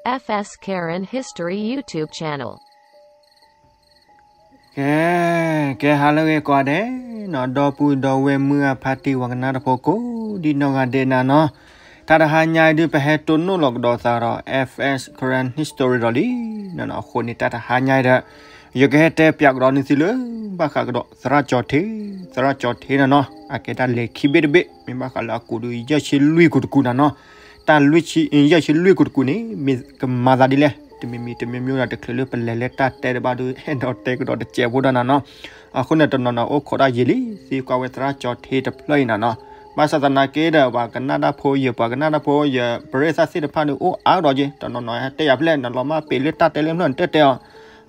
F S Karen History YouTube channel. ကဲ, ကဲ ဟါလၢအဂ့ၤကိးဂၤဒဲးနီၤ, ဒီပုၢ်ဒီဝဲၢ်မုၢ်အဖါတံၢ်ဝဲကနၣ်တဖိကိးဒံနီၢ်ဂၤဒဲးနၤနီၤ, တၢ်တဟါညါအံၤဒုး ပဟဲတိၢ်နီၣ်လီၤကဒီးသးဒီး F S Karen History ဒီးလံနီၤ, အဃိန့ၣ် တၢ်တဟါညါအံၤဒီး ယကဟဲတဲပၠးကဒီးနသုလၢ ဘၣ်ဃးကဒီးသရၣ်ကၠီၤထ့, သရၣ်ကၠီၤထ့နၤနီၤ, အကဲတၢ်လဲၤခံဘ့ၣ်တဘ့ၣ်, မ့ၢ်ဘၣ်ဃးလၢအကိးဒုး ယဲၢ်ဆံလွံၢ်ကိၢ်တကူာ်နၤနီၤ, တၢ်လွံၢ်ဆံ, ယဲၢ်ဆံလွံၢ်ကိၢ်တကူာ်န့ၣ် မ့ၢ်ကမၤသးဒ်လဲၣ်, တမံၤမံၤတမံၤမံၤဒီး တချုးလၢပလဲၤလၢတၢ်တဲတဘၣ်ဒီး အဲၣ်ဒိးတဲကဒီးတစဲးဖိဒီးနၤနီၤ, အဃိန့ၣ် တနီၤနီၤအိၣ်ခိးတၢ်ယံာ်လံ သံကွၢ်ဝဲသရၣ်ကၠီၤထ့တဖျၢၣ်အံၤနၤနီၤ, ဘၣ်ဆၣ်သနာ်က့ဒီး ပှၤကနၣ်တၢ်ဖိယဲၢ် ပှၤကနၣ်တၢ်ဖိယဲၢ် ပရ့သၣ်သ့ၣ်တဖၣ်ဒီး အိၣ်အါကဒီးက့, တနီၤနီၤဟဲတဲယၤဖဲလဲၣ်, နလီၤမၢ်ပ့ၤလၢတၢ်တဲလၢဖျၢၣ်နတဲတဲအီၤ,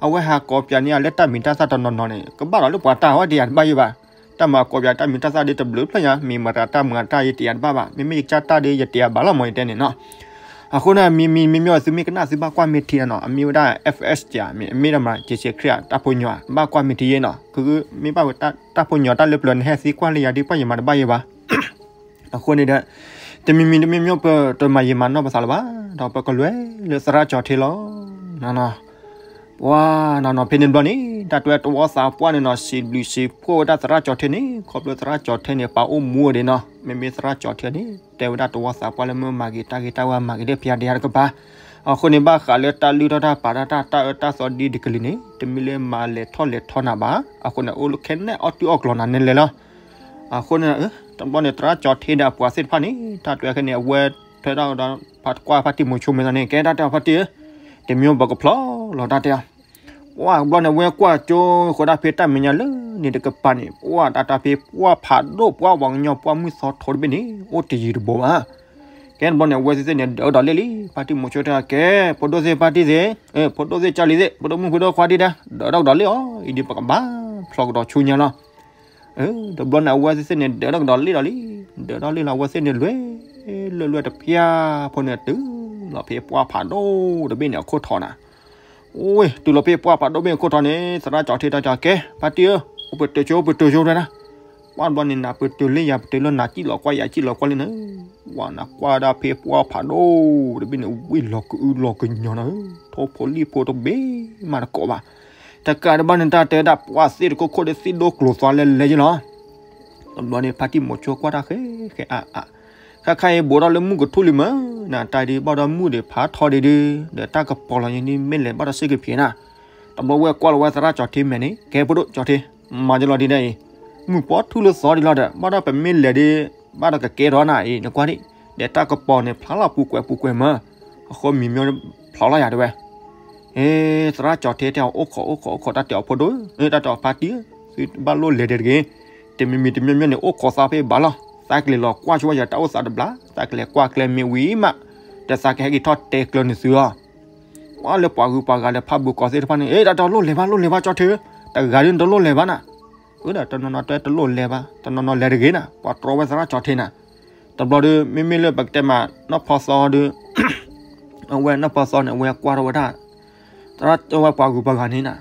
အဝဲဟးကိးပၠးန့ၢ်ယၤလၢတၢ်မံၤတၢ်သၣ်တနီၤနီၤန့ၣ် ကဘၣ်ဒီးလၢပှၤတၢ်ဝဲတယၤတဘၣ်ယဲဘၣ်, တၢ်မၤကိးပၠးတၢ်မံၤတၢ်သၣ်ဒီးတဘျုးဖျၢၣ်ညါ, မံၤမတၤတၢ်မၤတၢ်ယဲတယၤတဘၣ်ဘၣ်, မ့မ့ၢ်ယကစၢ်တၢ်ဒီးယတယၤဘၣ်လီၤမး ယတဲန့ၣ်နီၤ. အဃိန့ၣ် မံၤမံၤမံၤမံၤ သုမ့ၢ်ကနၣ်သုဘၣ်ကွၢ်မ့ၢ်ထံနီၤ, အမ့ၢ်ဝဲဒၣ် F S ကမ့ၢ် အမ့ၢ်ဒၣ်မး က့ၤစဲးခရံာ် တၢ်ဖိညီ ဘၣ်ကွၢ်မ့ၢ်ထံယဲနီၤ, မ့ၢ်ဘၣ်ဝဲတၢ်ဖိညီတၢ်လၢပျၢၤ နဟဲသံကွၢ်လၢယၤဒုး ပှၢ်ယမၤတဘၣ်ယဲဘၣ်. အဃိန့ၣ်ဒီး တမံၤမံၤတမံၤမံၤ ပတမၤယံာ်မၤနီၢ်ပသးလၢၤဘၣ်, ဒီးပကလဲၤလၢသရၣ်ကၠီၤထ့လီၤ. ပှၤနီၢ်နီၢ်ဖဲန့ၣ်ဘျီန့ၣ် တၢ်တဲတဝီသးပှၢ်န့ၣ်နီၤ စံးဘျုးစံးဖှိၣ်ဝဲဒၣ်သရၣ်ကၠီၤထ့န့ၣ် ခီဖျိသရၣ်ကၠီၤထ့န့ၣ် ပာ်အိၣ်မူဝဲဒၣ်နီၤ, မ့မ့ၢ်သရၣ်ကၠီၤထ့န့ၣ် တဲဝဲဒၣ်တဝီသးပှၢ်လၢမ့ၢ်မၤဂ့ၤတၢ်ဂ့ၤတၢ်ဝါ မၤဂ့ၤလၢဖယၤဒံးတကပၤ, အဃိန့ၣ် ဘၣ်ဃးလၢတၢ်လုၢ်ထီၣ်တၢ်ပာ်တၢ် တၢ်အၢတၢ်သီဒ်တကလုာ်န့ၣ် တမ့ၢ်လၢမၤလဲၤထီၣ်လဲၤထီနၤဘၣ်, အဃိန့ၣ် အိၣ်လၢခဲနဲၣ်အီၣ်တုၤအီၣ်ကျီၤနၤန့ၣ်လဲၤလီၤ. အဃိန့ၣ် တဘျီန့ၣ် သရၣ်ကၠီၤထ့ဒီးအပှၤသ့ၣ်တဖၣ်န့ၣ် တၢ်တဲခဲန့ၣ် အဝဲထွဲထီၣ်ဒီး ဖးကွၢ်ဖါတံၢ်မိၤဆိမဲာ်သးန့ၣ် ကဲတၢ်တဲအီၤဖါတံၢ်ဧၢ, တမံၤပကဖျီလီၤတၢ်တဲအီၤ, ပှၢ်တဘျီန့ၣ် အဝဲကွၢ်ကၠိဃီၤဒၣ်ဖဲတၢ်မဲာ်ညါလၢန့ၣ်တကပၤန့ၣ် ပှၢ်တၢ်တၢ်ဖဲပှၢ်ဖးဒိၣ် ပှၢ်ပှၤကညီပှၢ်မုၢ်သီထိတဘ့ၣ်န့ၣ် အိၣ်တယံၤတဘီဘၣ်. ကဲတဘျီန့ၣ် အဝဲသ့ၣ်သ့ၣ်န့ၣ် ဒၢးဒီးလ့ၣ်လံ, ဖါတံၢ်မိၤဆိတဲ ကဲ ဖိဒိၣ်သ့ၣ်ဖါတံၢ်သ့ၣ်, ဖိဒိၣ်သ့ၣ်ကၢ်လံၤသ့ၣ်, ဖိဒိၣ်မုၣ်ဖိဒိၣ်ခွါဒံးဒၣ် ဒၢးထီၣ်ကဒီးလ့ၣ်အီၤ, အံၤဒ်ပကဘၣ်ဖျီကဒီးဆူညါလီၤ. တဘျီန့ၣ် အဝဲသ့ၣ်သ့ၣ်န့ၣ် ဒၢးထီၣ်ကဒီးလ့ၣ်ဒီးလံ, ဒၢးထီၣ်လ့ၣ်လီၤ အဝဲသ့ၣ်န့ၣ် လွဲၢ်လွဲၢ်လွဲၢ်တဖျၢၣ်ဖိန့ၣ် တုၤလီၤဖဲပှၢ်ဖးဒိၣ်တဘ့ၣ်န့ၣ် အခိၣ်ထံးနၤ. အိ တုၤလီၤဖဲပှၢ်ဖးဒိၣ်ဘ့ၣ်အခိၣ်ထံးန့ၣ် သရၣ်ကၠီၤထ့တဲ ကဲ ဖါတံၢ်ဧၢ, အိၣ်ပတုာ်ဆိ ပတုာ်ဆိဝဲဒၣ်, ပှၢ်တဘျီန့ၣ် နၤပတုာ်လၢယၤပတုာ်လၢနၤ စံၣ်လီၤကွၢ်ယၤစံၣ်လီၤကွၢ်လံန့ၣ်, ဝဲနကွၢ်ဒၣ်ဖဲပှၢ်ဖးဒိၣ်တဘ့ၣ်န့ၣ် ဝံၣ်လီၤကအုလီၤကညီၤနၤဧၢ, ထိၣ်ဖိလံၣ်ဖိတဘ့ၣ်မးတကိးဘၣ်. တကးတဘၣ်န့ၣ် တၢ်တဲဝဲဒၣ်ပှၢ်သ့ၣ်တခိၣ်ခိၣ်ဒီးသ့ၣ်ဒိကျိၤသွါလဲလဲယ့လီၤ. တဘျီန့ၣ် ဖါတံၢ်မိၤဆိကွၢ်တၢ်ဃဲဃဲအါအါ, ခါခါအံၤဘူးထီၣ်လၢမုၢ်ကထူၣ်လံမး, နတၢ်ဒ်ဘၣ်ဒီးမုၢ်ဒီးဖးထီဒံးဒုး, ဒီးတၢ်ကပီၤလီၤယံၤန့ၣ် မ့ၢ်လဲၤဘၣ်ဒီးစ့ၢ်ကီးဖံးနၤ. တဘျီဝဲကွၢ်လီၤဝဲသရၣ်ကၠီၤထ့မဲာ်န့ၣ် ကဲဖိဒိၣ်ကၠီၤထ့, မၤယလီၤဒ်န့ၣ်အံၤ, မုၢ်ပီထူၣ်လၢသီဒံးလီၤဒီး ဘၣ်ဒီးပမ့ၢ်လဲၤဒုး ဘၣ်ဒီးကကဲထီၣ်နၤအံၤ နကွၢ်ဒံး, ဒီးတၢ်ကပီၤန့ၣ် ဖျါလီၤပူၤကွဲးပူၤကွဲးမး, အဃိမံၤမ့ၢ်ဖျါလီၤယၤတဲဝဲ သရၣ်ကၠီၤထ့တဲအီၤ အိၣ်ခိးအိၣ်ခိးအိၣ်ခိး တၢ်တဲအီၤဖိဒိၣ်, တၢ်တဲအီၤဖါတံၢ်, သုတဘၣ်လိၣ်လဲၤဒဲးတဂ့ၤ, တမံၤမံၤတမံၤမံၤန့ၣ် အိၣ်ခိးသးဖဲဘၣ်လီၤ, သးကလဲၤလီၤကွၢ်ဆိဝဲယတၢ်အိၣ်သးတဘျီ, သးကလဲၤကွၢ်ကျဲမ့ၢ်ဝံၤမး, ဒီးသးကဟဲက့ၤထီၣ်တဲကျၢၤနသုလီၤ. ပှၢ်လၢပှၤဂုၤပှၤဂၤလၢဖးဘိးကီးသ့ၣ်တဖၣ်န့ၣ် အ့ တၢ်တဲအီၤလိၣ်လဲၤဘၣ်လိၣ်လဲၤဘၣ်ကၠီၤထ့ဧၢ, တဂၤဒုးနတလိၣ်လဲၤဘၣ်နၤ, အဒီးတနီၤနီၤတဲတလိၣ်လဲၤဘၣ်, တနီၤနီၤလဲၤတဂ့ၤနၤ, ပှၤတြီဝဲသရၣ်ကၠီၤထ့နၤ, တဘျီဒီး မ့မ့ၢ်လၢပကတဲမး နီၢ်ဖီသီဒီး အဝဲနီၢ်ဖီသီန့ၣ် အဝဲကွၢ်ထီၣ်ဝဲဒၣ် သရၣ်တဲဝဲပှၤဂုၤပှၤဂၤန့ၣ်နၤ,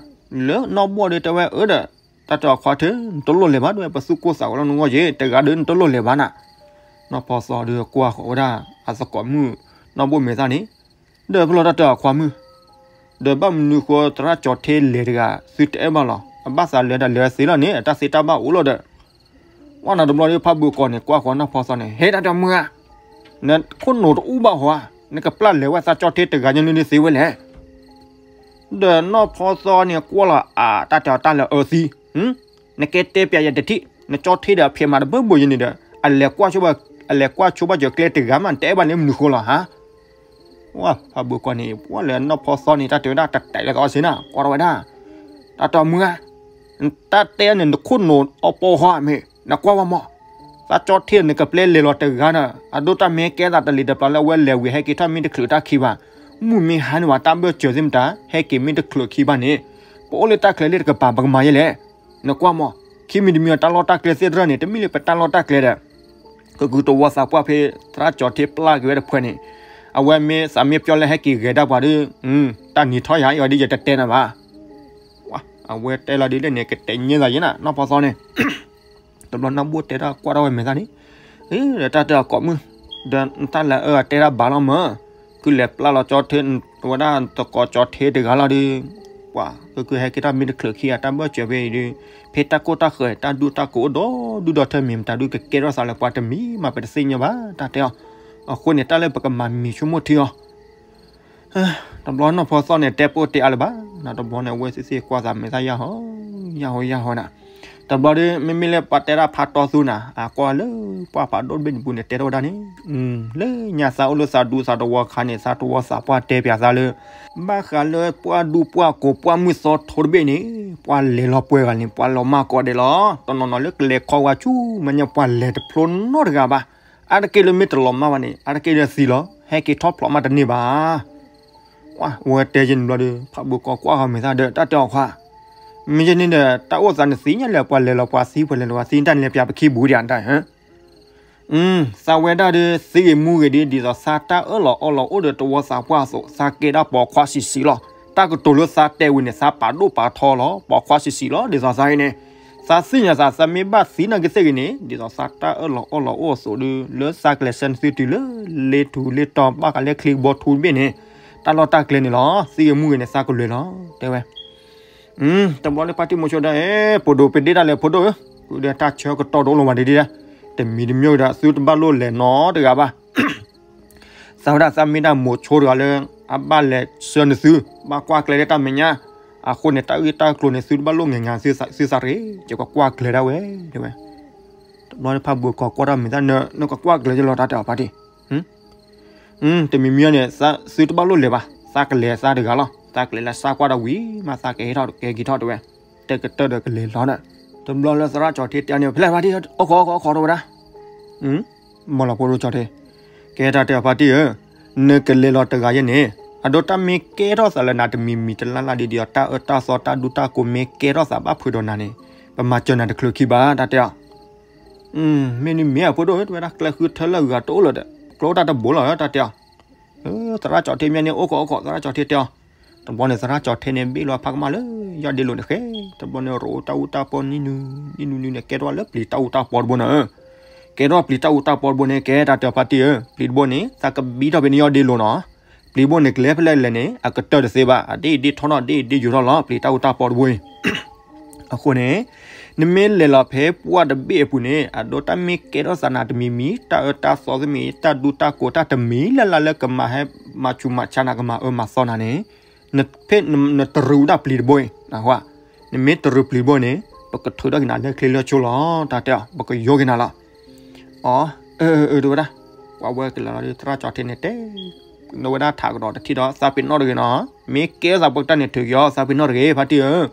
လၢနီၢ်ဘိၣ်ဒီးတဲဝဲအဒီး တၢ်တဲအီၤခွါထၢ နတလိၣ်လဲၤဘၣ်ဒ်ဝဲ ပသူၣ်ကိၢ်သးဂီၤလီၤနဂီၢ်ယ့ၢ် တဂၤဒီးနတလိၣ်လဲၤဘၣ်နၤ, နီၢ်ဖီသီဒီးကွၢ်ဃီၤဝဲဒၣ် အသကိးမုၣ် နီၢ်ဘိၣ်မဲာ်သၣ်န့ၣ်, ဒီးဖဲလီၤတၢ်တဲအီၤခွါမုၣ်, ဒီးဘၣ်မနုၤဃိသရၣ်ကၠီၤထ့လဲၤတဂၤ သုတအဲၣ်ဘၣ်လီၤ, အဘၣ်သးလဲၤဒီးလဲၤသ့လီၤန့ၣ် အတၢ်သ့တၢ်ဘၣ်အိၣ်လီၤဒီး ဝဲနၤတဘျီဒီးဖးဘိးကီးန့ၣ် ကွၢ်ဃီၤနီၢ်ဖီသီန့ၣ် ဟဲတၢ်တဲမုၢ်ဧါ, နခိၣ်နူာ်တအူဘၣ်ဟီဧါ, နကပျၢ်လဲၤဝဲသးကၠီထ့တဂၤညါန့ၣ်သ့ဝဲလဲၣ်. ဒီးနီၢ်ဖီသီန့ၣ်ကွၢ်လီၤအတၢ်တဲအီၤတၢ်လၢအၢသံ, နကဲတဲပျးယတထံၣ်, နကၠီထ့ဒီးအဖံးမၤတဘၢဘိယဲန့ၣ်ဒီး အလဲၤကွၢ်ဆိဘၣ်စၢၤကျဲတဂၤမး နတအဲၣ်ဘၣ်န့ၣ်မနုၤဃိလီၤဧါ. ဝဲဖးဘိးကီးန့ၣ် ပှၢ်လၢနီၢ်ဖီသီန့ၣ် တၢ်တဲဝဲဒၣ်တတဲာ်လၢသီစ့ၢ်နၤ ကွၢ်ထီၣ်ဝဲဒၣ်, တၢ်တဲမုၢ်ဧါ, တၢ်တဲန့ၣ် နခိၣ်နူာ်အီပီဟီမ့ၢ် နကွၢ်ဝဲမး, သးကၠီထ့နကပျဲလဲၤလီၤတဂၤဒီး အဒိတၢ်မ့ၢ်ကဲသးတလံၤတပျီလၢအဝဲလဲၤဝံၤဟဲက့ၤထီၣ်မ့ၢ်တချုးတၢ်ခံဘၣ်, မုၢ်မ့ၢ်ဟါန့ၢ်ဝဲတၢ်ဘၢၣ်စၢၤသ့ၣ်မတၤ ဟဲက့ၤမ့ၢ်တချုးခံဘၣ်န့ၣ်, ပအိၣ်လၢတၢ်ကျဲလၢတကပၤ ပကမၤယဲလဲၣ်. နကွၢ်မး, ခံမံၤတမံၤအတၢ်လီၢ်တၢ်ကျဲသ့ၣ်တဖၣ်န့ၣ် တမ့ၢ်လၢပတၢ်လီၢ်တၢ်ကျဲဒီး ကကုၤတဝီသးပှၢ်ဖဲ သရၣ်ကၠီထ့ပျၢ်က့ၤဝဲတဖၣ်န့ၣ်, အဝဲမ့ၢ်သးမ့ၢ်ပျီလၢဟဲက့ၤဂဲၤဒၣ်ပှၤဒီး တၢ်နံၤထီၣ်ယၤအံၤအီၤဒ်ယတတဲနၤဘၣ်. အဝဲတဲလီၤဒ်လဲၣ်န့ၣ် ကတဲညဲသးယဲနၤ နီၢ်ဖီသီန့ၣ်, တဘျီနီၢ်ဘိၣ်တဲတၢ်ကွၢ်ထီၣ်ဝဲမဲာ်သၣ်န့ၣ်, ဒီးတၢ်တဲအီၤကိးမုၢ်, ဒီးတၢ်လၢအၢအတဲတၢ်ဘၣ်လီၤမး, လဲၤပျၢ်လီၤကၠီထ့, ဝဲဒၣ်သကိးကၠီထ့တဂၤလီၤဒီး, ပှၤကဟဲက့ၤတၢ်မ့ၢ်တချုးခံဂၤ တၢ်ဘၢၣ်စၢၤဖဲအံၤဒီး, ဖဲတၢ်ကိၢ်တၢ်ဃၢၤ တၢ်ဒူၣ်တၢ်ကိးအိၣ်ဒီဒူၣ်ဒီထၢမ့ၢ်မတၤဒုး ကကဲထီၣ်သးလၢပှၤတမံၤမး ပတသ့ၣ်ညါဘၣ် တၢ်တဲအီၤ. အဃိန့ၣ် တၢ်လၢပကမၤမံၤဆိကမိၣ်ထံအီၤ တဘျီနီၢ်ဖီသီၣ်န့ၣ် တဲပိၢ်တဲအါလၢၤဘၣ်, နတဘျီန့ၣ် အဝဲသ့ၣ်သ့ၣ်ကွၢ်သးမဲာ်သၣ်ယၢ်ဟီ, ယၢ်ဟီယၢ်ဟီနၤ. တဘျီဒီး မ့မ့ၢ်လၢပှၤတဲဒၣ်ဖးတီသူနၤ အကွၢ်လၢပှၢ်ဖးဒိၣ်တဘ့ၣ်န့ၣ်ပူၤန့ၣ် တဲထီၣ်ဝဲဒၣ်န့ၣ်, လၢညါသးအိၣ်လၢသးဒူသးတဝီခါန့ၣ် သးတဝီသးပှၢ်တဲပၠးသးလၢ ဘၣ်ဃးလၢပှၢ်ဒူပှၢ်ကိးပှၢ်မုၢ်သီထိတဘ့ၣ်န့ၣ် ပှၢ်လဲၤလီၤပှဲၤဂၤန့ၣ် ပှၢ်လီၤမၢ်ကီးဒဲးလီၤ. တနီၤနီၤလၢကလဲၤခီဝါဆူ မ့ၢ်ညါပှၢ်လဲၤတဖျိနီတဂၤဘၣ်. အါတက့ၢ်လၢမ့ၢ်တလီၤမၢ်ဘၣ်န့ၣ် အါတက့ၢ်လၢသံလီၤ ဟဲက့ၤထီၣ်ဖျိးမးတန့ၢ်ဘၣ်. ဝဲတဲယဲန့ၣ်ဘျီဒီး ဖးဘိကီကွၢ်ဃီမဲာ်သၣ်ဒီး တၢ်တဲအီၤခွါ, မ့ၢ်ယဲန့ၣ်ဒီး တၢ်အိၣ်သးနသ့ၣ်ညါလၢပှၤလဲၤလီၤပှၤသံ ပှၤလဲၤလီၤပှၤသံ တၢ်န့ၣ်လဲၤပၠးပခံဘူးဒံးတၢ်, သးဝဲဒၣ်ဒီး သံဂ့ၤမူဂ့ၤဒီး ဒ်သိးသးတၢ်အၢၣ်လီၤအီလီၤအိၣ်ဒီးတဝီသးပှၢ်အသိး သးကဲဒၣ်ပိာ်ခွါဆံးဆံးလီၤ. တၢ်ကတိၤလၢသးတဲဝံၤန့ၣ် သးပာ်ဒိၣ်ပာ်ထီလီၤ ပိာ်ခွါဆံးဆံးလီၤ. ဒ်သိးသးအံၤန့ၣ် သးသ့ၣ်ညါသး သးမ့ၢ်ဘၣ်သံနာ်က့သ့ၣ်ဂ့ၤန့ၣ် ဒ်သိးသးတၢ်အၢၣ်လီၤအီလီၤအိၣ်အသိးဒီး လၢသးကလဲၤဆှၢနသုတုၤလၢ လ့ထူလ့တီၤ ဘၣ်ဃးလၢချံကဘီထူတဘ့ၣ်န့ၣ် တၢ်လီၢ်တၢ်ကျဲန့ၣ်လီၤ. သံဂ့ၤမူဂ့ၤန့ၣ် သးကလဲၤလီၤ တဲဝဲ. တဘျီလၢဖါတံၢ်မိၤဆိဒီး အဲ ပဒိၣ်ပဒ့တၢ်လဲၤဖိဒိၣ်ဧၢ, ဃုဒီးတၢ်ဆၢကတီၢ်တအိၣ်လီၤဘၣ်ဒ်ဒ်, တမံၤတမံၤဒီး သုတဘၣ်လိၣ်လဲၤနီတဂၤဘၣ်. သးဝဲဒၣ်သးမ့ၢ်ဒၣ်မိၤဆိတဂၤလၢ အဘၣ်လဲၤဆှၢနသု, ဘၣ်ကွၢ်ကျဲလၢတၢ်မဲာ်ညါ, အဃိန့ၣ် တၢ်ဂ့ၢ်တၢ်ကျိၤန့ၣ် သုတဘၣ်လိၣ်ငဲၤငါသုသးရ့ၣ်, ယကကွၢ်ကျဲဒၣ်ဝဲ တဲဝဲ. တဘျီလၢဖါဘိကီကွၢ်တၢ်မဲာ်သၣ် နကကွၢ်ကျဲယလီၤ တၢ်တဲအီၤဖါတံၢ် တမံၤမံၤန့ၣ် သုတဘၣ်လိၣ်လဲၤဘၣ်, သးကလဲၤသးတဂၤလီၤ. သးကလဲၤလၢသးကွၢ်ဒီးဝံၤမး သးကဟဲထီၣ်ကဲက့ၤထီၣ်တဲဝဲ, တကတၢၢ်ဒီးကလဲၤလီၤဒီး, တဘျီလၢသရၣ်ကၠီထ့တဲန့ၣ် ဖဲလဲၣ်ဖါတံၢ် အိၣ်ခိးအိၣ်ခိးအိၣ်ခိးတဲဝဲဒၣ်, မ့ၢ်လီၤဖိဒိၣ်ကၠီထ့, ကဲတၢ်တဲအီၤဖါတံၢ်ဧၢ, နကလဲၤလီၤတဂၤယဲန့ၣ်, အဒိတၢ်မ့ၢ်ကဲထီၣ်သးလၢနၤတမံၤမံၤတလၢ်လၢ်ဒ်ဒ်အီၤ တၢ်အၢတၢ်သီတၢ်ဒူတၢ်ကိးမ့ၢ်ကဲထီၣ်သးဘၣ်ဖုးဒီးနၤန့ၣ်, ပမၤစၢၤနၤတချုးခံဘၣ် တၢ်တဲအီၤ မ့ၢ်နမ့ၢ်အဖိဒိၣ်ဧၢ တဲဝဲဒၣ် ကျဲဃုထၢလၢအဂၤတအိၣ်လၢၤဒီး ကျိတၢ်တဘိလီၤ တၢ်တဲအီၤ. သရၣ်ကၠီထ့မ့ၢ်န့ၣ် အိၣ်ခိးအိၣ်ခိး သရၣ်ကၠီထ့တဲအီၤ. တဘျီန့ၣ် သရၣ်ကၠီထ့န့ၣ် ဘ့ၣ်လီၤဖးကမၣ်လၢ ယီၢ်ဒ့လိာ်န့ၣ်ဃဲ, တဘျီန့ၣ် ရိၣ်တၢ်အူတၢ်ပီနံၤနုၤ, နံၤနုၤနံၤန့ၣ် ကဲထီၣ်လၢပျံၤတၢ်အူတၢ်ပီတဘိန့ၣ်, ကဲထီၣ်ပျံၤတၢ်အူတၢ်ပီတဘိန့ၣ် ကဲတၢ်တဲအီၤဖါတံၢ်ဧၢ, ပျံၤတဘိန့ၣ် သးကဘံထီၣ်ဖဲန့ၣ်ယီၢ်ဒ့လိာ်နီၤ. ပျံၤတဘိန့ၣ် ကလဲၤဖဲလဲၣ်လဲၣ်န့ၣ် အကတၢၢ်တသ့ဘၣ်, အဒ့ဒ့ထီၣ်ထီၣ်ဒ့ဒ့ယိၤထီၣ်လီၤ ပျံၤတၢ်အူတၢ်ပီတဘိအံၤ အဃိန့ၣ် နမ့ၢ်လဲၤလီၤဖဲပှၢ်တဘ့ၣ်အပူၤန့ၣ် အဒိတၢ်မ့ၢ်ကဲထီၣ်သးနၤတမံၤမံၤ တၢ်အၢတၢ်သီသမံၤ တၢ်ဒူတၢ်ကိးတၢ်တမံၤလၢ်လၢ်လၢကမၤဟဲမၤဆူးမၤဆါနၤ ကမၤအၢမၤသီနၤန့ၣ်, ဖဲနတရူးဒၣ်ပျံၤတဘိအံၤ, နမ့ၢ်တရူးပျံၤတဘိန့ၣ် ပကထုးထီၣ်က့ၤနၤလၢချ့လၢဆိလီၤ တၢ်တဲအီၤ ပကယိက့ၤနၤလီၤ. အ အၢ အၢ တဲဝဲဒၣ်, ပှၤဝဲကလဲၤလီၤဒီး သရၣ်ကၠီထ့န့ၣ်တဲ နဝဲဒၣ်ထးကဒီးတထံၣ်ဒီး သးပ့ၤနီၣ်တဂ့ၤနီၤ, မ့ၢ်ကဲသးပှၤတၢ်န့ၣ်ထုးက့ၤအီၤ သးပ့ၤနီၣ်တဂ့ၤ ဖါတံၢ်ဧၢ.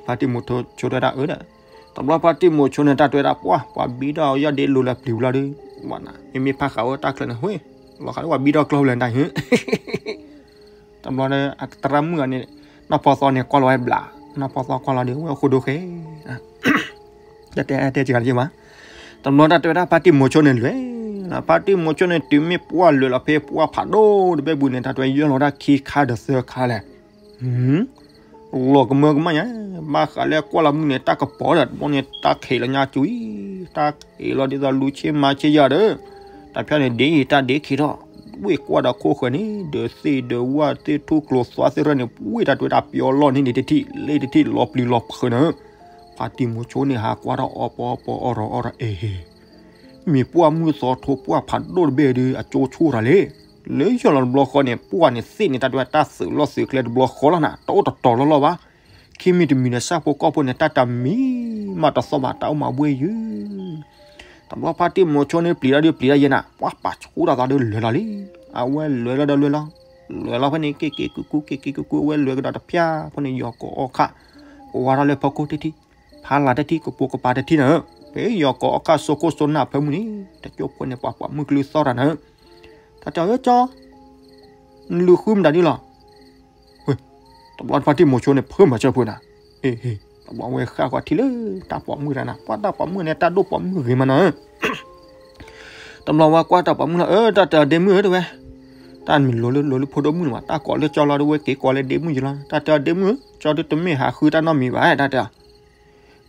ဖါတံၢ်မိၤဆိတဲဒၣ်အၢဒီး, တဘျီဖါတံၢ်မိၤဆိန့ၣ် တၢ်တဲဝဲဒၣ် ပှၢ် ပှၤဘံထီၣ်ယီၢ်ဒ့လိာ်လၢပျံၤဝံၤလီၤဒီး, မ့မ့ၢ်ဖးဃးဝဲတၢ်ချၢန့ၣ် ဝ့ၢ် လီၤဃးလၢပှၤဘံထီၣ်ကျီၢ်လၢနတၢ်ဟ့ၣ် တဘျီဒီး အသရၣ်မုၣ်အန့ၣ် နီၢ်ဖီသီန့ၣ် ကွၢ်လီၤဝဲဘျး, နီၢ်ဖီသီကွၢ်လီၤဒီး ဝဲအဃိဒိဃဲ တတဲတဲစှၤတက့ၢ်မး, တဘျီတၢ်တဲဝဲဒၣ်ဖါတံၢ်မိၤဆိန့ၣ်လဲၤလီၤ, ဖါတံၢ်မိၤဆိန့ၣ် တုၤမ့ၢ်ပှၢ်လဲၤလီၤဖဲပှၢ်ဖးဒိၣ်တဘ့ၣ်ပူၤန့ၣ် တၢ်တဲဝဲယီၢ်လီၤဒၣ်ခံခါဒီးသၢခါလဲၣ် လီၤကမၢကမၣ်ညါ, ဘၣ်ဃးလၢကွၢ်လီၤမုၢ်န့ၣ် တၢ်ကပီၤဒီး တဘျီန့ၣ် တၢ်ခံးလီၤညါကွံာ်, တၢ်ခံးလီၤဒ်သိးလူၤဆ့မၤဆ့ယၤဒီး, တၢ်ဖၠၣ်န့ၣ်ဒ့တၢ်ဒ့ခံးထီၣ်, ဝ့ၢ်ကွၢ်ဒီးခိၣ်ဃၢၤန့ၣ် ဒီးသ့ၣ်ဒီးဝၣ်သ့ၣ်ထူၣ်ကျိၤသွါသ့ၣ်ရၢၣ်န့ၣ် ဝ့ၢ်တၢ်တဲဝဲဒၣ်ပျီလီၢ်န့ၣ်န့ၣ်တထံၣ် လ့တထံၣ်လီၤပျံၤလီၤဖုးနၤ, ဖါတံၢ်မိၤဆိန့ၣ် ဟးကွၢ်ထီၣ်အီပီအီပီအီရီၤအီရီၤအ့ၣ် မ့ၢ်ပှၢ်မုၢ်သီထိပှၢ်ဖးဒိၣ်တဘ့ၣ်ဒီး အကၠိဆိၣ်တၢ်လဲၣ်, လၢယီၢ်လီၤတဘျီဃီန့ၣ် ပှၢ်န့ၣ်သ့ၣ်န့ၣ် တၢ်တဲဝဲတၢ်သုးလီၢ်သုးကျဲတဘျီဃီလီၤနၤ တအိၣ်တတီၤလီၢ်လီၢ်ဘၣ်, ခံမံၤတမံၤဒီး ဆၣ်ဖိကီၢ်ဖိန့ၣ် တၢ်တမံၤမးတသီၣ်ဘၣ် တၢ်အိၣ်မးဘှ့ၣ်ယုၢ် တဘျီဖါတံၢ်မိၤဆိန့ၣ် ပျံၤတၢ်ဒီးပျံၤတၢ်ယဲနၤ ပှၢ်ပာ်ဆူၣ်တၢ်သးဒီးလဲၤလီၤလံ, အဝဲလဲၤလီၤဒီးလဲၤလီၤ, လဲၤလီၤဖဲန့ၣ် က့ၤက့ၤကူကူ က့ၤက့ၤကူကူ အဝဲလဲၤကဒီးတဖၠၣ်ဖဲန့ၣ် ယီၤကိးအီၣ်ခၣ်, ကဝါထီၣ်လၢဖီခိၣ်တထံၣ်, ဖးလၢ်တထံၣ် ကပိာ်ကပၤတထံၣ်နၤဧၢ, ဖဲယီၤကိးအီၣ်ခၣ် စိခိၣ်စိနၢ်ဖၢမုၢ်န့ၣ် တကၠိဖိန့ၣ် ပှၤပှၤမုၢ်ကလုၢ်သီၣ်တၢ်နၤဧၢ, တၢ်တဲအီၤ ကၠီ နလူၤဃုမတၤဒ်လီၤ တဘျီဖါတံၢ်မိၤဆိန့ၣ် ဖုမၤစၢၤဖုနၤ, တဘျီဝဲဃၣ်ဃီထံၣ်လၢ တၢ်ပိာ်မုၣ်တၢ်နၤ ပှၢ်တၢ်ပိာ်မုၣ်န့ၣ် တၢ်ဒိၣ်ပိာ်မုၣ်ဂ့ၤမးနၤဧၢ, တဘျီဝဲကွၢ်တၢ်ပိာ်မုၣ်လီၤ အၢ တၢ်တဲအီၤဒ့မုၣ်ဧၢ တဲဝဲ, တၢ်မံၤလိၤလၢလိၤလၢဖိဒိၣ်မုၣ်န့ၣ်မး တၢ်ကိးလၢကၠီလီၤဒီးဝဲက့ၤကိးလၢဒ့မုၣ်ယလီၤ တၢ်တဲအီၤဒ့မုၣ်ဧၢ ကၠီဒုတမ့ၢ်ဟးဃုတၢ်နီတမံၤဘၣ် တၢ်တဲအီၤ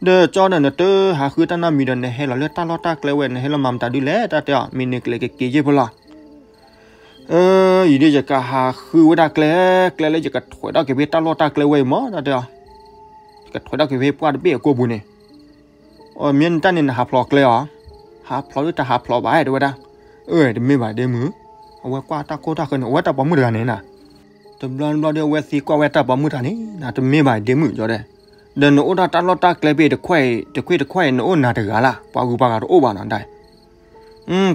ဒီးကၠီဒီးနတဟးဃုတၢ်နီတမံၤဒီး နဟဲလီၤလၢတၢ်လီၢ်တၢ်ကျဲဝဲ နဟဲလီၤမၤမတၤဒုလဲၣ် တၢ်တဲအီၤ မ့ၢ်နကလဲၤကက့ၤယ့ၢ်ဖိလီၤ. အၢ ယံၤဒ်ယကဟးဃုဝဲဒၣ်ကျဲ, ကျဲလၢယကထွဲးထီၣ်က့ၤဖဲတၢ်လီၢ်တၢ်ကျဲဝဲအံၤမး တၢ်တဲအီၤ, ယကထွဲးထီၣ်က့ၤဖဲပှၢ်တဘ့ၣ်အကိာ်ပူၤန့ၣ်, အမ့ၢ်နတၢ်န့ၣ်နဟးဖျိးကျဲအီၤ, ဟးဖျိးဒ်တဟးဖျိးဘၣ် တဲဝဲဒၣ်, အၢ တမ့ၢ်ဘၣ်ဒ့မုၣ်, အဝဲကွၢ်တၢ်ခိၣ်တၢ်ဃၢၤန့ၣ် အဝဲတၢ်ပိာ်မုၣ်တဂၤန့ၣ်နၤ, တဘျီတဘျီဒီး အဝဲသံကွၢ်ဝဲတၢ်ပိာ်မုၣ်တဂၤန့ၣ် နၤတမ့ၢ်ဘၣ်ဒ့မုၣ်ကီးဒဲး, ဒီးနအိၣ်ဒီးတၢ်လီၢ်တၢ်ကျဲဖဲတခွဲးတခွဲးတခွဲး နအိၣ်နၤတဂၤလၢ် ပှၤဂုၤပှၤဂၤတအိၣ်ဘၣ်နီၤဒၣ်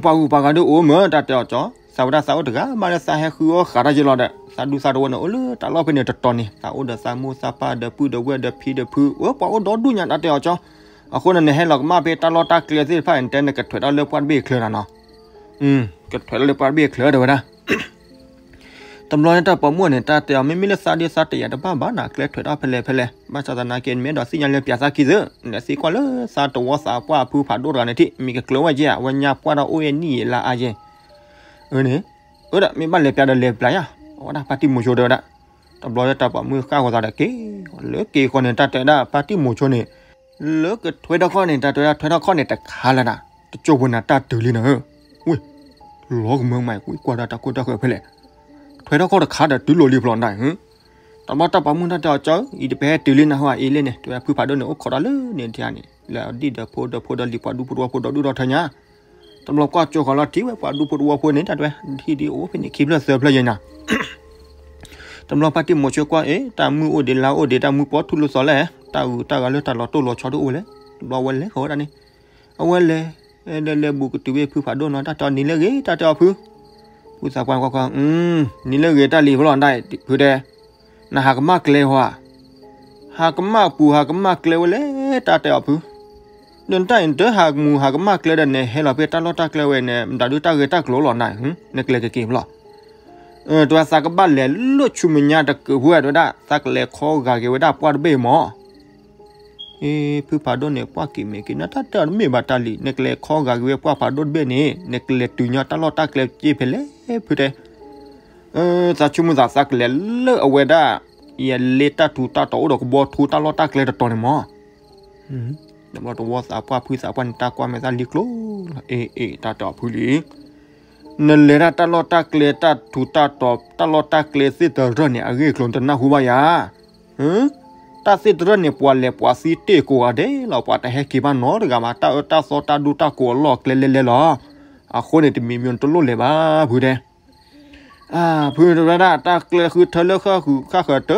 ပှၤဂုၤပှၤဂၤဒီးအိၣ်မ့ၢ် တၢ်တဲအီၤကီး, သးဝဲဒၣ်သးအိၣ်တဂၤမးဒီး သးဟဲဃုအီၣ်ဃးတၢ်ယလီၤဒီး သးဒူသးတဝီန့ၣ် အိၣ်လၢတၢ်လီၢ်ဖဲန့ၣ်တတီၤန့ၣ် သးအိၣ်ဒီးသးမိၢ်သးပၢ်ဒီးပုၢ်ဒီးဝဲၢ်ဒီးဖံဒီးဖု အၢ ပှၤအိၣ်ဒီဒူၣ်ညါ တၢ်တဲအီၤကီး, အဃိန့ၣ် နဟဲလီၤကမၣ်ဖဲတၢ်လီၢ်တၢ်ကျဲသ့ၣ်တဖၣ်န့ၣ် တဲနကထွဲးထီၣ်လၢပှၢ်တဘ့ၣ်ချၢနၤနီၤ, ကထွဲးထီၣ်လၢပှၢ်တဘ့ၣ်ချၢ တဲဝဲဒၣ် တဘျီန့ၣ်တၢ်ပိာ်မုၣ်န့ၣ် တၢ်တဲအီၤ မ့မ့ၢ်လၢသးဒ်သးတယာ်တဘၣ်ဘၣ်နၤ ကျဲထွဲးထီၣ်ဖဲလဲၣ်ဖဲလဲၣ် ဘၣ်ဆၣ်သနာ်က့ နမ့ၢ်အဲၣ်ဒိးသ့ၣ်ညါလၢပျးသးခံသ့, နလဲၤသံကွၢ်လၢသးတဝီသးပှၢ်ဖုဖးဒိၣ်တဂၤန့ၣ်ထံၣ် မ့ၢ်ကကျၢၤဝဲကဲ အဝဲညါပှၢ်ဒီးအိၣ်အနံၣ်ယံာ်လါအါယဲၢ်, အၢန့ၣ်, အၢဒၣ်မ့ၢ်ဘၣ်လဲၤပျးဒီးလဲၤပျးယါ, အဝဲဒၣ်ဖါတံၢ်မိၤဆိတဲဝဲဒၣ်, တဘျီလၢတၢ်ပိာ်မုၣ်ဃၣ်ဂီၤသးဒီးက့ၤ, လၢက့ၤဃီန့ၣ် တၢ်တဲဒၣ်ဖါတံၢ်မိၤဆိန့ၣ် လၢကထွဲထီၣ်ခီၣ်န့ၣ် တၢ်တဲဒၣ်ထွဲထီၣ်ခီၣ်န့ၣ်တခါလၢၤနၤ, တကၠိဖိနၤတၢ်တုၤလံနၤဧၢ, ဝ့ၢ်, လီၤကမၢမး ကွၢ်ကွၢ်ဒၣ်တၢ်ခိၣ်တၢ်ဃၢၤဖဲလဲၣ်, ထွဲထီၣ်ခီၣ်တခါဒီးတုၤလီၤလံဖျိးနၤဧၢ, တဘျီတၢ်ပိာ်မုၣ်တၢ်တဲအီၤကၠီ အံၤတပဲဟဲတုၤလံနၤဟိအံၤလံန့ၣ် တဲဝဲဖုဖးဒိၣ်န့ၣ် အိၣ်ခိးဒီးလၢန့ၣ်ထံန့ၣ် လၢအဒံၣ်ဒီးဖိဒီးဖိဒီးလံၤပှၤဒူဖိတဝီဖိဒီးဒူၣ်ဒီထၢညါ တဘျီကွၢ်ကၠိဃီၤလီၤထံၣ်ဝဲပှၤဒူဖိတဝီဖိန့ၣ် တၢ်တဲဝဲ ထံၣ်ဒ်အိၣ်ဖဲန့ၣ် ခံဖျၢၣ်သၢဖျၢၣ်ယဲၢ်နၤ တဘျီဖါတံၢ်မိၤဆိကွၢ် အ့ တၢ်မုၢ်အိၣ်ဒံးလါအိၣ်ဒံး တၢ်မုၢ်ပှီၢ်ထူၣ်လိာ်သီလဲၣ်, တၢ်ဂုၤတၢ်ဂၤလၢတၢ်လီၤတိၢ်လီၤဆီတအိၣ်ဝဲလဲၣ်, တဘျီဝဲလဲၤဃီၤဝဲဒၣ်န့ၣ်, အဝဲလဲၤ, လဲၤလဲၤဘူးကတုၤဝဲဖုဖးဒိၣ်နီၤ တၢ်တဲအီၤနံၤလၢဂ့ၤ တၢ်တဲအီၤဖု, ဖုသးပှၢ်ကွၢ်ကွၢ်, နံၤလၢဂ့ၤတၢ်လံၤဖဲလီၤဒၣ် ဖုတဲ နဟးကမၣ်ကျဲဧါ, ဟးကမၣ်ပူၤဟးကမၣ်ကျဲဝဲလဲၣ် တၢ်တဲအီၤဖု, ဒီးနတၢ်အံၤနတဟးမူးဟးကမၣ်ကျဲဒီး နဟဲလီၤဖဲတၢ်လီၢ်တၢ်ကျဲဝဲန့ၣ် မတၤဒုတၢ်ဂ့ၤတၢ်ကျိၤလီၤနၤ, နကျဲၤကက့ၤဖဲလီၤ, တဲဝဲသးကဘၣ်လဲၤလၢဆူမဲာ်ညါတကုးဖိ တဲဝဲဒၣ် သးကလဲၤခီဂာ်က့ၤဝဲဒၣ်ပှၢ်တဘ့ၣ်မး အ့ ဖုဖးဒိၣ်န့ၣ် ပှၢ်က့ၤမ့ၢ်က့ၤ နတၢ်တဲအီၤတမ့ၢ်ဘၣ်တၢ်လံၤ နကလဲၤခီဂာ်က့ၤဝဲပှၢ်ဖးဒိၣ်တဘ့ၣ်န့ၣ် နကလဲၤတုၤညီတၢ်လီၢ်တၢ်ကျဲက့ၤဖဲလဲၣ် ဖုတဲ, သးဆိကမိၣ်သး သးကလဲၤလၢအဝဲဒၣ် ယလဲၤတၢ်ထူးတၢ်တီၤအိၣ်ဒီးကဘီထူတၢ်လီၢ်တၢ်ကျဲတတီၤန့ၣ်မး တဘျီတဝီသးပှၢ်ဖုသးပှၢ်န့ၣ် တၢ်ကွၢ်မဲာ်သၣ်လံကျိၤလီၤ အ့ အ့ တၢ်တဲအီၤဖုလံ နလဲၤဒၣ်တၢ်လီၢ်တၢ်ကျဲတၢ်ထူးတၢ်တီၤ တၢ်လီၢ်တၢ်ကျဲသ့ၣ်တရၢၢ်န့ၣ် အဂ့ၢ်အကျိၤနတနၢ်ဟူဘၣ်ယၤ, တၢ်သ့ၣ်တရၢၢ်န့ၣ် ပှၤလဲၤပှၤသံတ့ၢ်ကိးဂၤဒဲးလီၤ ပှၤတဟဲက့ၤဘၣ်နီတဂၤဘၣ် တၢ်အၢတၢ်သီတၢ်ဒူတၢ်ကိးအလီၢ်အကျဲလဲၤလဲၤလီၤ, အဃိန့ၣ် တမံၤမံၤနတလိၣ်လဲၤဘၣ်ဖုတဲ ဖုတဲဝဲဒၣ် တၢ်ကျဲဃုထၢလၢဃၣ်ဃုာ်ဃၣ်ဃၢၤတ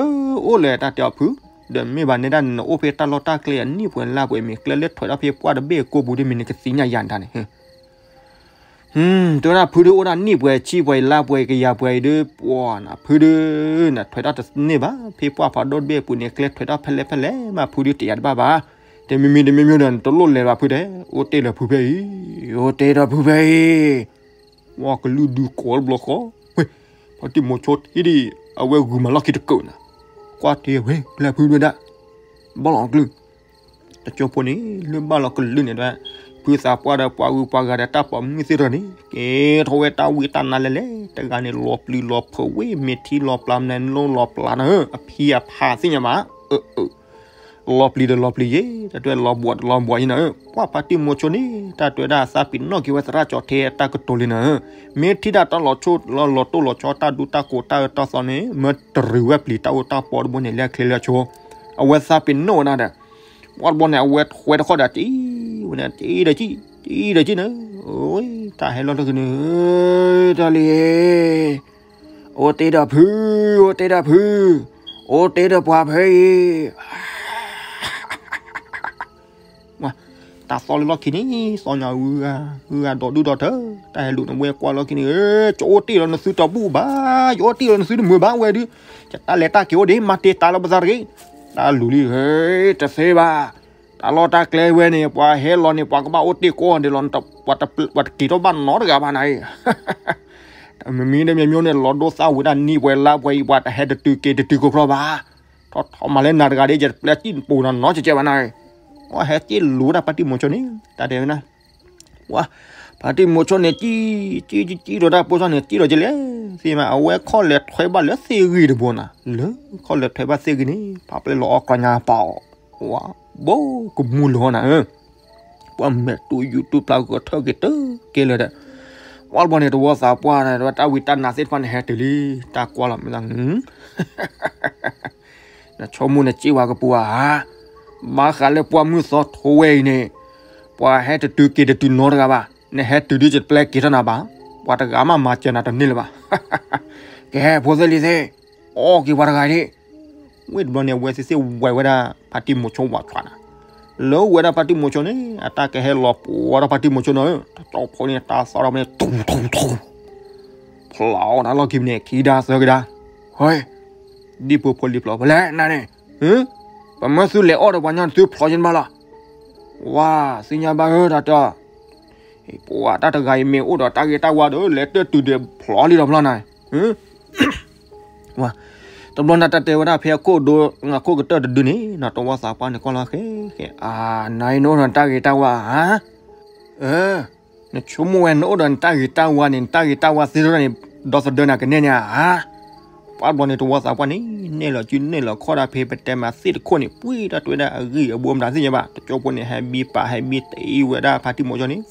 အိၣ်လဲၣ် တၢ်တဲအီၤဖု, ဒီးမ့ၢ်ဘၣ်နဲဒၣ် နအိၣ်ဖဲတၢ်လီၢ်တၢ်ကျဲအနံၣ်ပှဲၤလါပှဲၤ မ့ၢ်ကျဲလၢထွဲးထီၣ်ဖဲပှၢ်တဘ့ၣ်ကိာ်ပူၤဒ်မ့ၢ် နကသ့ၣ်ညါယၤတၢ်န့ၣ် တဲဝဲဒၣ်ဖုဒုအိၣ်ဒၣ်နံၣ်ပှဲၤဆံပှဲၤလါပှဲၤကယၤပှဲၤအံၤဒု ပှၤနၤဖုဒု နထွဲးထီၣ်တန့ၢ်ဘၣ် ဖဲပှၢ်ဖးဒိၣ်တဘ့ၣ်အပူၤန့ၣ် ကျဲထွဲးထီၣ်ဖဲလဲၣ်ဖဲလဲၣ်မး ဖုဒုတယာ်တဘၣ်ဘၣ်, တမံၤမံၤတမံၤမံၤဒီး နတလိၣ်လဲၤဘၣ်ဖုတဲ, အိၣ်တ့ၢ်ဒီးဖုဖဲအံၤ, အိၣ်တ့ၢ်ဒီးဖုဖဲအံၤ ဝဲကလုာ်ဒူကိးတဘျီဃီ, ဝဲ, ဖါတံၢ်မိၤဆိထံၣ်ဒံး အဝဲဂုာ်မၤလီၢ်ခံတကုးနၤ, ကွၢ်တ့ၢ်ဝဲ လၢဖုဒုဒၣ်, ဘၣ်လီၤကလုၢ်, တကၠိဖိန့ၣ် လၢဘၣ်လီၤကလုၢ်န့ၣ်ဒီး, ဖုသးပှၢ်ဒီးပှၤဂုၤပှၤဂၤဒီးတၢ်ပိာ်မုၣ်သ့ၣ်တဖၣ်န့ၣ် ကဲထီၣ်ဝဲတၢ်ဝံတၢ်နါလဲၣ်လဲၣ်, တဂၤန့ၣ်လီၤပျံၤလီၤဖုးဝဲ မ့ၢ်ထံလီၤပျၢ် မ့ၢ်နိလီၤပျၢ်နၤဧၢ, အဖံအဖါသ့ၣ်ညါမး, အၢ လီၤပျံၤဒီးလီၤပျံၤယဲ, တၢ်တဲလီၤဘှီးဒီးလီၤဘှီးယဲနၤဧၢ, ပှၢ်ဖါတံၢ်မိၤဆိန့ၣ် တၢ်တဲဝဲဒၣ်သးပ့ၤနီၣ်က့ၤဝဲသရၣ်ကၠီထဲအတၢ်ကတိၤလံနၤဧၢ, မ့ၢ်ထံၣ်ဒၣ်တၢ်လီၤဆိၣ်လီၤတိၢ်လီၤဆီတၢ်ဒူတၢ်ကိးတၢ်အၢတၢ်သီန့ၣ် မၢတရံးဝဲပျံၤတၢ်အိၣ်တၢ်ပီတဘိန့ၣ် လၢအချ့လၢအဆိ, အဝဲသးပ့ၤနီၣ်ဝဲဒၣ်ဒီး, ပှၢ်တဘိန့ၣ် အဝဲထွဲတခီဒီး ကံဝဲန့ၣ် ကံဒီးကံ, ကံဒီးကံနၤ, တၢ်ဟဲလီၤလၢခံန့ၣ်, တၢ်လံ, အိၣ်တ့ၢ်ဒီးဖု, အိၣ်တ့ၢ်ဒီးဖု, အိၣ်တ့ၢ်ဒီးပှၤဖဲအံၤ တၢ်သီလၢလီၢ်ခံန့ၣ် သီညါဝုဂၤ, ဝုဂၤဒီးဒူၣ်ဒီးထၢ, တၢ်ဟဲလူၤန့ၣ်ဝဲကွၢ်လီၢ်ခံန့ၣ်, ယအိၣ်တ့ၢ်လီၤနသုတဘူၣ်ဘၣ်, ယအိၣ်တ့ၢ်လီၤနသုတမုာ်ဘၣ်ဝဲဒု, ယတၢ်လဲၤတၢ်က့ၤအိၣ်ဒံး မၤတ့ၢ်တၢ်လၢပသးတဂ့ၤ, တၢ်လူၤလံ, တသ့ဘၣ်, တၢ်လီၢ်တၢ်ကျဲဝဲန့ၣ် ပှၤဟဲလီၤန့ၣ် ပှၤကဘၣ်အိၣ်တ့ၢ်ကိးဂၤဒဲးလီၤ, ပှၤတက့ၤထီၣ်ဘၣ်နီတဂၤဘၣ်နၤ, မ့မ့ၢ်တမံၤမံၤန့ၣ် လီၤဒိသးဝံၤဒၣ်နံၣ်ပှဲၤလါပှဲၤအံၤ ပှၤတဟဲတတုၤက့ၤတတုၤကီၢ်ချီဘၣ်, ထီၣ်ထီၣ်မၤလၢနၤတဂၤဒ် ယတပျဲစံၣ်ပူၤနၤနီတကဲဘၣ်နၤ, အဟဲစ့ၢ်လူၤဝဲဒၣ်ဖါတံၢ်မိၤဆိန့ၣ် တၢ်တဲဝဲနၤ, ဝါ, ဖါတံၢ်မိၤဆိန့ၣ် စံၣ်, စံၣ်စံၣ်စံၣ်ဒီးတၢ်ပိာ်ထွဲန့ၣ် စံၣ်ဒီးကလဲၤ, သ့မး အဝဲခီၣ်လဲၤထွဲဘၣ်လၢသ့ၣ်ဂံၢ်တဘိနၤ, လၢခီၣ်လဲၤထွဲဘၣ်သ့ၣ်ဂံၢ်န့ၣ် ဖးပျဲၢ်လီၤအီၣ်ကျီညါပာ်အီၤ, ဝါ, ဘိကမူလီၤနၤဧၢ, ပှၤမဲာ်တူၢ်ယူၤတူၢ်ဖျါဂီၤထၢၣ်က့ၤတကဲလၢာ်ဒီး, ပှၤဘျီန့ၣ် တဝီသးပှၢ်န့ၣ် တၢ်ဝံတၢ်နါသ့ၣ်တဖၣ်န့ၣ် ဟဲတုၤလံ, တၢ်ကွၢ်လီၤမ့ၢ်သး နဆိကမိၣ်နစ့ၢ်ဝဲကပူၤဧါ, ဘၣ်ဃးလၢပှၢ်မုၢ်သီထိဝဲအံၤန့ၣ်, ပှၤဟဲတတုၤက့ၤတတုၤနီတဂၤဘၣ်, နဟဲတုၤဒုး ယတပျဲက့ၤထီၣ်နၤဘၣ်, ပှၤတဂၤမးမၤစၢၤနၤတန့ၢ်လၢၤဘၣ်. ကဲ ဖိသ့ၣ်လံၤသ့ၣ်, အီၣ်က့ၤပှၤတဂၤဒၣ် ဝ့ၢ်တဘျီန့ၣ် အဝဲသ့ၣ်သ့ၣ်ဝဲဝဲဒၣ် ဖါတံၢ်မိၤဆိဝးချါနၤ, လၢဝဲဒၣ်ဖါတံၢ်မိၤဆိန့ၣ် အတၢ်ကဟဲလီၤပှီၤထီၣ်ဖါတံၢ်မိၤဆိနီၤဧၢ, တကၠီဖိန့ၣ် တၢ်သီထီၣ်ဖဲန့ၣ် ထူထူထူ, ဖျိးအီၣ်တၢ်လီၢ်ခံန့ၣ် ခံဒါသၢကဒါ, ဟဲ, ဒ်ဖိဖိလံၤဖျိး ဖဲလဲၣ်နၤန့ၣ်, ပမ့ၢ်သုလဲၤအီၣ်ဒီးပှၤညီသုဖျိးက့ၤဘၣ်လီၤ, ဝါ, သ့ၣ်ညါဘၣ်ဧၢ တၢ်တဲ ပှၤတၢ်တဂၤအံၤမ့ၢ်အိၣ်ဒီးတၢ်ဂ့ၤတၢ်ဝါဒီး လဲၤတတုၤဒီးဖျိးလံဒီးဖျိးနၤ, တဘျီန့ၣ်တၢ်တဲဝဲဒၣ်ဖဲအခိၣ်ဒိ အခိၣ်ကတၢၢ်တဒုန့ၣ် နီၢ်တဝီသးပှၢ်န့ၣ်ကွၢ်လီၤဃဲဃဲ အါ, နၤအံၤနအိၣ်ဒီးနတၢ်ဂ့ၤတၢ်ဝါဧါ, နဆိကမိၣ်ဝဲနအိၣ်ဒီးနတၢ်ဂ့ၤတၢ်ဝါန့ၣ် နတၢ်ဂ့ၤတၢ်ဝါသ့ၣ်တဖၣ်န့ၣ် ဒီသဒၢနၤကနဲၣ်န့ၣ်ဧါ. ပှၤဘျီန့ၣ်တဝီသးပှၢ်န့ၣ် နဲၣ်လီၤစုနဲၣ်လီၤခီၣ်ဒၣ်ဖဲပတဲမးသ့ၣ်တခိၣ်န့ၣ် ပှ့ၤတၢ်တွဲဒၣ်အဂံၢ်အဘိမတၤသ့ၣ်ညါဘၣ် တကၠီဖိန့ၣ် ဟဲဘံပာ်ဟဲဘံတ့ဝဲဒၣ်ဖါတံၢ်မိၤဆိန့ၣ်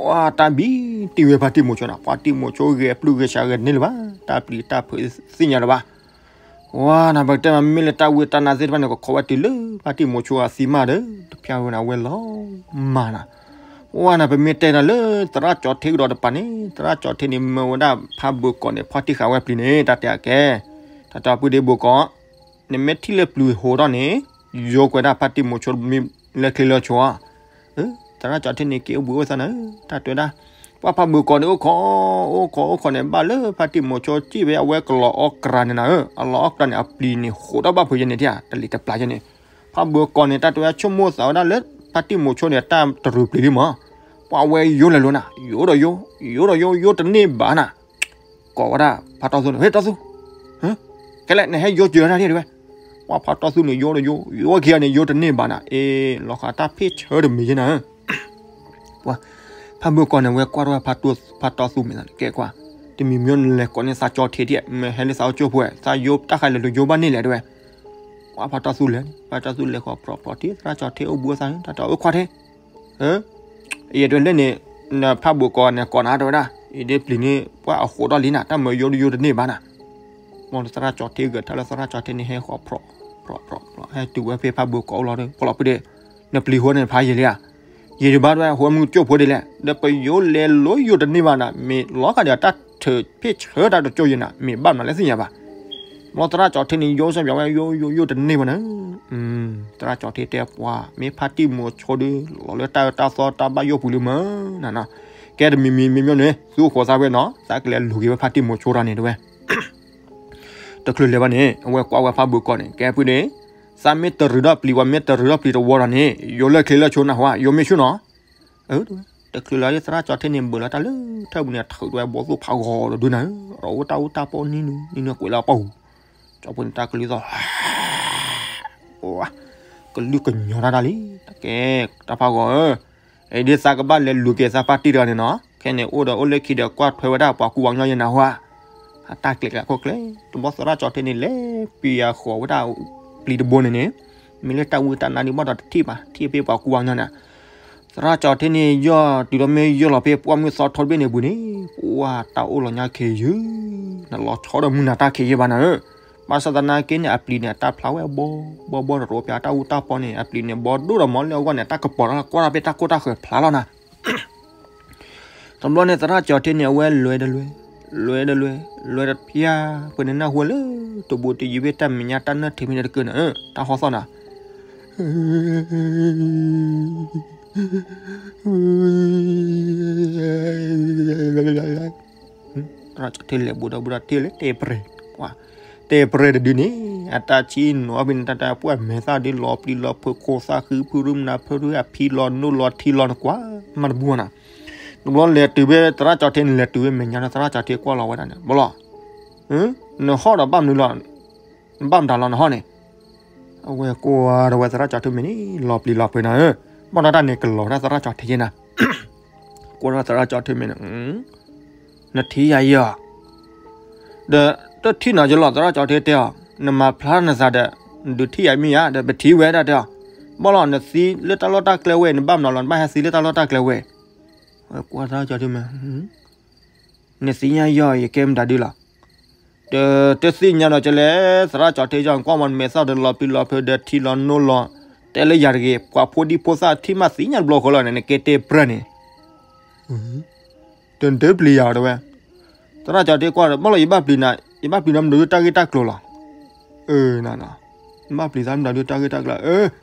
ဝါ တၢ်ဘံတ့ဝဲဖါတံၢ်မိၤဆိန့ၣ် ဖါတံၢ်မိၤဆိဂဲၤပျုၢ်ဂဲၤဆှးဂဲၤတန့ၢ်လၢၤဘၣ် တၢ်ပျံၤတၢ်ဖုးသ့ၣ်ညါလၢၤဘၣ်. ဝါနၤ ပကတဲမးမ့ၢ်လၢတၢ်ဝံတၢ်နါသ့ၣ်တဖၣ်န့ၣ် ကခိးဝဲတုၤလၢဖါတံၢ်မိၤဆိအသံမးဒီး တဖျါဝဲန့ၣ် အဝဲလီၤမၢ်နၤ. ဝါနၤ ပမ့ၢ်တဲနၤလၢသရၣ်ကၠီၤထ့ကဒီးတပၤန့ၣ် သရၣ်ကၠီၤထ့န့ၣ် မၢဝဲဒၣ်ဖါဘၢကီးန့ၣ် ဖီၣ်တံၢ်ဃာ်ဝဲပျံၤန့ၣ် တၢ်တဲအကဲ တၢ်တဲအီၤ ပုၢ်ဒ့ဘိကီး နမ့ၢ်ထံၣ်လၢပျံၤဟိးထီၣ်န့ၣ် ယိကွဲးဒၣ်ဖါတံၢ်မိၤဆိမ့ၢ်လၢချ့လၢဆိဧါ. သရၣ်ကၠီၤထ့န့ၣ် က့ၤအိၣ်ဘှံးအိၣ်သါနၤ တၢ်တဲဝဲဒၣ် ပှၤဖါဘၢကီးန့ၣ် အိၣ်ခိး အိၣ်ခိး အိၣ်ခိးန့ၣ် ဘၣ်လၢဖါတံၢ်မိၤဆိ စံၣ်ဝဲအဝဲကလီၤအီၣ်ကြၤန့ၣ်နၤဧၢ, အလီၤအီၣ်ကြၤန့ၣ် အပျံၤန့ၣ် ဟိးထီၣ်ဘၣ်ဖုးယဲန့ၣ်ထံၣ်ဧါ, တလံၤတပျၢ်ယဲန့ၣ်. ဖါဘၢကီးန့ၣ် တၢ်တဲဝဲဆိကမိၣ်သးဝဲဒၣ်လၢ ဖါတံၢ်မိၤဆိန့ၣ် တၢ်တရူးပျံၤလံမး, ပှၤဝဲယိလဲၤလိာ်နၤ ယိဒီးယိ ယိဒီးယိ ယိတန့ၢ်ဘၣ်နၤ ကိးဝဲဒၣ်ဖါတီၢ်သူန့ၣ် ဟ့ၣ်တီၢ်သူ, ကဲလဲၣ် နဟဲယိစၢၤတၢ်ဒံးဝဲ. ပှၤဖါတီၢ်သူန့ၣ် ယိဒီးယိ ယိဝဲခံဂၤန့ၣ် ယိတန့ၢ်ဘၣ်နၤ, အ့ လီၤဃာ်တၢ်ဖ့ၣ်ဆၢတမံၤယဲနၤ. ပှၤဖါဘၢကီးန့ၣ် ဝဲကွၢ်ထီၣ်ဝဲဖါတီၢ်သူမ့ၢ်သးန့ၣ် ကဲကွၢ်, တမံၤမ့ၢ်နလဲၤကိးန့ၢ်သးကၠီၤထ့ဒံး မ့ၢ်ဟဲလၢသးအိၣ်ကၠိဖိဝဲ သးယိတၢ်ဃးလဲၤလိာ်ယိဘၣ်န့ၢ်လဲၣ်တဲဝဲ. ပှၤဖါတီၢ်သူလဲၤန့ၣ် ဖါတီၢ်သူလဲၤဃီၤပြီၤပြီၤထံ သရၣ်ကၠီၤထ့အိၣ်ဘှံးအိၣ်သါန့ၣ် တၢ်တဲအီၤ အခွါထ့ ယတဲလၢန့ၣ် နဖါဘၢကီးန့ၣ်ကိးနၤတဲဝဲဒၣ် အံၤဒ်ပျံၤန့ၣ် ပှၤအဟိးထီၣ်လံနၤ တၢ်မၢယိယိတန့ၢ်ဘၣ်နၤ. မ်သရၣ်ကၠီၤထ့ဂဲၤထၢၣ်လၢသရၣ်ကၠီၤထ့န့ၣ် ဟဲဃီၤပြီၤပြီၤပြီၤ ဟဲတုၤဝဲဖဲဖါဘၢကီးအိၣ်လီၤဒီး ဖီလီၤပှၤဒီး နပျံၤဟိန့ၣ်ဖးယံာ်လံဧါ. ယံာ်ဒံးဘၣ်တဲဝဲ ဟိမုၢ်ကၠိဖိဒ်လဲၣ် ဒီးပယိလဲၤလိာ်ယိတန့ၢ်ဘၣ်နၤ မ့ၢ်လီၤဃာ်ဒီးတၢ်ထုးဖ့ၣ်ဆၢတၢ်တကၠိယဲနၤ မ့ၢ်ဘၣ်မနုၤလဲၣ်သ့ၣ်ညါဘၣ်. မ်သရၣ်ကၠီၤထ့န့ၣ် ယိစၢ်ပၠးဝဲ ယိယိယိတန့ၢ်ဘၣ်နၤ. သရၣ်ကၠီၤထ့တဲပှၤ မ့ၢ်ဖါတံၢ်မိၤဆိဒီး လီၤလၢတၢ်အၢတၢ်သီတၢ်ဘၣ်ယိၣ်ပူၤလံမၢ်နၤ. ကဲတမံၤမံၤမ့ၢ်မ့ၢ်န့ၣ် သူဃိးသးဝဲနီၤ သးကလဲၤလူၤက့ၤဝဲဖါတံၢ်မိၤဆိတၢ်န့ၣ်တဲဝဲ တချုးလဲၤဘၣ်န့ၣ် အဝဲကွၢ်ဝဲဖါဘၢကီးန့ၣ် ကဲဖုဒီး သးမ့ၢ်တရူးထီၣ်ပျံၤ ပှၤမ့ၢ်တရူးထီၣ်ပျံၤတဝီဒီးန့ၣ် ယိလၢချ့လၢဆိနၢ်ဟူဧါ ယိမ့ၢ်ဆူၣ်နီၤ. တချုးလီၤသရၣ်ကၠီၤထ့န့ၣ် ဘၢၣ်လီၤတၢ်လၢထၢၣ်ပူၤန့ၣ် ထုးဝဲဘီၣ်သိၣ်ဖးဂီၤဒီးဒုနၤ အိၣ်တၢ်အူတၢ်ပီနံၤနံၤ နံၤနံၤကွဲးလၢအပီၢ်ပူၤ ကၠီဖိန့ၣ် တၢ်ကလုၢ်သီၣ် ကလုၢ်ကညီၤတၢ်တၢ်လံ တၢ်ကဲ တၢ်ဖးဂီၤဧၢ, အံၤဒ်သးကဘၣ်လဲၤလူၤက့ၤသးဖါတံၢ်တဂၤန့ၣ်နီၤ ခဲန့ၣ်အိၣ်ဒီးအိၣ်လၢခံဒီးကွၢ်ထွဲဝဲဒၣ်ပှၤကူပှၤကညီယဲနၢ်ဟူဧါ, အတၢ်ကျဲးကျဲးခိၣ်ကျဲ တဘျီသရၣ်ကၠီၤထ့န့ၣ် လဲၤပျံၤအဃီၤဝဲဒၣ်ပျံၤတဘိန့ၣ်န့ၣ်, မ့ၢ်လၢတၢ်ဝံတၢ်နါဒ်ဘၣ်ဒီးတထံၣ်ဘၣ် ထံၣ်ဖဲပှၤကူပှၤကညီန့ၣ် သရၣ်ကၠီၤထ့န့ၣ် ယီၢ်တုၤဒီးမ့ၢ်ယီၢ်လီၤဖဲပှၢ်မုၢ်သီထိတဘ့ၣ်န့ၣ်ပူၤန့ၣ်, ပှၤတၢ်အိၣ်လီၤညါခဲယုၢ်, နလီၤဆီဒီးမုၢ်နၤတၢ်ခဲယဲၢ်ဘၣ်နၤဧၢ, ဘၣ်ဆၣ်သနာ်က့န့ၣ် အပျံၤန့ၣ် အတၢ်ဖျါဝဲဘီဘီဘီတရိးပၠးတၢ်အူတၢ်ပီန့ၣ် အပျံၤန့ၣ် ဘီဒိၣ်ဒီးမ့ၢ်လၢအဂီၢ်န့ၣ် တၢ်ကပီၤတၢ်ကွၢ်တၢ်ဖဲတၢ်ကိၢ်တၢ်ဃၢၤဖျါလီၤနၤ တဘျီန့ၣ် သရၣ်ကၠီၤထ့န့ၣ် အဝဲလဲၤဒီးလဲၤ, လဲၤဒီးလဲၤ, လဲၤဒီးဖျါ, ပှၤန့ၣ်နၢ်ဟူလၢ တဘူးတယံၤဖဲတၢ်မဲာ်ညါတၢ်နၢၣ်ထံးမ့ၢ်တကၢၢ်န့ၣ် တၢ်ဟီသီၣ်နၤ သရၣ်ကၠီၤထ့လဲၤဘူးဒီးဘူးဒီးထံၣ်လၢ တဲပြဲၢ်, တဲပြဲၢ်တဒုန့ၣ် အတၢ်ဆံၣ်နီၤဖဲန့ၣ် တၢ်တၢ်ပှၢ်မဲာ်သၣ်ဒ်လီၤပျံၤလီၤဖုးခိၣ်သၣ်ဃံဖုရူမနၤဖုရူအဖံလီၤနိၣ်လီၤထံလီၤနကွၢ်မးတဘူးနၤ, တဘျီလဲၤတုၤဖဲသရၣ်ကၠီၤထ့န့ၣ် လဲၤတုၤဖဲမဲာ်ညါလၢသရၣ်ကၠီၤထ့ကွၢ်လီၤဝဲဒၣ်န့ၣ် ဘၣ်လီၤ, နဟီၣ်ဒီးဘၣ်မနုၤလီၤ, ဘၣ်မတၤလီၤနဟီၣ်န့ၣ် အဝဲကွၢ်ဒီးဝဲသရၣ်ကၠီၤထ့မ့ၢ်န့ၣ် လီၤပျံၤလီၤဖုးနၤဧၢ, ဘၣ်ဒီးတၢ်န့ၣ်ကလီၤဝဲဒၣ်သရၣ်ကၠီၤထ့ယဲနၤ, ကွၢ်ဒီးသရၣ်ကၠီၤထ့မ့ၢ်န့ၣ် နထံၣ်ယၤအံၤဧါ, ဒီးတထံၣ်နီၤယလီၤ သရၣ်ကၠီၤထ့တဲအီၤ, နမၤဖျါနသးဒီး နဒုးထံၣ်ယၤမ့ၢ်ဧါ ဒီးပထံၣ်ဝဲဒၣ်တဲအီၤ, ဘၣ်လီၤ နသံလၢတၢ်လီၢ်တၢ်ကျဲဝဲ နဘၣ်မနုၤလီၤ နဘၣ်ဟဲသံလၢတၢ်လီၢ်တၢ်ကျဲဝဲ, ကွၢ်သရၣ်ကၠီထံမ့ၢ် နသ့ၣ်ညါယီၤ ယကဲမတၤဒုလီၤ. တသ့ၣ်ညါဒီးကလဲၣ်, သရၣ်ကၠီထံကၠီ ကွၢ်မီၤ နမဲာ်သၣ်ဒီးလီၤပျံၤလီၤဖုးဒီးထံလီၤနိလီၤ, တဲလၢယၤတဂ့ၤ, ပှၤဖိဒံဖိသၣ်ထံၣ်မးသ့ၣ်ညါတဘျီဃီလီၤန့ၣ် နကဲတဲပြၢန့ၣ် တဒၢပျံၤယၤတဲဝဲ. သရၣ်ကၠီထံကွၢ်ဒီး ဘၣ်လီၤယဘၣ်ပျံၤနၤ, ယဘၣ်ပျံၤနၤမတၤဒုတၢ်ဂ့ၢ်တၢ်ကျိၤလီၤ. ဘၣ်ပျံၤသးမတၤဒုတၢ်ဂ့ၢ်တၢ်ကျိၤ,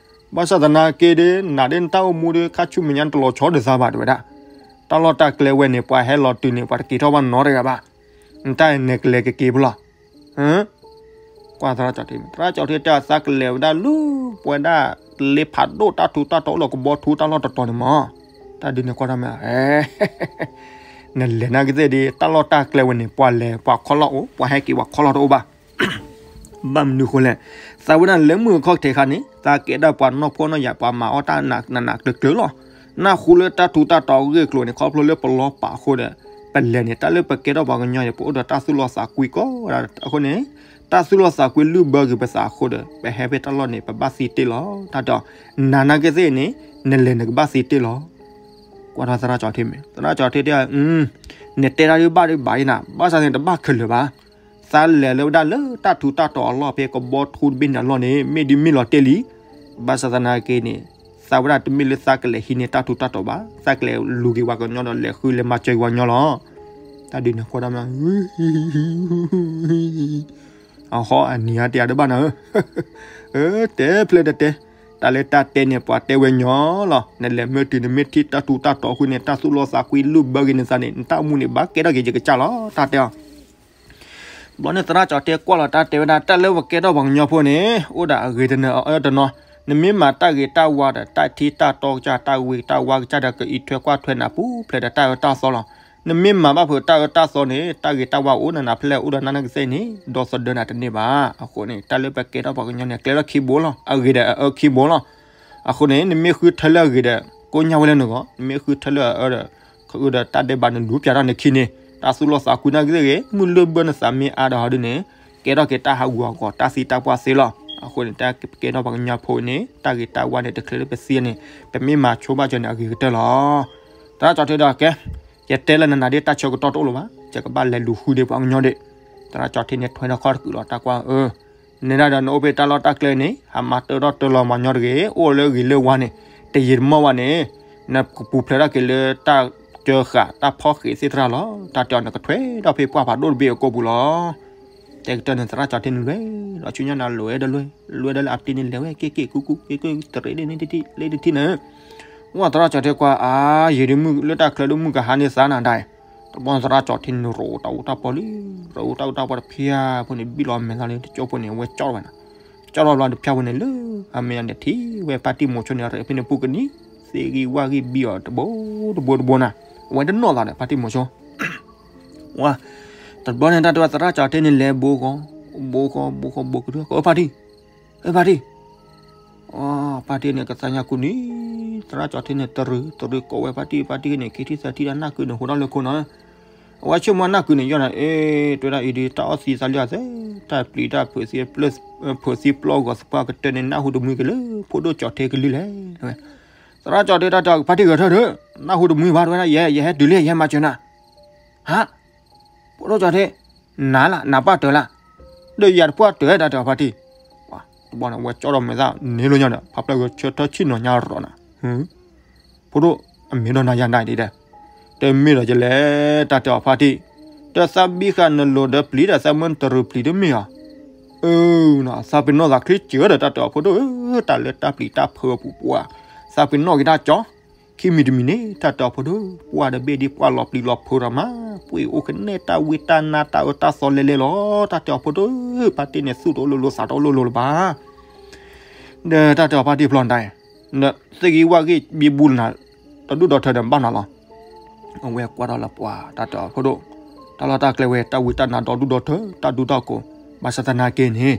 ဘၣ်ဆၣ်သနာ်က့ဒီး နၤဒ်နတၢ်အိၣ်မူဒီး ခါဆူမဲာ်ညါနတလီၤဆီဒၣ်သးဘၣ်တဲဝဲဒၣ်. တၢ်လီၢ်တၢ်ကျဲဝဲန့ၣ် ပှၤဟဲလီၤတုၤန့ၣ် ပှၤတက့ၤထီၣ်ဘၣ်နီတဂၤဘၣ်. နတၢ်အံၤနကလဲၤကက့ၤဖဲလဲၣ် ကွၢ်သရၣ်ကၠီထံ, သရၣ်ကၠီထံတဲအသးကလဲၤဝဲဒၣ်လၢ ပဝဲဒၣ်လ့ဖးဒိၣ်တၢ်ထူးတၢ်တီၤအိၣ်လၢကဘီထူတၢ်လီၢ်တတီၤန့ၣ်မး, တၢ်ဒုန့ၣ်ကွၢ်ထီၣ်မ့ၢ် နလဲၤနာ်က့သ့ၣ်ဒီး တၢ်လီၢ်တၢ်ကျဲဝဲန့ၣ် ပှၤလဲၤပှၤခီလီၢ်အိၣ် ပှၤဟဲက့ၤပှၤခီလီၢ်တအိၣ်ဘၣ်. ဘၣ်မနုၤဃိလဲၣ်, သးဝဲဒၣ်လၢမုၢ်အခီၣ်ထံးခါန့ၣ် သးကဲဒၣ်ပှၤနီၢ်ဖှီၣ်နီၢ်ယာ် ပှၤမၤအီၣ်တၢ်နးနးကျၢၤကျၢၤလီၤ. နၢ်ဟူလၢတၢ်ထူးတၢ်တီၤအဂ့ၢ်အကျိၤန့ၣ် ခီဖျိလၢပလီၤပာ်အဃိဒီး ပလဲၤန့ၣ် တၢ်လၢပကဲထီၣ်ပှၤကညီန့ၣ် ပအိၣ်ဒီးတၢ်သူၣ်လီသးကွံကိးဂၤဒဲးအဃိန့ၣ် တၢ်သူၣ်လီသးကွံလုၢ်ဘၢက့ၤပသးအဃိဒီး ပဟဲဖဲတၢ်လီၢ်န့ၣ် ပဘၣ်သ့တ့ၢ်လီၤ. တၢ်တဲအီၤ နၤနာ်က့သ့ၣ်န့ၣ် နလဲၤနကဘၣ်သ့တ့ၢ်လီၤ. ကွၢ်ထီၣ်သရၣ်ကၠီထံမ့ၢ် သရၣ်ကၠီထံတဲ နတဲတၢ်ဒုးဘၣ်ဒုးဘၣ်အံၤနၤ ဘၣ်ဆၣ်န့ၣ်တဘၣ်ခဲလၢာ်ဘၣ်. သးလဲၤလၢဝဲဒၣ်လၢတၢ်ထူးတၢ်တီၤအလီၢ်ဖဲကဘီထူတဘ့ၣ်န့ၣ်အလီၢ်န့ၣ် မ့ၢ်ဒုးမ့ၢ်လီၤတ့ၢ်လံ. ဘၣ်ဆၣ်သနာ်က့န့ၣ် သးဝဲဒၣ်တမ့ၢ်လၢသးကလဲၤဟံးန့ၢ်တၢ်ထူးတၢ်တီၤဘၣ်, သးကလဲၤလူၤက့ၤပှၤကညီဒီးလဲၤဃုလဲၤမၤစၢၤက့ၤပှၤကညီလီၤ. တၢ်ဒုးန့ၣ်ကွၢ်ထီၣ်မ့ၢ် အဟီအနံၤအါတယၤတဘၣ်နၤဧၢ, တဲဖျဲၣ်တတဲ, တၢ်လၢတၢ်တဲန့ၣ် ပှၤတဲဝဲညီလီၤ. နလဲၤမ့ၢ်တုၤနမ့ၢ်ထံၣ်တၢ်ထူးတၢ်တီၤအဃိန့ၣ် တၢ်သူၣ်လီသးကွံလုၢ်ဘၢက့ၤနသးန့ၣ် နတၢ်အိၣ်မူန့ၣ် ဘၣ်ကဲထီၣ်က့ၤယကစၢ်လီၤ. တၢ်တဲအီၤ ဘျီန့ၣ်သရၣ်ကၠီတဲကွၢ်လီၤတၢ်တဲဝဲဒၣ် တၢ်လၢပကဲထီၣ်ပှၤကညီဖိန့ၣ် အိၣ်ဒီးအဂ့ၤတနီၤအၢတနီၤ, နမ့ၢ်မၤတၢ်ဂ့ၤတၢ်ဝါဒီး တၢ်ထံတၢ်တီကစၢ် တၢ်ဝံတၢ်ဝါကစၢ်ဒီး ကအံးထွဲကွၢ်ထွဲနၤပူၤဖျဲးဒီးတၢ်အၢတၢ်သီလီၤ. နမ့ၢ်မၤဘၣ်ဖုးတၢ်အၢတၢ်သီန့ၣ် တၢ်ဂ့ၤတၢ်ဝါအိၣ်နၤနၤဖဲလဲၣ်အိၣ်ဒီးနၤနာ်က့သ့ၣ်န့ၣ် ဒီသဒၢနၤတန့ၢ်ဘၣ်. အဃိန့ၣ် တၢ်လၢပကဲထီၣ်ပှၤကညီန့ၣ် ကျဲထီၣ်ခံဘိလီၤ, အဂ့ၤဒီးအအၢခံဘိလီၤ. အဃိန့ၣ် နမ့ၢ်ဃုထၢလၢအဂ့ၤဒီး ကိညၢ်ဝဲလၢနဂီၢ်, နမ့ၢ်ဃုထၢလၢအအၢဒီး ဃုဒီးတၢ်ဒဲးဘးနလူၤပၠးထီၣ်နခံန့ၣ် တၢ်သူၣ်လီသးကွံနာ်က့သ့ၣ်ဂ့ၤ မုၢ်လၢဘၢနသးမ့ၢ်အါဒီးဟီဒုန့ၣ် ကဲထီၣ်က့ၤတၢ်ဟးဂူာ်ဟးဂီၤ တၢ်သံတၢ်ပှၢ်သ့လီၤ. အဃိန့ၣ် တၢ်ကဲထီၣ်ပှၤကညီဖိန့ၣ် တၢ်ဂ့ၤတၢ်ဝါန့ၣ် တချုးလၢပသံန့ၣ် ပမ့ၢ်မၤဆိဘၣ်စၢၤန့ၣ် အဂ့ၤကတၢၢ်လီၤ. သရၣ်ကၠီထံဒီးကဲ, ယတဲလၢနနၤဒ်တၢ်ဆၢကတီၢ်တအိၣ်လၢၤဘၣ်, ယကဘၣ်လဲၤလူၤဃုဒံးပှၤကညီဒံး. သရၣ်ကၠီထံန့ၣ် ထွဲထီၣ်ခီၣ်တကုာ်လီၤ တၢ်ကွၢ်အၢ နဲဒၣ်ဒီးနအိၣ်ဖဲတၢ်လီၢ်တၢ်ကျဲန့ၣ် ဟးမၤတၢထီၣ်တၢလီၤမၤညီတဂ့ၤ, အိၣ်လၢဂ့ၤလၢဝါန့ၣ် တယံာ်တမီၢ်ဘၣ်န့ၣ် နကပူၤဖျဲးထီၣ်က့ၤလၢတၢ်ကၢဃာ်တၢ်ဖီၣ်ဃံးသ့ၣ်တဖၣ်လီၤ. တၢ်တဲအီၤ နကထွဲထီၣ်ဖဲပှၢ်ဖးဒိၣ်တဘ့ၣ်အကိာ်ပူၤလီၤ. တဲကတၢၢ်န့ၣ် သရၣ်ကၠီထံန့ၣ်လွဲၢ်, ဒီးဆူညါန့ၣ်လွဲၢ်ဒီးလွဲၢ်, လွဲၢ်ဒီးလၢအပျ့ၤန့ၣ်လဲၤဝဲ က့ၣ်က့ၣ်ကူကူ က့ၣ်က့ၣ်တရံးဒ်န့ၣ်တထံၣ် လၢတထံၣ်န့ၣ် ဝဲသရၣ်ကၠီထံကွၢ် အါ ယံာ်ဒုးမုၢ်လၢတၢ်ချၢဒုးမုၢ်ကဟါန့ၣ်သးနၤဒၣ်, တဘျီန့ၣ်သရၣ်ကၠီထံန့ၣ် ရိးတၢ်အူတၢ်ပီလံ, ရိးတၢ်အူတၢ်ပီတဖၠၣ်ဖိန့ၣ် ဘံၣ်လီၤမဲာ်သးလၢတကၠိဖိန့ၣ် အဝဲကၠီထီၣ်ဝဲနၤ, ကၠီထီၣ်ဘျီတဖၠၣ်ဖိန့ၣ်လၢ အမဲာ်ညါန့ၣ်ထံၣ်ဝဲဖါတံၢ်မိၤဆိန့ၣ် ရဲၣ်ဖဲန့ၣ်ပူၤကနံၤ သ့ၣ်ဂံၢ်ဝၣ်ဂံၢ်ဘံအီၤတဘိတဘိတဘိနၤ, အဝဲတနီၣ်သးဒီးဖါတံၢ်မိၤဆိ ဝဲ တဘျီန့ၣ်တၢ်တဲဝဲသရၣ်ကၠီထံန့ၣ်လဲၤဘိဃီ, ဘိဃီဘိဃီဘိကဒု ကဖါတံၢ်, ဖါတံၢ်, ဖါတံၢ်န့ၣ် ကသါညါကူနံၤ, သရၣ်ကၠီထံန့ၣ် တရံးတရံးကိးဝဲဖါတံၢ်, ဖါတံၢ်န့ၣ် ခံထံၣ်သၢထံၣ်ဒီးနၢ်ကုန့ၣ် ဟူးထီၣ်လၢခိနီၤ, အဝဲဆိကမိၣ်နၢ်ကုန့ၣ် ယီၢ်နၤ အ့ တဲဝဲဒၣ်အံၤဒုး တၢ်အီၣ်သံသးလံအသး, တၢ်ပျံၤတၢ်ဖုးသံ, ဖုးသံပျီဂီၤသပှၢ်ကတၢၢ်န့ၣ် နၢ်ဟူတမှံက့ၤလၢ ဖိဒိၣ်ကၠီထံကလုၢ်လဲၣ်. သရၣ်ကၠီထံတၢ်တဲအီၤ ဖါတံၢ်ဂဲၤထၢၣ်ဒီး နၢ်ဟူတမှံဘၣ်တဲဝဲဒၣ် ယဲ ယဟဲတုၤလံ ယဟဲမၤစၢၤနၤ ဟါ, ဖိဒိၣ်ကၠီထံ, နၤလၢ နပၢ်တၢၢ်လၢ, ဒီးယၤတပှၢ်တၢၢ်တၢ်တဲအီၤဖါတံၢ်, တဘျီန့ၣ် ဝဲကၠီထီၣ်မဲာ်သးန့ၣ်လီၤညါဒီး ဖါဖျၢၣ်ဂဲၤဆၢထၢၣ်ဆံၣ်နီၤညါရီၤနၤ, ဖိဒိၣ်အမ့ၢ်ဒီးနၤယၤနၤဒ်ဒီး, တမ့ၢ်ဒီးယလဲၣ် တၢ်တဲအီၤဖါတံၢ်, တၢ်သးဘံဃာ်နလိၤဒီးပျံၤဒီးသးမၢနတရံးပျံၤတမ့ၢ်ဧါ, အၢ, သးပ့ၤနီၣ်သးချ့စၢၤဒီးတၢ်တဲအီၤဖိဒိၣ်ဧၢ, တၢ်လၢတၢ်ပျံၤတၢ်ဖုးအပူၤပှၤ, သးပ့ၤနီၣ်က့ၤတၢ်ကၠီ ခံမံၤတမံၤန့ၣ် တၢ်တဲအီၤဖိဒိၣ်, ပှၢ်ဒီးဘ့ၣ်ဒ်ပှၢ်လီၤပျံၤလီၤဖုးဒီးမး, ပှ့ၤအိၣ်ကနဲၣ်တၢ်ဝံတၢ်နါတၢ်အၢတၢ်သီလဲၤလဲၤလီၤ, တၢ်တဲအီၤဖိဒိၣ်, ဖါတံၢ်န့ၣ် သူၣ်တအိၣ်လိၤလိၤသးတအိၣ်လိၤလိၤလၢၤဘၣ် ဒီးတၢ်တဲအီၤဖါတံၢ်ဖျီနတၢ်အံၤ, သ့ၣ်ဂံၢ်ဝၣ်ဂံၢ်ဘံဘူနၤ, တဒူၣ်ဒီထၢဒီးဘၣ်နၤလီၤ. အဝဲကွၢ်ထီၣ်လၢပှၤ တၢ်တဲအီၤဖိဒိၣ်, တၢ်လီၢ်တၢ်ကျဲဝဲ တၢ်ဝံတၢ်နါဒီဒူၣ်ဒီထၢ တၢ်ဒူတၢ်ကိး, ဘၣ်ဆၣ်သနာ်က့န့ၣ်,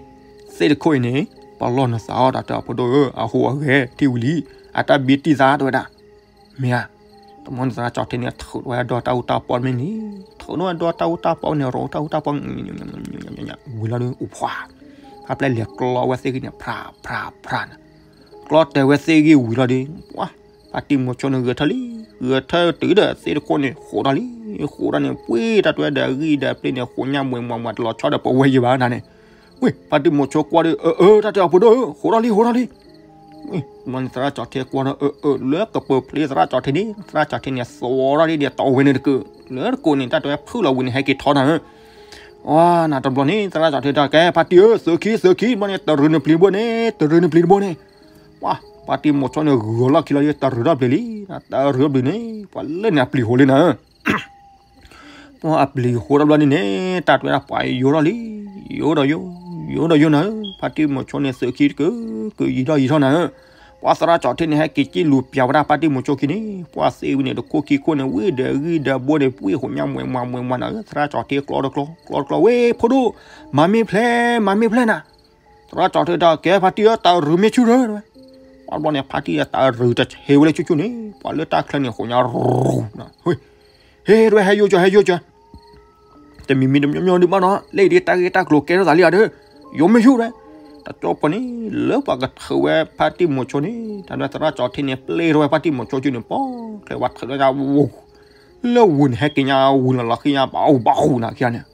သ့ၣ်တခိၣ်အံၤန့ၣ်, ပလီၢ်နသးအီၤ တၢ်တဲအီၤဖိဒိၣ်, အဟူးအဂဲၤထံၣ်ဝံၤလံ, အတၢ်ဘံတံၢ်သးတဲဝဲဒၣ် မ့ၢ်ဧါ, တမီၢ်န့ၣ်သရၣ်ကၠီထံန့ၣ် ထုးဝဲဒၣ်တၢ်အူတၢ်ပီမ့ၢ်န့ၣ်, ထုးဝဲဒၣ်တၢ်အူတၢ်ပီန့ၣ် ရိးတၢ်အူတၢ်ပီ, ဝံၤလီၤဒီး အိၣ်ဖှါ, ဖါပျဲၢ်လဲၤကျီဝဲသ့ၣ်ဂံၢ်န့ၣ် ဖြးဖြးဖြးန့ၣ်, ကျီတဲာ်ဝဲသ့ၣ်ဂံၢ်ဝံၤလီၤဒီး, ပှၤ, ဖါတံၢ်မိၤဆိန့ၣ်ဂဲၤထၢၣ်လံ ဂဲၤထၢၣ်တုၤဒီးသ့ၣ်တခိၣ်န့ၣ် ဃိးထီၣ်လံ, ဃိးထီၣ်န့ၣ် ပှ့ၤတၢ်တွဲဒီးအဂံၢ်ဒီးအပျ့ၤန့ၣ် ဃိးညါမွဲမွဲမွဲ တလီၤဆီဒီးပဝဲယံၤဘၣ်နၤန့ၣ်, ဝ့ၢ် ဖါတံၢ်မိၤဆိကွၢ်ဒီး အၢ အၢ တၢ်တဲအီၤဖိဒိၣ်ဧၢ ဃိးထီၣ်လံ ဃိးထီၣ်လံ, ဝ့ၢ် ဘျီန့ၣ်သရၣ်ကၠီၤထ့ကွၢ်ဒီး အၢ အၢ လၢကပၢၤဖျ့သရၣ်ကၠီၤထ့န့ၣ် သရၣ်ကၠီၤထ့န့ၣ် သဝီထီၣ်ဒ်ဒီးတီဝဲန့ၣ်တကၢၢ်, လၢတကိးန့ၣ် တၢ်တဲဝဲဖုၣ်လီၤဝံၤန့ၣ် ဟဲက့ၤထီနၤဧၢ, ဝါ နၤတဘျီန့ၣ် သရၣ်ကၠီၤထ့တၢ်ကဲ ဖါတံၢ်ဧၢ သုးခံ သုးခံ ဘျီန့ၣ် တရူးနပျံၤတဘိန့ၣ် တရူးနပျံၤတဘိန့ၣ်, ဝါ ဖါတံၢ်မိၤဆိန့ၣ် ဂုၤအီၤလီၢ်ခံလီၤ တရူးထီၣ်ပျံၤလံ, တရူးထီၣ်ပျံၤန့ၣ် ပှၤလၢန့ၣ်အပျံၤဟိးလံနၤဧၢ ပှၤအပျံၤဟိးတဘျီန့ၣ်န့ၣ် တၢ်တဲဝဲဒၣ်ပှၤယိထီၣ်လံ, ယိဒီးယိ, ယိဒီးယိနၤဧၢ, ဖါတံၢ်မိၤဆိန့ၣ် သုးခံတကၢၢ် ကယံၤထီၣ်ယံၤထီၣ်နၤဧၢ, ပှၤသရၣ်ကၠီၤထ့န့ၣ် ဟဲက့ၤကံၣ်လူၤပျးဝဲဒၣ်ဖါတံၢ်မိၤဆိခံန့ၣ် ပှၤသ့ဝံၤန့ၣ် တခိၣ်ခံခိၣ်န့ၣ် ဝံၤဒီးဂံၢ်ဒီးဘိန့ၣ် ပှ့ၤဃိးညါမွဲမွဲမွဲမွဲနၤဧၢ, သရၣ်ကၠီၤထ့ကျီတကျီ ကျီတကျီ ဝ့ၢ် ဖိဒိၣ်, မၤမ့ၢ်ဖျဲး မၤမ့ၢ်ဖျဲးနၤ သရၣ်ကၠီၤထ့တၢ်ကဲ ဖါတံၢ်ဧၢ တရူးမ့ၢ်ဆူၣ်ရၢ တဲဝဲ, ပှၤဘျီန့ၣ် ဖါတံၢ်တရူးတဆ့ဝဲလၢဆူၣ်ဆူၣ်န့ၣ် ပှၤလၢတၢ်ချၢန့ၣ် ဃိးညါရူၤနၤ, ဟ့ၣ် တဲဝဲ ဟဲယိကၠီၤ ဟဲယိကၠီၤ, တမံၤမံၤတမံၤမံၤဒုးဘၣ်နီၤ လၢအံၤဒ်တၢ်ဂ့ၢ်တၢ်ကျိၤကဲထီၣ်သးလံဧါဒီး, ယိမ့ၢ်ဆူၣ်တဲ, တကၠီပှၤန့ၣ် လၢပှၤကထုးဝဲဖါတံၢ်မိၤဆိန့ၣ် တၢ်ဒွဲသရၣ်ကၠီၤထ့န့ၣ် ပျ့ၤထီၣ်ဝဲဖါတံၢ်မိၤဆိကၠူန့ၣ် ပီၣ်ချၢဝဲထုးလၢညါဝူ လၢဝူန့ၣ် ဟဲက့ၤညါဝူလီၤလီၤဃံညါ ဘၣ်အူဘၣ်အူနၤခံဂၤန့ၣ်,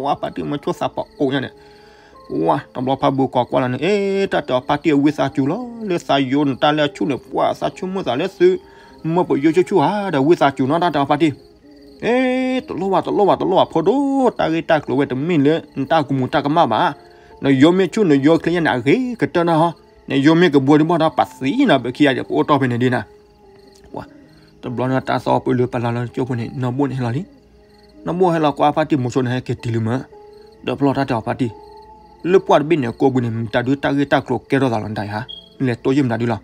ဝါ ဖါတံၢ်မိၤဆိသးပှၢ်အိၣ်ညါန့ၣ်, ဝါ တဘျီဖါဘိကီၤကွၢ်လီၤန့ၣ် အ့ တၢ်တဲအီၤဖါတံၢ်အဝံသးစူၤလီၤ လၢသးယိနတၢ်လၢအဆူၣ်န့ၣ် ပှၤသးဆိကမိၣ်သးလၢသု မၢပယိဆူၣ်ဆူၣ်ဧါ ဒီးဝံသးစူၤနီၤ တၢ်တဲအီၤဖါတံၢ်, အ့ တလိၣ်ဘၣ်တလိၣ်ဘၣ်တလိၣ်ဘၣ်ဖိဒိၣ် တၢ်ဂ့ၢ်တၢ်ကျိၤဝဲတမ့ၢ်လၢ နတၢ်ကမူၤတၢ်ကမၣ်ဘၣ်, နယိမ့ၢ်ဆူၣ်နယိချ့ညါန့ၣ် အဂ့ၤကတၢၢ်နၤဟီ, နယိမ့ၢ်ကဘှီဒုးဘၣ်ဒီး ပှၤသံနၤဘၣ်ခံဂၤဒီး ပအိၣ်တီၢ်ဖဲန့ၣ်ဒ်နၤ ဝါ တဘျီန့ၣ်တၢ်သီပၢၢ်လၢပလၤလီၤကၠိဖိန့ၣ် နီၢ်ဘိၣ်န့ၣ်ဟဲလီၤလံ, နီၢ်ဘိၣ်ဟဲလီၤကွၢ်ဖါတံၢ်မိၤဆိန့ၣ် ဟဲက့ၤတုၤလံမး, ဒီးဖျီတၢ်တဲအီၤဖါတံၢ်, လၢပှၢ်တဘ့ၣ်န့ၣ်အကိာ်ပူၤန့ၣ် မတၤဒုးတၢ်ဂ့ၢ်တၢ်ကျိၤကဲထီၣ်သးလီၤနတၢ်အံၤဟါ, နလဲၤတိစ့ၢ်မတၤဒုးလီၤ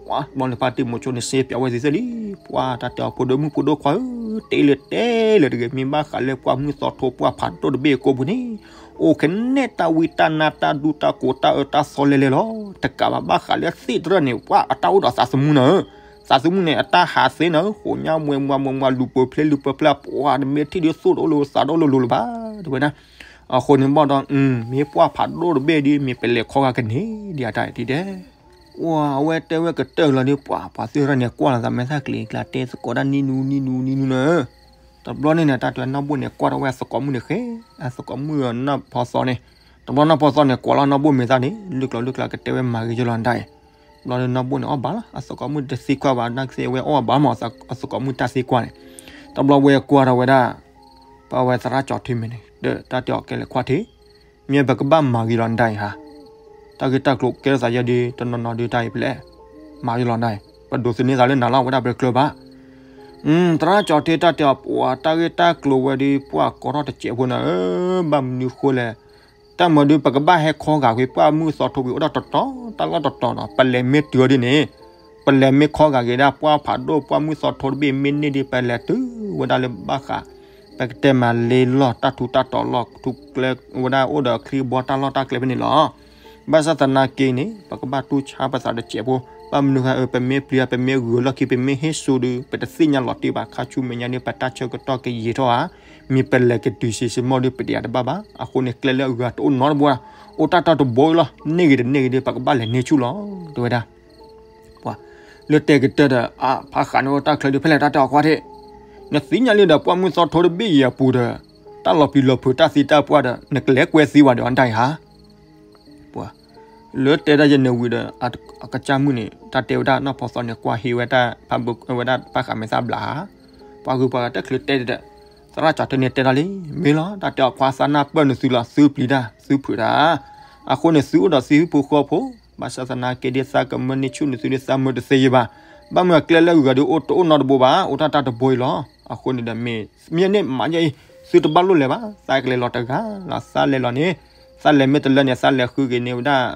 ဝါ ဘျီန့ၣ်ဖါတံၢ်မိၤဆိန့ၣ် စ့ပၠးဝဲသ့ၣ်သ့ၣ်လံ, ပှၤတၢ်တဲအီၤဖိဒိၣ်မုၣ်ဖိဒိၣ်ခွါဧၢ, တဲလၢတဲလၢတဂ့ၤ မ့ၢ်ဘၣ်ဃးလၢပှၢ်မုၢ်သီထိပှၢ်ဖးဒိၣ်တဘ့ၣ်အကိာ်ပူၤန့ၣ်, အိၣ်ခဲန့ၣ်တၢ်ဝံတၢ်နါတၢ်ဒူတၢ်ကိးတၢ်အၢတၢ်သီလဲလဲလီၤ, တကးဘၣ်ဘၣ်ဃးလၢသ့ၣ်တရၢၣ်န့ၣ် ပှၤအတၢ်အိၣ်ဒီးသးသမူနၤဧၢ, သးသမူန့ၣ် အတၢ်ဟးသ့နၤဧၢ, ဃိးညါမွဲမွဲမွဲမွဲ လူၤပၢၤဖျဲးလူၤပၢၤဖျဲး ပှၤတမ့ၢ်ထံၣ်ဒုးသိၣ်တအိၣ်လိာ်သးတအိၣ်လိာ်လိာ်လၢၤဘၣ်, တဲဝဲဒၣ် အဃိန့ၣ်ဘၣ်ဒီး မ့ၢ်ပှၢ်ဖးဒိၣ်တဘ့ၣ်ဒီး မ့ၢ်ပလဲၤခီဂာ်ကန့ၢ်ဒံးအတၢ်အံၤဒ်ဒဲး, ဝါ အဝဲတဲဝဲကတၢၢ်လီၤဒီး ပှၤ ပှၤသ့ၣ်ရၣ်န့ၣ်ကွၢ်လီၤသးမဲာ်သၣ်ကျ့ၤကျါ တဲသကိးတၢ်နံၣ်နူနံၣ်နူနံၣ်နူနၤဧၢ, တဘျီန့ၣ်န့ၣ် တၢ်တဲနီၢ်ဘိၣ်န့ၣ် ကွၢ်ထီၣ်ဝဲအသကိးမုၣ်န့ၣ်ဃဲ, အသကိးမုၣ်နီၢ်ဖီသီန့ၣ်, တဘျီနီၢ်ဖီသီန့ၣ် ကွၢ်လီၤနီၢ်ဘိၣ်မဲာ်သၣ်န့ၣ် လုၢ်ကျိၤလုၢ်ကျါ ကတဲဝဲမၤဂ့ၤယလီၤနတၢ်အံၤ, တဘျီနီၢ်ဘိၣ်န့ၣ် အီၣ်ဘၣ်လီၤ အသကိးမုၣ်တသံကွၢ်ဘၣ် နာ်က့ဝဲအီၣ်ဘၣ်မး အသကိးမုၣ်တၢ်သံကွၢ်န့ၣ်, တဘျီဝဲကွၢ်ထီၣ်ဝဲဒၣ် ပဝဲသရၣ်ကၠီၤထ့မဲာ်န့ၣ် ဒီးတၢ်တဲအီၤကဲလဲၤခွါထံး, မ့ၢ်ပကဘၣ်မၤဂ့ၤလီၤနတၢ်အံၤဟါ, တၢ်ဂ့ၢ်တၢ်ကျိၤကဲထီၣ်သးယဲဒ်တနီၤနီၤဒ်တၢ်အံၤဖဲလဲၣ်, မၤဂ့ၤလီၤနတၢ်အံၤ ပဒိးသန့ၤသးလၢနၤလီၤ ဝဲဒၣ်ပတကျၢၤဘၣ် သရၣ်ကၠီၤထ့တၢ်တဲအီၤ ပှၤတၢ်ဂ့ၢ်တၢ်ကျိၤဝဲဒီး ပှၢ်ကိးထီၣ်တစဲးဖိနၤဧၢ, ဘၣ်မနုၤဃိလဲၣ်, တၢ်မၤဒုး ပကဘၣ်ဟဲခီဂာ်ကွံာ် ပှၢ်မုၢ်သီထိဝံၤအိၣ်ဒီးတတီၤ တၢ်လီၢ်တတီၤနီၤ ပလဲၤမ့ၢ်တုၤအီၤဒ်န့ၣ်, ပလဲၤမ့ၢ်ခီဂာ်က့ၤဒၣ် ပှၢ်ဖးဒိၣ် ပှၢ်မုၢ်သီထိတဘ့ၣ်မ့ၢ်န့ၢ်ဒ် ပလဲၤတုၤဝဲဒၣ်လၢဘၣ်ဃး ပကတဲမးလ့လီၢ် တၢ်ထူးတၢ်တီၤလီၢ်ထူးကျဲဝဲဒၣ် အိၣ်ဒီးချံဘီတၢ်လီၢ်တၢ်ကျဲဖဲန့ၣ်လီၤ. ဘၣ်ဆၣ်သနာ်က့န့ၣ် ပကဘၣ်တူၢ်ဆါပသးတစဲးဖိ, ဘၣ်မနုၤဃိ အၢ ပမ့ၢ်ပျံၤ ပမ့ၢ်ဂုၤလီၢ်ခံ ပမ့ၢ်ဟ့ၣ်စိဒီး ပတသ့ၣ်ညါလီၤတံၢ်ဘၣ် ခါဆူမဲာ်ညါန့ၣ် ပတၢ်ဆၢကတီၢ်ကယံာ်ထီၣ်ဧါ, မ့ၢ်ပလဲၤကတုၤဆံးဆံးမီၢ်ဒီး ပတယာ်တဘၣ်ဘၣ်. အဃိန့ၣ် ကျဲလၢအဂၤတအိၣ်နီတဘိဧါ, အိၣ်တၢ်တီတဘိအံၤလီၤ. န့ၢ်ဂ့ၤတန့ၢ်ဂ့ၤဒီး ပကဘၣ်လဲၤန့ၢ်ဆူၣ်လီၤ တဲဝဲဒၣ် ပှၤလၢတဲာ်ကတၢၢ်ဒီး အါ ဖးဃးန့ၢ်အိၣ်တၢ်ချၢဒီး ဖဲလဲၣ်တၢ်တဲအီၤကွၢ်ထံး, နသ့ၣ်ညါလံဒီး ပှၢ်မုၢ်သီထိတဘ့ၣ်အံၤအပူၤဒီး တၢ်လီၤပျံၤလီၤဖုးတၢ်သံတၢ်ပှၢ်ဒီး နကလဲၤကွဲသံဝဲဒီး အတၢ်အံၤဟါ ပှၤလၢတဲတၢ်ယဲန့ၣ်ဝံၤဒီး အကစၢ်မုၣ်န့ၣ် တၢ်တဲဝဲဒၣ်နီၢ်ဖီသီန့ၣ် ကွၢ်ဟ့ၣ်ဝဲဒၣ် ဖးဘိဝဲဒၣ် ဖးဃးမဲာ်သၣ်ဘျးဧါ, ပှၤဂုၤပှၤဂၤတချုးတဲဒီး သရၣ်ကၠီၤထ့န့ၣ်တဲတၢ်လံ, မ့ၢ်လီၤ တၢ်တဲအီၤခွါ သးနၢ်ပၢၢ်နသုလီၤ သုပျံၤတၢ် သုဖုးတၢ်, အဃိန့ၣ် သုအိၣ်ဒီးသုဟံၣ်ဖိဃီဖိ, ဘၣ်ဆၣ်သနာ်က့ဒီး သးကမၢန့ၢ်ဆူၣ်န့ၢ်သုဒီး သးမၢတသ့ယံၤဘၣ်, ဘၣ်မနုၤအကျဲလၢအဂၤဒီး အိၣ်တအိၣ်နီတဘိဘၣ်, အိၣ်တၢ်တၢ်တဘိအံၤလီၤ. အဃိန့ၣ်ဒီး မ့ၢ်မ့ၢ်န့ၣ်မးယဲအံၤ သုတဘၣ်လိၣ်လဲၤဘၣ်, သးကလဲၤလီၤတဂၤလီၤ, သးလဲၤလီၤန့ၣ် သးလဲၤမ့ၢ်တလၢန့ၣ် သးလဲၤဃုက့ၤန့ၢ်ဝဲဒၣ်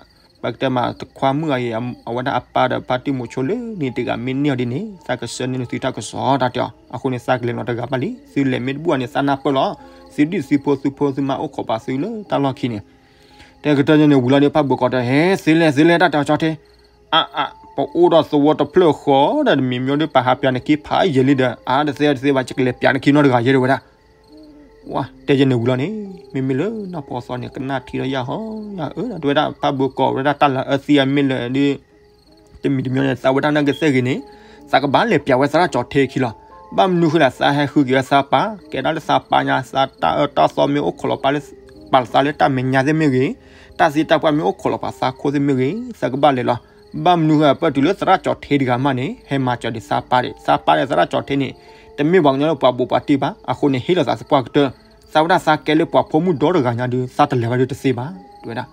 ပကတဲမးတခွါမုၣ်အံၤ အဝဲဒၣ်အပၢ်ဒီးဖါတံၢ်မိၤဆိလၢန့ၣ်တဂၤ မ့ၢ်န့ၢ်အီၤဒ်န့ၣ် သးကဆှၢန့ၢ်သုတၢ်ကစီၣ်တၢ်တဲအီၤ. အဃိန့ၣ် သးကလဲၤလီၤတဂၤဘၣ်လံ, သုလဲၤမ့ၢ်တဘူၣ်အီၤန့ၣ် သးနၢ်ပၢၢ်လီၤ, သုဒုၣ်သုဖိသုဖိသုမါအိၣ်ခိးပာ်သုလၢတၢ်လီၢ်ခံန့ၣ် တဲကတၢၢ်န့ၣ်ဝံၤလီၤဒီး ဖးဘိကီၤတဲ ဟဲ သ့လဲၣ်သ့လဲၣ် တၢ်တဲအီၤကၠီၤထ့, အါအါ ပအိၣ်ဒီးသဝီတဖျၢၣ်ဃီဒီး တမံၤမံၤဒီး ပဟးပၠးနခံဖးယံာ်လံဒီး အါ တသ့တသ့ဘၣ် ယကလဲၤပၠးနခံနီတဂၤယဲ တဲဝဲဒၣ် ဝါ တဲယဲန့ၣ်ဝံၤလီၤန့ၣ် မ့မ့ၢ်လၢနီၢ်ဖီသီန့ၣ် ကနၣ်ထံဒီးယၢ်ဟီယၢ်အၢ တဲဝဲဒၣ် ဖးဘိကီၤဝဲဒၣ်တၢ်လၢအအၢသံအမ့ၢ်လၢဒ် တမံၤတမံၤန့ၣ် သးဝဲဒၣ်နာ်က့သ့ၣ်ဂ့ၤန့ၣ် သးကဘၣ်လဲၤပျးဝဲသရၣ်ကၠီၤထ့ခံလီၤ. ဘၣ်မနုၤဃိလဲၣ် သးဟဲဃုက့ၤဝဲသးပၢ် ကဲဒၣ်လၢသးပၢ်ညါ သးတၢ်အၢတၢ်သီမ့ၢ်အိၣ်ခိးလီၤပာ်လၢ ပာ်လီၤသးလၢတၢ်မဲာ်ညါသ့ၣ်မ့ၢ်ဂ့ၤ, တၢ်သံတၢ်ပှၢ်မ့ၢ်အိၣ်ခိးလီၤပာ်သးခိၣ်သ့ၣ်မ့ၢ်ဂ့ၤ သးကဘၣ်လဲၤလီၤ. ဘၣ်မနုၤဃိ ပၣ်တုၤလၢသရၣ်ကၠီၤထ့တဂၤမးန့ၣ် ဟဲမၤစၢၤဒံးသးပၢ်ဒံး သးပၢ်ဒီးသရၣ်ကၠီၤထ့န့ၣ် တမ့ၢ်ပှၤကညီလၢပှၤဘူးပှၤတံၢ်ဘၣ် အဃိန့ၣ် ဟ့ၣ်လီၤသးသပှၢ်ကတၢၢ်, သးဝဲဒၣ်သးကဲလၢပှၤဖိမုၣ်ဒီတဂၤညါဒုး သးတလဲၤဘၣ်ဒုးတသ့ဘၣ် တဲဝဲဒၣ်.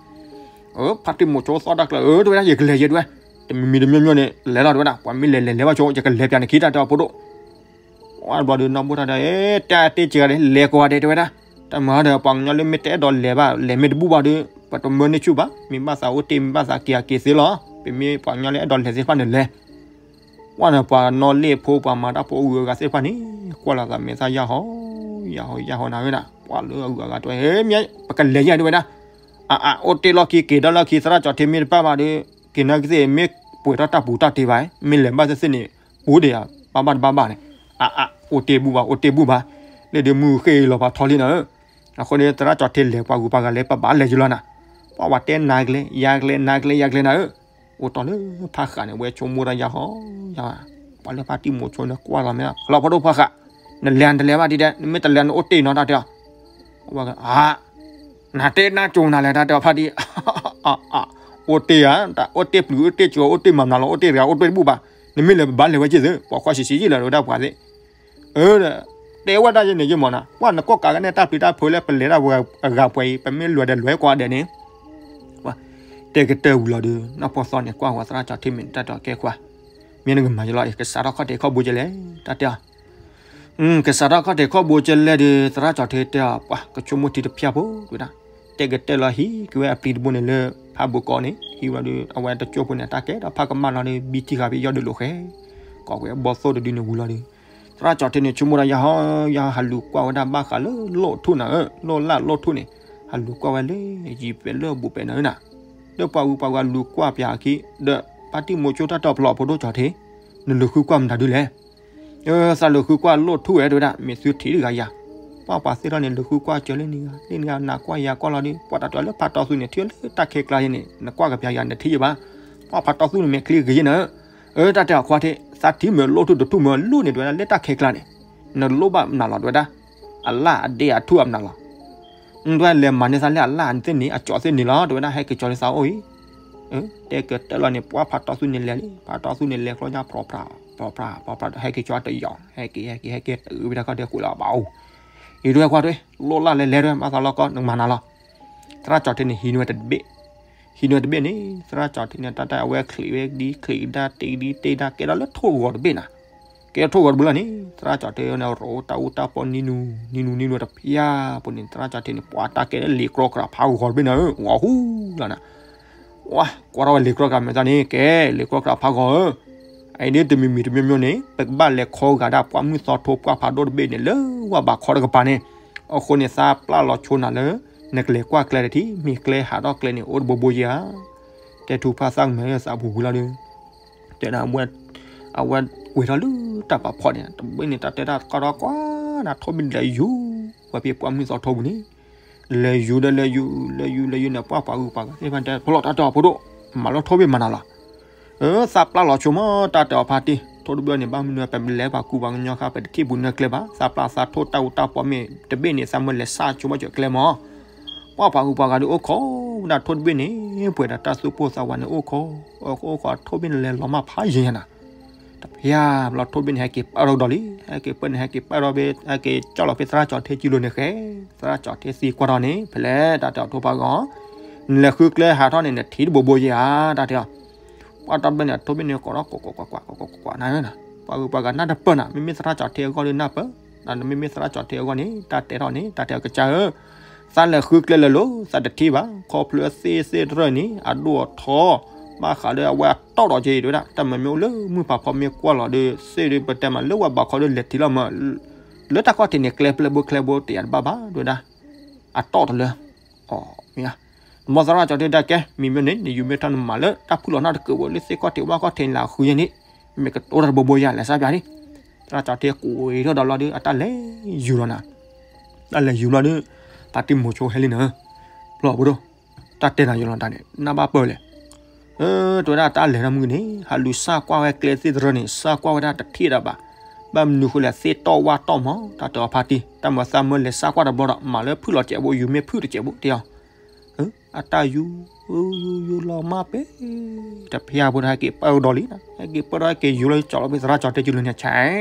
ဖါတံၢ်မိၤဆိသီၣ်တၢ်ကျၢၤ အၢ တဲဝဲဒၣ် ယကလဲၤယဲဒုးဝဲ, တမံၤမံၤတမံၤမံၤန့ၣ် လဲၤလီၤ တဲဝဲဒၣ် ပှၤမ့ၢ်လဲၤလဲၤလဲၤဘၣ်ဆိ ယကလဲၤပျးနခံတၢ်တဲအီၤဖိဒိၣ် ဝဲဘျီဒီး နီၢ်ဘိၣ်တၢ်ဒီး တၢ်တ့ၢ်ကဂၤဒဲး လဲၤကိးဂၤဒဲး တဲဝဲဒၣ်. တၢ်မၤဒီး ပှၤကညီလၢမ့ၢ်တအဲၣ်ဒိးလဲၤဘၣ် လဲၤမ့ၢ်တဘူၣ်ဘၣ်ဒီး ပတမၢန့ၢ်ဆူၣ်ဘၣ်, မ့ၢ်ဘၣ်သးအိၣ်တ့ၢ် မ့ၢ်ဘၣ်သးက့ၤအက့ၤသ့လီၤ. ပမ့ၢ်ပှၤကညီလၢအဲၣ်ဒိးလဲၤသ့ၣ်တဖၣ်န့ၣ်လဲၤ. ဝဲန့ၣ် ပှၤနီၢ်လ့ၣ်ဖိ ပှၤမၤတၢ်ဖိအဂုၤအဂၤသ့ၣ်တဖၣ်န့ၣ် ကွၢ်လီၤသးမဲာ်သၣ်ယၢ်ဟီ ယၢ်ဟီ ယၢ်ဟီနၤဝဲဒၣ် ပှၤလၢအဂုၤအဂၤတဲဝဲ မ့ၢ်ပကလဲၤယဲဒုးဝဲဒၣ်. အအ အိၣ်တ့ၢ်လီၢ်ခံ က့ၤဒီးလီၢ်ခံ သရၣ်ကၠီၤထ့မ့ၢ်တပၣ်ဘၣ်ဒီး က့ၤနာ်က့ၤသ့ၣ် မ့ၢ်ပှဲၤထီၣ်တၢ်ပူၤတၢ်တ့ၢ်ဘၣ် မ့ၢ်လဲၤဘၣ်သ့ၣ်သ့ၣ်န့ၣ် ပူၤဒံးဧါ ဘၣ်ဘၣ်တဘၣ်ဘၣ်န့ၣ်. အအ အိၣ်တ့ၢ်ဘူၣ်ဘၣ် အိၣ်တ့ၢ်ဘူၣ်ဘၣ်, လၢဒုးမုၢ်ဃ့လီၤပှၤထီလံနၤဧၢ. အဃိန့ၣ် သရၣ်ကၠီၤထ့လဲၤပှၤဂုၤပှၤဂၤလဲၤ ပဘၣ်လဲၤယလီၤနၤ. ပှၤဝဲတဲနၤကျဲ ယၤကျဲ နၤကျဲ ယၤကျဲနၤဧၢ. အိၣ်တီၢ်လၢဖးဃာ်န့ၣ် ဝဲဆိကမိၣ်တၢ်ယၢ်ဟီ ယၢ်ဟီ, ပှၤလၢဖါတံၢ်မိၤဆိန့ၣ် ကွၢ်လီၤမ့ၢ်လီၤ ဖိဒိၣ်ဖးဃာ်, နလဲၤနတလဲၤဘၣ်ဒ်ဒဲး နမ့ၢ်တလဲၤနအိၣ်တ့ၢ်နီၤတၢ်တဲအီၤ. ဝဲ နတဲနၢ်ကၠိနၤလဲၣ် တၢ်တဲအီၤဖါတံၢ်, အိၣ်တ့ၢ်ဧါ, အိၣ်တ့ၢ်ပျုၤ အိၣ်တ့ၢ်ကၠီၤ အိၣ်တ့ၢ်မၤမနုၤလီၤ အိၣ်တ့ၢ်တဂၤ အိၣ်တ့ၢ်တဘူၣ်ဘၣ်, နမ့ၢ်လဲၤပဘၣ်လဲၤဝဲက့ၤသု ပိာ်ခွါဆံးဆံးယံာ်လၢၤ တဲဝဲဒၣ်ပှၤသ့ၣ်. အၢ တဲဝဲဒၣ်ယဲန့ၣ် ယမ့ၢ်နၤ ပှၤနကိးကးကနဲၣ်တၢ်ပျံၤတၢ်ဖုးလၢပလဲၤဒၣ်ဝဲအဂၤပှဲၤအံၤ ပမ့ၢ်လဲၤဒီးလဲၤကွၢ်ဒဲးန့ၣ် တဲကတၢၢ်ဝံၤလီၤဒီး နီၢ်ဖိသီန့ၣ် ကွၢ်ဝဲသရၣ်ကၠီၤထ့မ့ၢ်တၢ်တဲအီၤ ကဲခွါ, မ့ၢ်နကမၤယလီၤ ကစးထီၣ်ခီၣ်ထံးခီၣ်ဘိကလဲၣ် တၢ်တဲအီၤ. ကစးထီၣ်ခီၣ်ထံးခီၣ်ဘိကလဲၣ်ဒီး သရၣ်ကၠီၤထ့တဲအီၤ ပှၤကဆိကမိၣ်ထံတဖၠၣ်ဖိ တဲဝဲဒၣ်, တဲကတၢၢ်လီၤ ဟံးက့ၤဝဲအပျံၤတဘိန့ၣ်လၢ ဖးဘိကီးန့ၣ် ဟံးဝဲဒီး အဝဲတကၠိၢ်ဖိန့ၣ် တၢ်ကဲဒီးဖးကမၣ်လီၤဒီး ဘံထံဃာ်ဖဲယီၢ်ဒုးလိာ်ဃဲ ကိးဝဲဘီသိၣ်တဒုန့ၣ်ဝံၤလီၤဒီး သရၣ်ကၠီၤထ့န့ၣ် ဆိကမိၣ်တၢ်ယၢ်ဟီ ယၢ်ဟီ ဟးလူၤကွၢ်ဝဲဒၣ်ဘၣ်ဃးလၢလိၣ်ထူၣ်နၤဧၢ, လိၣ်လၢ်လိၣ်ထူၣ်န့ၣ် ဟးလူၤကွၢ်ဝဲလၢယံၤပဲာ်လၢအဘူးပဲာ်နၤဧၢနၤ. ဒီးပှၤဂုၤပှၤဂၤလူၤကွၢ်ပၠးအခံ ဒီးဖါတံၢ်မိၤဆိတၢ်တဲအီၤ ဖျိးဖိဒိၣ်ကၠီၤထ့, နလူၤဃုကွၢ်မတၤဒုလဲၣ်. သးလူၤဃုကွၢ်လိၣ်ထူၣ်ဝဲ တဲဝဲဒၣ် မ့ၢ်သုထံၣ်တဂၤယၤ, ပှၤပှၤသ့ၣ်ထီၣ်န့ၣ် လူၤဃုကွၢ်စၢၤလၢနဂၤ လၢနဂၤ နကွၢ်ယၤကွၢ်လီၤဒီး ပှၤတၢ်တဲအီၤလၢဖးတီသူန့ၣ် ထံၣ်လၢတၢ်ခဲကျါယဲန့ၣ် နကွၢ်ကပၠးယၤ နထံၣ်ယဘၣ်, ပှၤဖးတီသူန့ၣ် မဲာ်ချံဂ့ၤယဲနၤဧၢ. တၢ်တဲအီၤခွါထ့ သးထံၣ်မ့ၢ်လိၣ်ထူၣ်တထူၣ်မ့ၢ်လိၣ်န့ၣ် တဲဝဲဒၣ် လၢတၢ်ခဲကျါန့ၣ် နလိၣ်ဘၣ်မနုၤလီၤ တဲဝဲဒၣ်, အလၢ်အဒ့အထူၣ်အမနုၤလီၤ. တဲဝဲလဲၤမၤန့ၢ်သးလၢအလၢ်သ့ၣ်န့ၣ် အကၠီသ့ၣ်န့ၣ်လီၤ တဲဝဲဒၣ် ဟဲက့ၤကၠီလၢသးအိၣ်အံၤ. တဲကတၢၢ်လီၤန့ၣ် ပှၤဖးတီသူန့ၣ်လဲၤလံ ဖးတီသူန့ၣ်လဲၤကျီညါ ဖြီဖြး ဖြီဖြး ဖြီဖြး ဟဲက့ၤကၠီတယီၤ ဟဲက့ၤ ဟဲက့ၤ ဟဲက့ၤ တအုးဝဲဒၣ်ခီၣ်ဒဲးဃုာ်လီၤဘၣ်အိၣ်, အံၤဒွဲၣ်ခွါဒွဲၣ် လိၣ်လၢ်လဲၤလဲၤဒွဲၣ် မၤသးလီၤကီ နကမၤနၤလီၤ. သရၣ်ကၠီၤထ့န့ၣ် ဟံးန့ၢ်ဝဲတဘ့ၣ်, ဟံးန့ၢ်ဝဲတဘ့ၣ်န့ၣ် သရၣ်ကၠီၤထ့န့ၣ် တၢ်တၢ်အဝဲချံးဝဲဒ်ချံးဒၣ်တ့ဒ်တ့ဒၣ် ကဲထီၣ်လၢထိၣ်ဂီၤတဘ့ၣ်နၤ, ကဲထီၣ်ထိၣ်ဂီၤတဘ့ၣ်လီၤန့ၣ် သရၣ်ကၠီၤထ့န့ၣ် ရိးတၢ်အူတၢ်ပီနံၤနူၤ နံၤနူၤနံၤနူၤတဖၠၣ်ဖိန့ၣ် သရၣ်ကၠီၤထ့န့ၣ် ပှၤတၢ်ကဲလၢလံာ်ကြီကြးဖးဂီၤတဘ့ၣ်နၤဧၢ ဂီၤဟူလီၤနၤ ဝါ ကွၢ်ထီၣ်ဝဲလံာ်ကြီကြးမဲာ်သၣ်န့ၣ် ကဲ လံာ်ကြီကြးဖးဂီၤဧၢ, အအံၤဒ်တမံၤမံၤတမံၤမံၤန့ၣ် ပကဘၣ်လဲၤခီဂာ်ဒၣ်ပှၢ်မုၢ်သီထိပှၢ်ဖးဒိၣ်တဘ့ၣ်န့ၣ် လၢဝၢ်ဘးခီတကပၤန့ၣ်, အဃိန့ၣ် သးပျၢ်လီၤဆိနၤလၢ နကလဲၤကွၢ်ကျဲတထံၣ် မ့ၢ်ကျဲဟးထီၣ်ကျဲန့ၣ် အိၣ်တဘိဘိယဲဧါ. တဲထူဖးသၣ်ကမဲာ်သးပူၤဝံၤလီၤဒီး တဲဒၣ် အဝဲကွံာ်ထီၣ်လၢတၢ်ပာ်ဖီၣ်န့ၣ် တဘ့ၣ်န့ၣ် တၢ်တဲတၢ်ကီထီၣ်ကွၢ်နၤ ထိၣ်ဘ့ၣ်န့ၣ်လဲၤယူၤဝဲဖဲပှၢ်မုၢ်သီထိပူၤန့ၣ်, လဲၤယူၤဒီးလဲၤယူၤ လဲၤယူၤလဲၤယူၤန့ၣ် ပှၢ်ပှၤဂုၤပှၤဂၤသ့ၣ်တဖၣ်တဲ ဖျိးတၢ်တဲအီၤဖိဒိၣ် မၤလိထိၣ်ဘ့ၣ်မၤနၤလီၤ. သးပျၢ်လီၤဆိမး တၢ်တဲအီၤဖါတံၢ် ထိၣ်တဘ့ၣ်န့ၣ် ဘၣ်မနုၤပလဲၤပှၤကူပှၤကညီဃါ ပတထံၣ်ပူၤနၢကျဲဘၣ် သးပျၢ်သးထိၣ်တၢ်အူတၢ်ပီမ့ၢ်တဘ့ၣ်န့ၣ် သးမၢလဲၤဆၣ်ဆိဘၣ်စၢၤကျဲမး ပှၢ်ပှၤဂုၤပှၤဂၤဒုးအိၣ်ခိးဝဲဒၣ်ထိၣ်တဘ့ၣ်န့ၣ် ပှဲၤဒီးတၢ်သူၣ်ပိၢ်သးဝးန့ၣ်အိၣ်ခိး အိၣ်ခိးထိၣ်ဘ့ၣ်န့ၣ်လဲၤလီၤမၢ်ဖးယံၤယံၤနၤ, တဖၠၣ်ဘျီထိၣ်တဘ့ၣ်န့ၣ် ဟဲက့ၤပၢၢ်ထီၣ်ကဒီးလံ ဟဲက့ၤပၢၢ်န့ၣ် ဟဲက့ၤပၢၢ်ထီၣ်ဖဲ ဟဲက့ၤကၠီၣ်လီၤဖဲသရၣ်ကၠီၤထ့ကံလိၤန့ၣ်ဃဲ, သရၣ်ကၠီၤထ့သံကွၢ်ထီၣ်န့ၣ် ဖဲလဲၣ်တၢ်တဲအီၤထိၣ်ဖးဂီၤ, နလဲၤဃုကျဲဟးထီၣ်န့ၣ် နထံၣ်တဘိဘိယဲဧါ တၢ်တဲအီၤ ပှၢ်တဘ့ၣ်န့ၣ် ထိၣ်ဘ့ၣ်န့ၣ် ကိးထီၣ်ကွၢ်ကွၢ်ကွၢ်ကွၢ်ကွၢ်ကွၢ်နၤ, ပှၤဂုၤပှၤဂၤနၢ်တပၢၢ်နၤ မ့မ့ၢ်သရၣ်ကၠီၤထ့အဂီၢ်ဒီးနၢ်ပၢၢ်, မ့မ့ၢ်သရၣ်ကၠီၤထ့အဂီၢ်န့ၣ် တၢ်တဲထီၣ်န့ၣ် တၢ်တဲအီၤကစၢ်ဧၢ, သးလဲၤဃုကျဲလၢာ်လီၤ သးတထံၣ်ဘၣ် ခီဖျိသ့ၣ်သ့ၣ်တရၢၣ်န့ၣ် အဒိၣ်အထီ ဘၣ်ဃးဒီးအဝဲအတီၣ်ဒီးက့ၤ တဲဝဲဒၣ် တၢ်မၤမ့ၢ်အိၣ်လၢမုၢ်ဖးဖီမ့ၢ်ကွၢ်လီၤဒီး သ့ၣ်ဒီးပတဲမးလၢဝဲဘးခီဒီးလဲၤထံၣ်လီၤမး လၢတၢ်ခီၣ်ထံးန့ၣ် ကျဲပျဲၢ်ဘိချဲဘိတယာ်တဘၣ်ဘၣ် တဲဝဲဒၣ် အတီၣ်တလၢ အီၤမ့ၢ်ဧါ, မ်သရၣ်ကၠီၤထ့ဒၣ်ကဲ မံၤမ့ၢ်န့ၣ် နယူၤမ့ၢ်ထီၣ်နမၤလၢတၢ်ဖုၣ်လီၤနၢ်တကၢးဘိလၢသ့ၣ်ခီၣ်ထံးဝၣ်ခီၣ်ထံးလၢအဃုယဲၢ်န့ၣ် မ့ၢ်ကတိၤတၢ်တဘိဘိယဲၢ်လဲၤစၢ်ပၠးန့ၣ်, သရၣ်ကၠီၤထ့ကွံာ်ထီၣ်ဒီးလီၤဒီး အတၢ်လဲၤယူၤလီၤနၤ, တၢ်လဲၤယူၤလီၤဒီး ဖါတံၢ်မိၤဆိဟဲလံနၤ, ဖျိးဖိဒိၣ် တၢ်တဲနၤယလီၤတၢ်န့ၣ် နၢ်ဘၣ်ပၢၢ်လဲၣ်, တဲဝဲဒၣ်တၢ်လဲၤထီၣ်မုၢ်န့ၣ် ဟးလူၤစၢ်ကွၢ်ဝဲကျဲသ့ၣ်တရၢန့ၣ် စၢ်ကွၢ်ဝဲဒၣ်တထံၣ်ဒၣ်ဘၣ်. ဘၣ်မနုၤဃိလဲၣ် သ့ၣ်တီၢ်ဝၣ်တီၢ်မး တၢ်တဲအီၤဖါတံၢ် တၢ်မၤသးမၢလဲၤစၢ်ကွၢ်တဘျီဒီး မၤလၢဖုၣ်လီၤစဲးဘိ ယူၤမ့ၢ်ဖုၣ်တစဲးဘိ တဲအီၤ အတၢ်ယူၤ ယူၤယူၤလီၤမၢ်ပဲ တဖၣ်ဖိဒီးဟဲက့ၤပၢၢ်ဒီးလံ, ဟဲက့ၤပၢၢ်ဒီးဟဲက့ၤယူၤလီၤ ကၠီလီၤဖဲသရၣ်ကၠီၤထ့ကၠူလၢန့ၣ် ဆဲး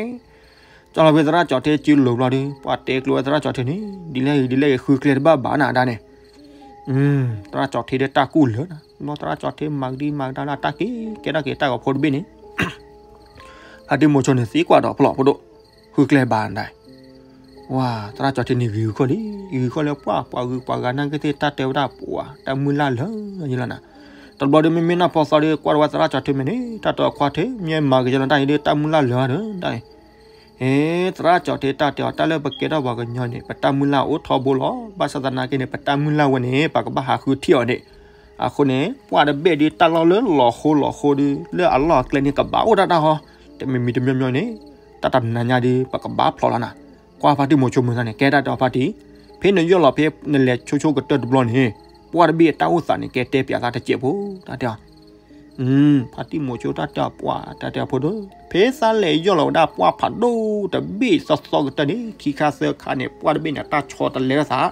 ကၠီလီၤဖဲသရၣ်ကၠီၤထ့ကၠူလိၤဘျီဒီး ပှၤတဲကျိၤဝဲသရၣ်ကၠီၤထ့န့ၣ် ဒ်လဲၣ်ဂ့ၤဒ်လဲၣ်ဂ့ၤ ဃုကျဲတဘၣ်ဘၣ်နၤဒၣ်န့ၣ် သရၣ်ကၠီၤထ့ဒီးတၢ်ကူၣ်လၢာ်နၤ ဘျီသရၣ်ကၠီၤထ့မၤကဒံမၤကဒါလၢတၢ်က့ၤကဲထီၣ်က့ၤတၢ်ဂီၤဖိတဘ့ၣ်န့ၣ် ဖါတံၢ်မိၤဆိန့ၣ်သံကွၢ်ဒီးဖျိးဖိဒိၣ် ဃုကျဲဘၣ်နၤ ဝါ သရၣ်ကၠီၤထ့န့ၣ်ဂ့ၤဂုာ်ခီၣ်လံ, ဂ့ၤဂုာ်ခီၣ်လၢပှၤ ပှၤဂုၤပှၤဂၤနာ်က့သ့ၣ်တၢ်တဲဝဲဒၣ်ပှၤ တၢ်မုၢ်လၢ်လၢာ်ယလီၤနၤ, တဘျီဒီးမ့မ့ၢ်နီၢ်ဖီသီဒီး ကွၢ်တဝဲသရၣ်ကၠီၤထ့မဲာ်န့ၣ် တၢ်တဲအီၤခွါထ့ မ့ၢ်မၤက့ၤယလီၤတၢ်အံၤဒီး တၢ်မုၢ်လၢ်လၢာ်ဒီးတၢ်အံၤ ဟ့ သရၣ်ကၠီၤထ့တၢ်တဲအီၤ တၢ်လၢပကဲထီၣ်ပှၤကညီန့ၣ် ပတၢ်မုၢ်လၢ်အိၣ်ထီဘိလီၤ. ဘၣ်ဆၣ်သနာ်က့န့ၣ် ပတၢ်မုၢ်လၢ်ဝဲန့ၣ် ပကဘၣ်ဟးဃုထံၣ်အီၤန့ၣ်, အဃိန့ၣ် ပှၢ်တဘ့ၣ်ဒီးတၢ်လီၢ်လၢလီၤဃိလီၤဃိဒီး လၢအလီၢ်အကျဲန့ၣ် ကဘၣ်အိၣ်ဒၣ်တၢ်ဟီ, တမံၤမံၤတမံၤမံၤန့ၣ် တၢ်တနၤညါဒီး ပကဘၣ်ဖျိးလီၤနၤ. ကွၢ်ဖါတံၢ်မိၤဆိမုၢ်သးန့ၣ် ကဲတၢ်တဲအီၤဖါတံၢ်, ဖဲနယီၢ်လီၤဖဲနလဲၤဆိဆိကတၢၢ်တဘျီန့ၣ် ပှၢ်တဘ့ၣ်အတၢ်အိၣ်သးန့ၣ် ကဲတဲပၠးသးတစဲးဖိ တၢ်တဲအီၤ ဖါတံၢ်မိၤဆိတၢ်တဲအီၤပှၢ် တၢ်တဲအီၤဖိဒိၣ်, ဖဲသးလဲၤယီၢ်လီၤဝဲဒၣ်ပှၢ်ဖးဒိၣ်တဘ့ၣ်သီသီကတၢၢ်န့ၣ် ခံခါသၢခါန့ၣ် ပှၢ်တဘ့ၣ်န့ၣ် တၢ်ဆီတလဲအသး,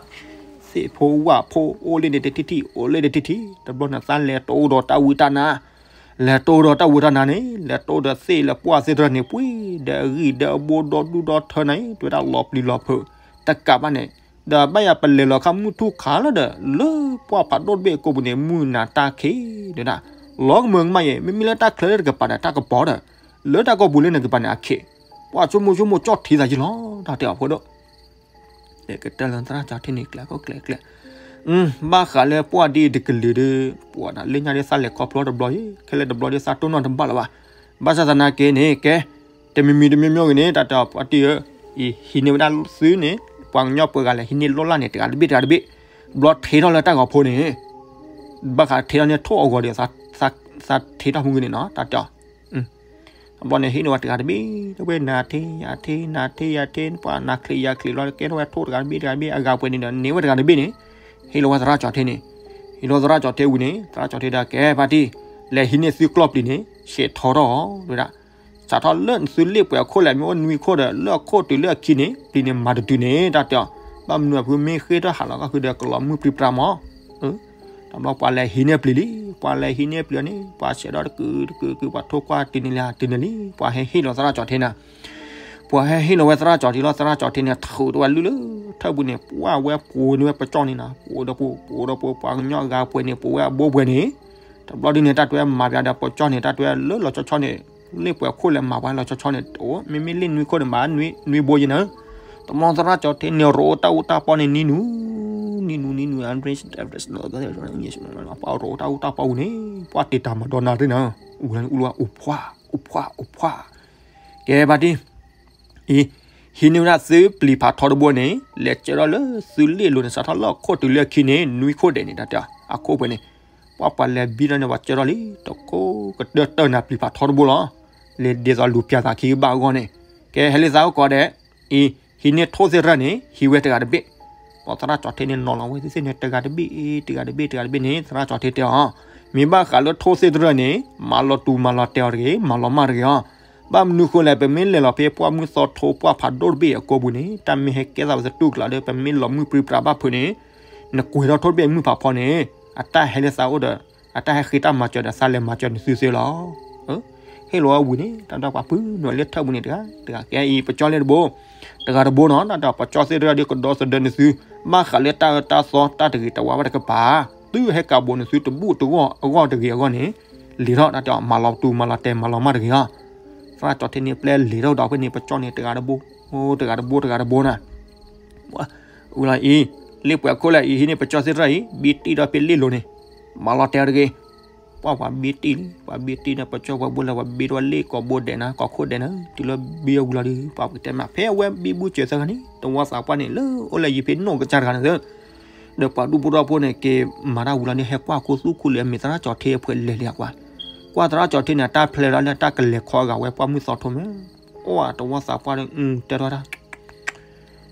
သ့ၣ်ဖိဝၣ်ဖိအိၣ်လၢန့ၣ်တထံၣ်ထံၣ် အိၣ်လၢတထံၣ်ထံၣ် တဘျီန့ၣ် သးလဲၤတအိၣ်ဒီးတၢ်ဝံတၢ်နါ, လဲၤတအိၣ်ဒီးတၢ်ဝံတၢ်နါန့ၣ် လဲၤတအိၣ်ဒီးသ့ၣ်လၢပှၢ်သ့ၣ်တဖၣ်န့ၣ် ပှံၤဒီးအဂံၢ်ဒီးအဘိဒီဒူၣ်ဒီထၢနၤအံၤ တဲဝဲဒၣ်လီၤပျံၤလီၤဖုး တကးဘၣ်န့ၣ် ဒီးဘၣ်ယၤပလဲၤလီၤခါမုၢ်ထူၣ်ခါလၢဒီး လၢပှၢ်ဖးဒိၣ်တဘ့ၣ်အကိာ်ပူၤန့ၣ် မုၢ်နၤတၢ်ခံး တဲဝဲဒၣ်, လီၤကမၢကမၣ်ယဲၢ် မ့မ့ၢ်လၢတၢ်ချၢလၢတကပၤဒီးတၢ်ကပီၤဒီး လၢတၢ်ကိာ်ပူၤလၢနကပၤန့ၣ်အခ့, ပှၢ်ဆိကမိၣ်ဆိကမိၣ်ကၠီၣ်ထံသးယံလီၤ တၢ်တဲအီၤဖိဒိၣ် ကတၢၢ်လၢသရၣ်ကၠီၤထ့န့ၣ်ကျဲခိၣ်ကျဲကျဲ, ဘၣ်ဃးလၢပှၢ်ဒ်တကလုာ်ဒီး ပှၤဒၣ်လၢညါဒ်သးလဲၤခီဖျိတဘျီအံၤ ခဲလၢာ်တဘျီဒ်သးတိၢ်နီၣ်တဘၣ်လၢၤဘၣ်, ဘၣ်ဆၣ်သနာ်က့န့ၣ် ကဲ တမံၤမံၤတမံၤမံၤဂ့ၤန့ၣ် တၢ်တဲအီၤဖါတံၢ်ဧၢ, အံၤဟံးန့ၢ်ဝဲဒၣ်သုန့ၣ် ပှၤကညီပှၤဂၤလဲၤဟံးန့ၢ်လိၣ်လၢ်န့ၣ် တဂၤတဘ့ၣ်တဂၤတဘ့ၣ်, ဘျီထ့ထီၣ်လၢတၢ်ဂီၤဖိန့ၣ် ဘၣ်ဃးထ့ထီၣ်န့ၣ်ထိၣ်အဂီၤဒီး သးထ့ထီၣ်မုၢ်ဂ့ၤန့ၣ်နီၤ တၢ်တဲအီၤ တဘျီန့ၣ် ဟံးန့ၢ်ဝဲတဂၤတဘ့ၣ် တဝဲနၤထ့ယၤထ့ နၤထ့ယၤထ့ ပှၤနၤချံးယၤချံးလီၤ ကဲထီၣ်ဝဲထိၣ်တဂၤတဘ့ၣ်တဂၤတဘ့ၣ် အဂၤပှဲၤန့ၣ်ဒီး န့ၢ်ဝဲတဂၤတဘ့ၣ်န့ၣ်, ဟ့ၣ်လီၤဝဲသရၣ်ကၠီၤထ့န့ၣ်, ဟ့ၣ်လီၤသရၣ်ကၠီၤထ့ဝံၤန့ၣ် သရၣ်ကၠီၤထ့ဒီး ကဲဖါတံၢ်, လဲၤဟံးန့ၢ်သုကျီၢ်ပျံၤန့ၣ် ဆဲးထီထီၣ်အီၤ တဲဝဲဒၣ်, စးထီၣ်လၢသုလ့ၣ်ပှဲၤအခိၣ်လဲၣ် မ့ၢ်အိၣ်နွံခိၣ်ဒီး လၢအခိၣ်တုၤလၢအခံန့ၣ် ပျံၤန့ၣ်မၤတတုၤန့ၣ် တၢ်တဲအီၤ, ဘၣ်မနုၤအဖုမ့ၢ်ဃ့ထီၣ်ဟးလီၤကီၢ်ဃုာ်ဒီးကလီၤမုၢ်ပြံပြါမး တဘျီပှၤလဲၤဟံးန့ၢ်ပျံၤလံ, ပှၤလဲၤဟံးန့ၢ်ပျံၤန့ၣ် ပှၤဆဲးဒီးတကုာ်တကုာ်ကုာ် ပှၤထိၣ်ကွၢ်တုၤန့ၣ်လံ တုၤန့ၣ်လံ ပှၤဟဲဟ့ၣ်လီၤသရၣ်ကၠီၤထ့နၤ, ပှၤဟဲဟ့ၣ်လီၤဝဲသရၣ်ကၠီၤထ့လီၤ သရၣ်ကၠီၤထ့န့ၣ် ထုးတဝဲလုၢ်လၢထၢၣ်ပူၤန့ၣ် ပှၢ်ဝဲပှိၤန့ၢ်ဝဲပကၠီၣ်န့ၣ်နီၤ ပှိၤဒီးပှိၤ ပှိၤဒီးပှိၤ ပှၤကညီအဂၤပှဲၤန့ၣ် ပှိၤဝဲအဘိပှဲၤန့ၣ်, တဘျီဒ်န့ၣ် တၢ်တွဲမၤပျးဒီးပကၠီၣ်န့ၣ် တၢ်တွဲလၢလီၤဆီဆီန့ၣ်, လ့ၣ်ပှဲၤခိၣ်လဲၤမၤပှၤလီၤဆီဆီန့ၣ် အိၣ် မ့မ့ၢ်လ့ၣ်နွံခိၣ်န့ၣ် မၤနွံဘိယဲၢ်နၤ တမီသရၣ်ကၠီၤထ့န့ၣ် ရိးတၢ်အူတၢ်ပီန့ၣ် နံၤနူၤ, နံၤနူၤ နံၤနူၤ ပှၤရိးတၢ်အူတၢ်ပီဝံၤန့ၣ် ပှၢ်တ့တၢ်မၤဒီးနၤရ့နၤ, အူလၢအူလၢ အိၣ်ဖှၣ် အိၣ်ဖှၣ် အိၣ်ဖှၣ်, ကဲဖါတံၢ်, အံၤ, ဟံးန့ၢ်ဝဲဒၣ်သုပျံၤဖးထီတဘိန့ၣ် လဲၤကၢထီၣ်လၢသုလ့ၣ်လိၤန့ၣ် စးထီၣ်လၢအခိၣ်တုၤလၢအခံန့ၣ် နွံခိၣ်ဒဲးန့ၣ် တၢ်တဲအီၤ အခိၣ်ပှဲၤန့ၣ်, ပှၢ်ပှၤလဲၤဘံထီၣ်န့ၣ် ပှၤကၢထီၣ်လံ တခိၣ်ကတၢၢ်တၢၢ်နၤပျံၤဖးထီတဘိလီၤ, လဲၤဒ်သိးလူၤပျးသးခံကဘၣ်အဂီၢ်န့ၣ်, ကဲဟဲလံသးအိၣ်ကိးဂၤဒဲး, အံၤ, ဟံးန့ၢ်ထိၣ်သ့ၣ်တဖၣ်န့ၣ် ဟံးဝဲတဂၤတဘ့ၣ်, ပှၤသရၣ်ကၠီၤထ့န့ၣ် နီၤလီၤဝဲသ့ၣ်သ့ၣ်န့ၣ် တဂၤတဘ့ၣ်အံၤ တဂၤတဘ့ၣ် တဂၤတဘ့ၣ်န့ၣ် သရၣ်ကၠီၤထ့တဲအီၤ, မ့ၢ်ဘၣ်ဃးလၢထိၣ်သ့ၣ်တဖၣ်န့ၣ် မၤလီၤတူာ်မၤလီၤတဲာ်အီၤတဂ့ၤ မၤလီၤမၢ်တဂ့ၤအီၤ, ဘၣ်မနုၤဃိလဲၣ် ပမ့ၢ်လဲၤလီၤဖဲပှၢ်မုၢ်သီထိ ပှၢ်ဖးဒိၣ်တဘ့ၣ်အကိာ်ပူၤန့ၣ် တၢ်မ့ၢ်ဟဲကဲသးဝဲသတူၢ်ကျးဒီး ပမ့ၢ်လီၤမုၢ်ပြံပြါဘၣ်ဖုးန့ၣ်, နကွဲးထီၣ်ထိၣ်တဘ့ၣ်မုၢ်ဖးဖီန့ၣ်, အတၢ်ဟဲလၢသးအိၣ်ဒီး အတၢ်ဟဲဃ့တၢ်မၤစၢၤဒီး သးလဲၤမၤစၢၤနသုသ့လီၤ. ဟ့ၣ်လီၤဝဲဝံၤန့ၣ် တၢ်ဒီးပှၤပုၢ်နုာ်လၢထၢၣ်ပူၤန့ၣ်တဂၤ, တဂၤကဲအံၤ ပကၠီလ့ၣ်တဘိ, တဂၤတဘိနီၤ တၢ်ဒီးပကၠီသ့ၣ်တဖၣ်ဒီးကဒီသဒၢနသု, ဘၣ်ဃးလၢတၢ်အၢတၢ်သီတၢ်တဂ့ၤတဝါဘၣ်တကပၤ, သုဟဲကးဘိးနသုတဘူၣ်တဂီၢ်အဂီၢ်တဂ့ၤအဂီၢ်န့ၣ်, လဲၤထီၣ်တၢ်တဲအီၤ မၤလီၤတူာ်မၤလီၤတဲာ်မၤလီၤမၢ်တဂ့ၤအီၤ, သရၣ်ကၠီၤထ့န့ၣ်ပျဲလဲၤထီၣ်ဒီးဖဲန့ၣ် ပကၠီန့ၣ် တဂၤတဘိ, တဂၤတဘိတဂၤတဘိနၤ ဝံၤလီၤအံၤ, လ့ၣ်ပှဲၤခိၣ်လၢအံၤ ဟံးန့ၢ်ပကၠီသ့ၣ်တဖၣ်အံၤ ဘံတံၢ်ဒီးဖဲလ့ၣ်လိၤန့ၣ်, မၤလီၤတဲာ်တဂ့ၤ, ပှၢ်ပှၤဘံတံၢ်လံ ပှၤဘံတံၢ်န့ၣ် ပကၠီပှၤဘိလၢပှၤဘံတဝဲလ့ၣ်ကိာ်ဘိဒဲးနၤ ကိာ်ခိၣ်ဒဲးနၤ တုၤလၢဘံအဝံၤလီၤဒီး ပှၤပကတဲမး ဖဲအဝဲဘံဘူစၢၤသၢဂၤန့ၣ် တဝီသးပှၢ်န့ၣ် လၢအိၣ်လၢယံၤဖဲနိၣ်ကစၢ်တဂၤန့ၣ်သၢ ဒီးပှၤဒူၣ်ဖိထီၣ်ဖိန့ၣ် က့ၤမၤတၢ်ဝံၤလီၤန့ၣ် ဟဲကွၢ်ခိၣ်သူၣ်ခိၣ်လၢအမ့ၢ်သရၣ်ကၠီၤထ့အဖှဲးလဲၤလံကွၢ်, ကွၢ်သရၣ်ကၠီၤထ့န့ၣ် အတၢ်ဖျဲးလီၤလၢတၢ်ကလဲၤခီအဂၤဝဲပှၢ်မုၢ်သီထိမ့ၢ်, အိၣ်တဝီသးပှၢ်ဒီး တဲထီၣ်တၢ်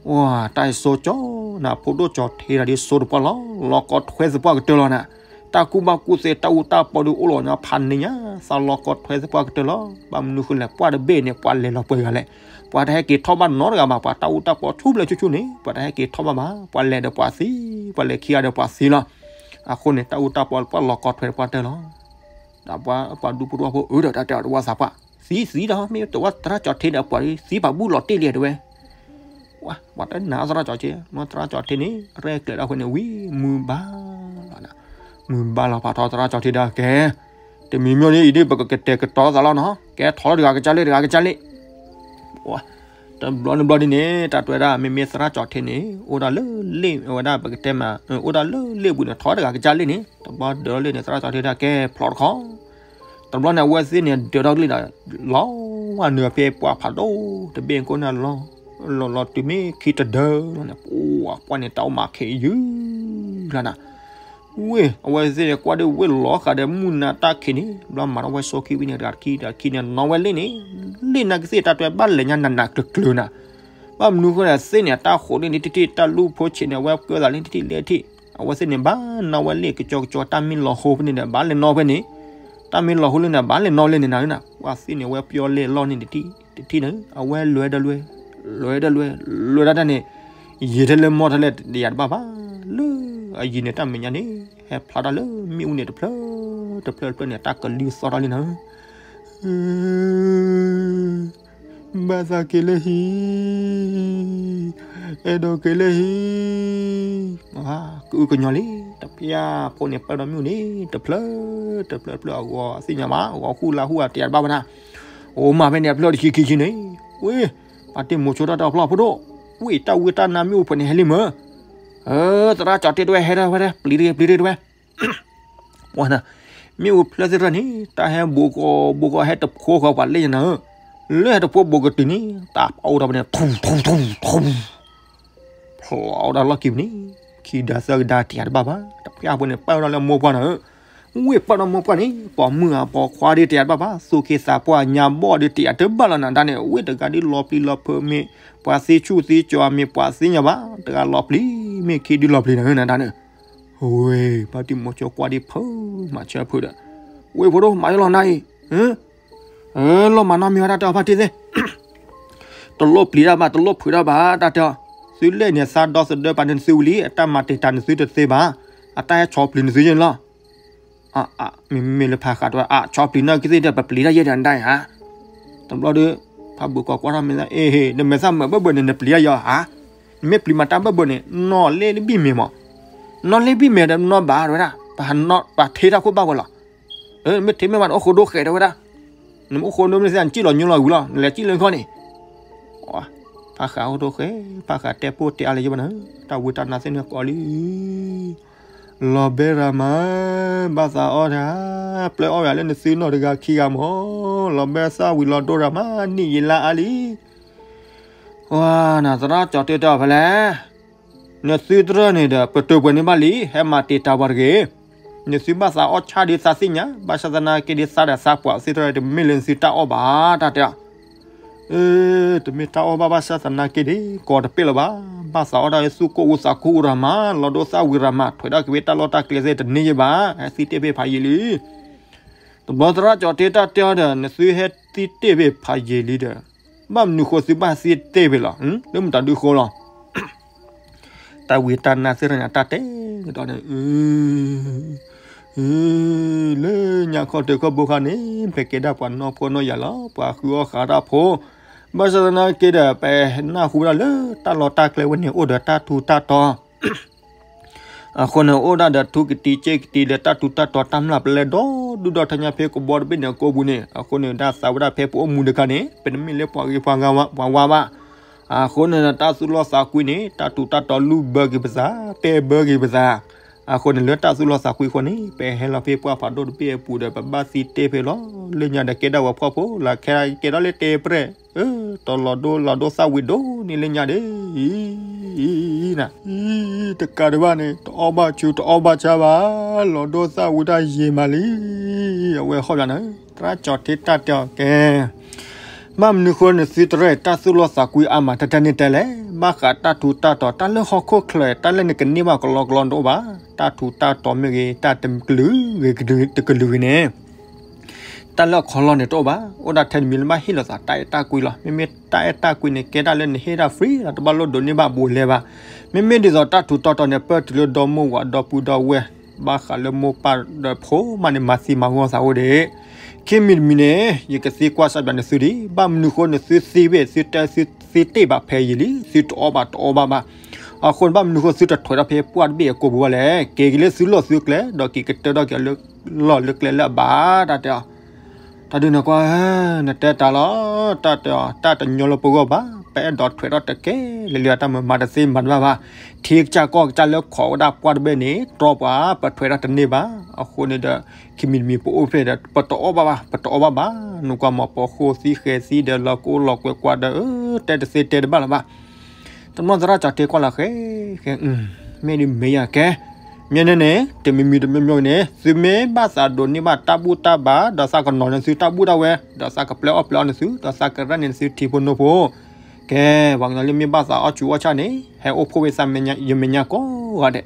ဝါ တၢ်အံၤစိကၠီနၤ ဖိဒိၣ်ကၠီၤထ့တၢ်ဒ်စိတပှၢ်လီၤ လီၤကီထွဲသပှၢ်ကတၢၢ်လီၤနၤ, တၢ်ကူၣ်ဘၣ်ကူၣ်သ့ တၢ်အူတၢ်ပီဒီးအိၣ်လီၤညါဖးန့ၣ်ညါ, သးလီၤကီထွဲသပှၢ်ကတၢၢ်လီၤ. ဘၣ်မနုၤဃိလဲၣ်, ပှၢ်တဘ့ၣ်န့ၣ် ပှၤလဲၤလီၤပှဲၤဂၤလဲၣ်. ပှၤတဟဲက့ၤထီၣ်ဘၣ်နီတဂၤဘၣ်, ပှၤတၢ်အူတၢ်ပီဆူၣ်ဘျဲဆူၣ်ဆူၣ်န့ၣ် ပှၤတဟဲက့ၤထီၣ်ဘၣ်ဘၣ်, ပှၤလဲၤဒီးပှၤသံ, ပှၤလဲၤခံဂၤဒီးပှၤသံလီၤ. အဃိန့ၣ် တၢ်အူတၢ်ပီပှၢ်လီၤကီထွဲသပှၢ်ကတၢၢ်လီၤ. ဒီးပှၤဒူဖိတဝၢဖိအၢဒီးတၢ်တဲအီၤတဝၢ်သးပှၢ်, သံသံဒီး မ့ၢ်တဝၢ်သရၣ်ကၠီထ့ဒီးပှၤသံပာ်ဘူၣ်လီၤတ့ၢ်လံတဝဲ ပှၤတနာ်သရၣ်ကၠီထ့, မ့ၢ်သရၣ်ကၠီထ့န့ၣ် ရဲၣ်ကျဲၤဒီးအဃိန့ၣ် ဝံၤမုာ်ဘၣ်လီၤနၤ, မုာ်ဘၣ်လီၤဖးထီသရၣ်ကၠီထ့ဒီးကဲ, တမံၤမ့ၢ်န့ၣ်အံၤဒ် ပကကတဲာ်ကတီၤသးလီၤနီၤ, ကဲထီၣ်လၢတဂၤကစၢ်လ့ၣ် တဂၤကစၢ်လ့ၣ်, တဘျီန့ၣ်ဘျီဒ်န့ၣ် တၢ်တဲဝဲဒၣ် မ့မ့ၢ်သရၣ်ကၠီထ့န့ၣ် အိၣ်ဒၣ်လၢလ့ၣ်ဝဲဒၣ်ပကတဲမး, အိၣ်ဒၣ်လၢလ့ၣ်ပူၤန့ၣ် ထီၣ်တဂၤကစၢ်လ့ၣ်န့ၣ် တဘျီဒၢးလ့ၣ်န့ၣ် သရၣ်ကၠီထ့ဒၣ်ကဲဖျိးတခီ တဘျီန့ၣ် အဝဲသ့ၣ်န့ၣ် ဒၢးထီၣ်ကလ့ၣ်ဒီး လီၤဝဲနုာ်ဖဲပှၢ်ဖးဒိၣ်တဘ့ၣ်ကိးန့ၣ်လီၤ, လီၤလီၤတုၤမ့ၢ်ခံတဒၢလီၤန့ၣ် ပှၢ်ပှၢ်န့ၣ် တၢ်အိၣ်မးခဲအံၤယုၢ်လီၤနၤ, ဝ့ၢ် အဝဲသ့ၣ်န့ၣ် ကွၢ်ဒ်ဝ့ၢ်လီၤဃာ်ဒီးမုၢ်နၤတၢ်ခံးန့ၣ် ဘျီမၤထီၣ်ဝဲဆိခံဝံၤန့ၣ် တဂၤတခံ တဂၤခံန့ၣ် နီၣ်ဝဲလ့ၣ်န့ၣ်, လ့ၣ်နၤကသ့ၣ်တၢ်တဲဘၣ်လဲၤညါနးနးကျၢၤကျၢၤနၤ, ဘၣ်မနုၤဃိလဲၣ်သ့ၣ်န့ၣ် တၢ်ဃိးလ့ၣ်န့ၣ်တထံၣ် တၢ်လူၢ်ဖိဆံးန့ၣ် အဝဲကၢသးလ့ၣ်တထံၣ်လ့ၣ်ထံၣ်, အဝဲသ့ၣ်န့ၣ် ဘၣ်နီၣ်ဝဲလ့ၣ်ကကၠီကကၠီ တၢ်မ့ၢ်လီၤဟိဖဲန့ၣ်ဒီး ဘၣ်လဲၤနီၣ်ဖဲန့ၣ်, တၢ်မ့ၢ်လီၤဟိလၢန့ၣ် ဘၣ်လဲၤနီၣ်လၢန့ၣ်နၤ, ပှၢ်သ့ၣ်န့ၣ် အဝဲပျီလ့ၣ်အလီၢ်န့ၣ်တထံၣ်တထံၣ်န့ၣ် အဝဲလွဲဒီးလွဲ, လွဲဒီးလွဲ, လွဲဒၣ်တၢ်န့ၣ် ယံာ်ထဲလၢမီၢ်ထဲလဲၣ် တယၤတဘၣ်ဘၣ်, လၢအယံၤန့ၣ် တၢ်မဲာ်ညါန့ၣ် ဟဲဖျါထီၣ်လၢမ့ၣ်အူန့ၣ်တဖျၢၣ်တဖျၢၣ်တဖျၢၣ်န့ၣ် တၢ်ကလုၢ်သီၣ်ထီၣ်လံနၤ, ဘၣ်သးက့ၤလၢဟံၣ်, အဲၣ်ဒိးက့ၤလၢဟံၣ်, ကအုကညီလံ, တပျၢ်ဖိန့ၣ် ပၢၢ်ဒီးမ့ၣ်အူန့ၣ် တဖျၢၣ်တဖျၢၣ်တဖျၢၣ် အဂီၤသ့ၣ်ညါဘၣ်, အဂီၤဃူလါဟူအတယၤတဘၣ်ဘၣ်နၤ, အိၣ်မးဖဲန့ၣ် အဖျၢၣ်တဆံခံဆံန့ၣ်, ဝ့ၢ် ပှၤတ့ၢ်မိၤဆိတၢ်တၢ်ဖျီၣ်ဖိဒိၣ်, ဝ့ၢ်တၢ်ဝံတၢ်နါမ့ၣ်အူဖိန့ၣ်ဟဲလံမၢ်, သရၣ်ကၠီထ့တဝဲဟဲထီၣ်ဝဲဒၣ် ပျံၤတဂ့ၤ ပျံၤတဂ့ၤတဝဲ ပှၤနၤ, မ့ၣ်အူဖျၢၣ်သ့ၣ်တဖၣ်န့ၣ် တၢ်ဟဲဘိးကီးဘိးကီး ဟဲတဖိဃီပှၤလ့ၣ်ညါနၤဧၢ, လၢဟဲတဖိဘိးကတုၤန့ၣ် တၢ်အိၣ်ထီၣ်ဖဲန့ၣ် ထူထူထူထူ, ဖျိးအိၣ်ဒီးလီၢ်ခံပူၤန့ၣ် ခံကဒါသၢကဒါတယၤတဘၣ်ဘၣ်, တပျၢ်ဖိန့ၣ် ပၢၢ်ထီၣ်လၢမိၢ်ပှၢ်နၤဧၢ, ဝ့ၢ်ပၢၢ်ထီၣ်မိၢ်ပှၢ်န့ၣ် ပိာ်မုၣ်အပိာ်ခွါဒ်တယၤတဘၣ်ဘၣ်, သူၣ်က့သးပှၢ်ညါဘီၣ်ဒ်တယၤတဘၣ်လီၤနၤဒၣ်န့ၣ်, ဝ့ၢ်တဂၤဒ်လီၤပျံၤလီၤဖုးမ့ၢ် ပှၤသ့ဆူၣ်သ့ကၠီၤမ့ၢ် ပှၤသ့ၣ်ညါဘၣ်, တဂၤလီၤပျံၤမ့ၢ် ခံဒုလီၤပျံၤနၤဧၢနၤဒၣ်န့ၣ် ဝ့ၢ် ဘၣ်တံၢ်မိၤဆိကွၢ်ဒ်ဖုးမၤဆၢဖုးဒီး, ဝ့ၢ်ဖိဒိၣ် မၤယလီၤနၤအံၤ, လီၤမၤနီတမံၤဝဲဒၣ်တဲအီၤဖါတံၢ်သ့ၣ်, တလိၣ်ပျံၤတၢ်ဘၣ် တလိၣ်ဖုးတၢ်ဘၣ် တၢ်တဲအီၤ, သုလဲၣ်န့ၣ်သးဒီသဒၢပာ်န့ၣ်နသုဝံၤလံ အတၢ်မၤတံာ်တာ်နသုတသ့ဘၣ်, အတၢ်ဟဲဆီပျံၤနသုယဲၢ်န့ၣ်လီၤ မ့မ့ၢ်လၢဖးဃးတဝဲ အဆီပျံၤနီၢ်ကသ့ၣ်ဒီး ပပျံၤတၢ်ယဲၢ်ဒီးနဒၣ်ဧါ, တဘျီဒီး ဖးဘုးကီးကွၢ်ထီၣ်မဲာ်သၣ် အ့ၣ် နမဲာ်သၣ်မုာ်ဘၢၣ်ဘၢၣ်န့ၣ် နပျံၤတၢ်ယဲၢ်ဧါ, နမ့ၢ်ပျံၤမၤတၢ်ဘၢၣ်ဘၢၣ်န့ၣ် နီၢ်လ့ၣ်ဘံၣ်မဲာ်မး, နီၢ်လ့ၣ်ဘံၣ်မဲာ်ဒီးနီၢ်ဘၣ်ဝဲဒၣ် ပှၤထ့တၢ်ခိၣ်ဘၣ်ဝဲလီၤ, မ့ၢ်ထ့မ့ၢ်ဘၣ်န့ၣ် အိၣ်ဃိဒိၣ်ဃဲးတဝဲဒၣ်, နမ့ၢ်အိၣ်ဃိဒိၣ်မ့ၢ်သ့ၣ် နစံၣ်လီၤညိလီၤဝံၤလီၤ နလဲၤစံၣ်လၢခီၣ်န့ၣ် ဖးဃးအိၣ်ဒိၣ်ဃဲ, ဖးဃးတဲပိၢ်တဲအါလၢၤယဲၢ်ဘၣ်နၤ, တၢ်ဝံတၢ်နါသ့ၣ်န့ၣ်ကိးလံ, လီၤဘဲရၤမး, ဘၣ်သးအီၣ်တၢ်, ပျဲအီၣ်ယၤလၢနသုနီၢ်တဂၤခံဂၤမး, လီၤဘဲသၣ်ဝံၤလီၤဒိရၤမး နံၣ်ယံာ်လါအါလံ, ဝါနၤ သရၣ်ကၠီတဲတၢ်ဖဲလဲၣ် နသုတရၢၢ်န့ၣ်ဒီး ပတုာ်ပှဲၤန့ၢ်ဘၣ်လံ, ဟဲမၤတံာ်တာ်ပှၤတဂ့ၤ. နသုဘၣ်သးအီၣ်ဆၣ်ဒ်သးသ့ၣ်ညါ, ဘၣ်ဆၣ်သနာ်က့ဒ်သးဒီးသးပှၢ်သ့ၣ်တဖၣ် တမ့ၢ်လၢနသုတၢ်အီၣ်ဘၣ်, တၢ်တဲအီၤ. တမ့ၢ်တၢ်အီၣ်ဘၣ် ဘၣ်ဆၣ်သနာ်က့ဒ် ကီတပ့ၢ်လၢၤဘၣ်. ဘၣ်သးအီၣ်တၢ်လၢသူၣ်ကိၢ်အူသးကိၢ်အူရၤမး, လီၤဒိသၣ်ဝံၤရၤမး, ထွဲဒၣ်က့ၤဝဲတၢ်လီၢ်တၢ်ကျဲသ့ၣ်တန့ၢ်ယဲၢ်ဘၣ်, ဟဲသံတ့ၢ်ဖဲဖးယံာ်လံ. တဘျီသရၣ်ကၠီတဲတၢ်တဲအီၤဒီး နသုဟဲသံတ့ၢ်ဖဲဖးယံာ်လံဒီး ဘၣ်မနုၤဃိသုဘၣ်သံတ့ၢ်ဖဲလီၤ, လၢမတၤဒုဃိလီၤ. တၢ်ဝံတၢ်နါသ့ၣ်တဖၣ်န့ၣ် တၢ်တဲကဒီးန့ၣ်, လၢညါခီၣ်ထံးခီၣ်ဘိခါန့ၣ် ပကဲဒၣ်ပှၤနီၢ်ဖိနီၢ်ယၤလီၤ, ပှၤဃုအီၣ်ဃာ်တၢ်ဖိ, ဘၣ်ဆၣ်သနာ်က့ဒီး ပနၢ်ဟူဝဲဒၣ်လၢတၢ်လီၢ်တၢ်ကျဲဝဲန့ၣ် အိၣ်ဒီးတၢ်ထူးတၢ်တီၤ အဃိန့ၣ် အိၣ်ဒၣ်ဒီးထူကတံၤစ့ကတံၤလၢတၢ်ထူးတၢ်တီၤ တၢ်မျၢ်ပလဲဒီဒူၣ်ဒီထၢညါဖဲကဘီတဘ့ၣ်န့ၣ်အကိာ်ပူၤန့ၣ်, အဃိန့ၣ် ဒၣ်သးဝဲဒၣ်ဖဲပအိၣ်မူတခါန့ၣ် ပတမ့ၢ်လၢပှၤဂ့ၤပှၤဝါဘၣ်. အဃိန့ၣ် တၢ်သူၣ်လီၢ်သးကွံန့ၣ် တၢ်ထူးတၢ်တီၤလူၢ်ဘၢက့ၤပသး, ပဲဘၢက့ၤပသး. အဃိန့ၣ် လၢတၢ်သူၣ်လီၢ်သးကွံအဃိန့ၣ် ပဟဲလီၤဖဲပှၢ်ဖးဒိၣ်တဘ့ၣ်အပူၤဒီး ပဘၣ်သံတ့ၢ်ဖဲလီၤ. လၢညါဒီးကဲဒၣ်ဝဲဖှီၣ်ဖိ လၢခဲကဲထီၣ်လၢတဲပြဲၢ် တလီၤဒိလီၤဒိသၣ်ဝံၤဒိၣ်န့ၣ်လၢညါဒီး န တကးဒံးဘၣ်န့ၣ် တအီၣ်ဘၣ်ဆူးတအီၣ်ဘၣ်ဆါဘၣ်, လီၤဒိသၣ်ဝံၤတၢ်ယံာ်မးလံ. အဝဲဟီၣ်ဘၣ်နၤ သရၣ်ကၠီထံတၢ်တဲအီၤကဲ, ဘၣ်မနုၤဃိနသုတရၢၢ်တၢ်သူၣ်လီၢ်သးကွံအါမး တၢ်တၢ်န့ၣ်တဲလဲၣ်. ဘၣ်ဃးတၢ်ထူးတၢ်တီၤ တၢ်လၢဟီၣ်ခိၣ်ချၢ တၢ်လၢနကန့ၢ်ဘၣ်ကလီကလီတအိၣ်ဘၣ်. တၢ်ထူးတၢ်တီၤမ့ၢ်ဂ့ၤ တၢ်တကလုာ်ဂ့ၤတကလုာ်ဂ့ၤန့ၣ် တၢ်လၢအခီလီၢ်န့ၣ်တအိၣ်ဘၣ်. အိၣ်ဒၣ်ထဲတမံၤလၢဘၣ်ဟ့ၣ်လိာ်သးတၢ်အဲၣ်တၢ်ကွံလီၤ. မ့မ့ၢ်တၢ်အဲၣ်တၢ်ကွံန့ၣ် ကဲတၢ်လၢနဟ့ၣ်တၢ် free လီၤ, တဘၣ်လိၣ်ဒိးန့ၢ်ဘၣ်ဘူးလဲဘၣ်. မ့မ့ၢ်ဒ်သိးတၢ်ထူးတၢ်တီၤန့ၣ် ပၢၢ်တုၤလၢဒီမိၢ်ဝၤဒီပုၢ်ဒီဝဲၢ်, ဘၣ်ဃးလၢမိၢ်ပၢ်ဒီးဖိမးန့ၣ် မၤသံမၤဂီၢ်သးအိၣ်ဒံး. ခံမံၤတမံၤန့ၣ် ယကသံကွၢ်စၢ်ဘျးနသုဒံး, ဘၣ်မနုၤဃိနသုသ့ဘ့ၣ် သုတဲ သုသ့တ့ၢ်ဘၣ်ဖဲအံၤလံ, သုတအီၣ်ဘၣ်တအီဘၣ်ဘၣ်. အဃိန့ၣ် ဘၣ်မနုၤဃိသုတထွဲးထီၣ်ဖဲပှၢ်တဘ့ၣ်အကိာ်ပူၤဘၣ်လဲၣ်. က့ၤက့ၤလၢသုလီၢ်သုကျဲ ဒီးက့ၤကတၢၢ်ထီၣ်က့ၤလၢလီၢ်လၢကျဲလၢအဘၣ် တၢ်တဲအီၤ. တၢ်ဒုးန့ၣ်ကွၢ်, နတဲတၢ်လီၤ, တၢ်တဲအီၤ တၢ်တညီလၢပဂီၢ်ဘၣ်, ပအဲၣ်ဒိးထွဲးထီၣ်တကဲလၢၤလံ, တၢ်မၤတသ့မၤတဘၣ်ဘၣ်. ထံကစၢ်ကီၢ်ကစၢ်လၢခိးဝဲဒၣ်ပှၢ်တဘ့ၣ်န့ၣ် တြီပှၤ ပထွဲးထီၣ်တန့ၢ်ဘၣ်. အဃိန့ၣ်ဒီး ခံမံၤတမံၤပအိၣ်ဖျဲၣ်ဒီး ပတအီၣ်ဘၣ်ဘၣ်, ပတအီၣ်ဘၣ်ဘၣ်. နကွၢ်မး ပိာ်ဃိသံဃဲၤသံဒီး လီၤကအိၣ်လီၤကွဲကွၢ်ဒီး တဲတသ့တဲတဘၣ်လၢၤဘၣ်. တဘျီသရၣ်ကၠီၤထံကွၢ်လီၤဃဲ, ဃဲ, မ့ၢ်ဒ်မ့ၢ်ယၤကဲ, မ့ၢ်န့ၣ်န့ၣ် တမံၤမံၤတမံၤမံၤန့ၣ် သုမ့ၢ်ဘၣ်သးဒိးန့ၢ်ဘၣ်တၢ်ဘူၣ်တၢ်ဘါ ဒီးသးကနီၤန့ၢ်သုတၢ်ဘူၣ်တၢ်ဝဲ, ဒီးသးကပျဲအီၣ်ပျဲအီန့ၢ်သု, ဒီးသးကရၣ်န့ၢ်သုထံဖိနိဖိ, ကဲ, ပှၤကညီလၢမ့ၢ်ဘၣ်သးအီၣ်ဆူၣ်အီၣ်ဆၣ်န့ၣ် ဟဲအိၣ်ဖှိၣ်ဝဲသးယမဲာ်ညါကိးဂၤဒဲး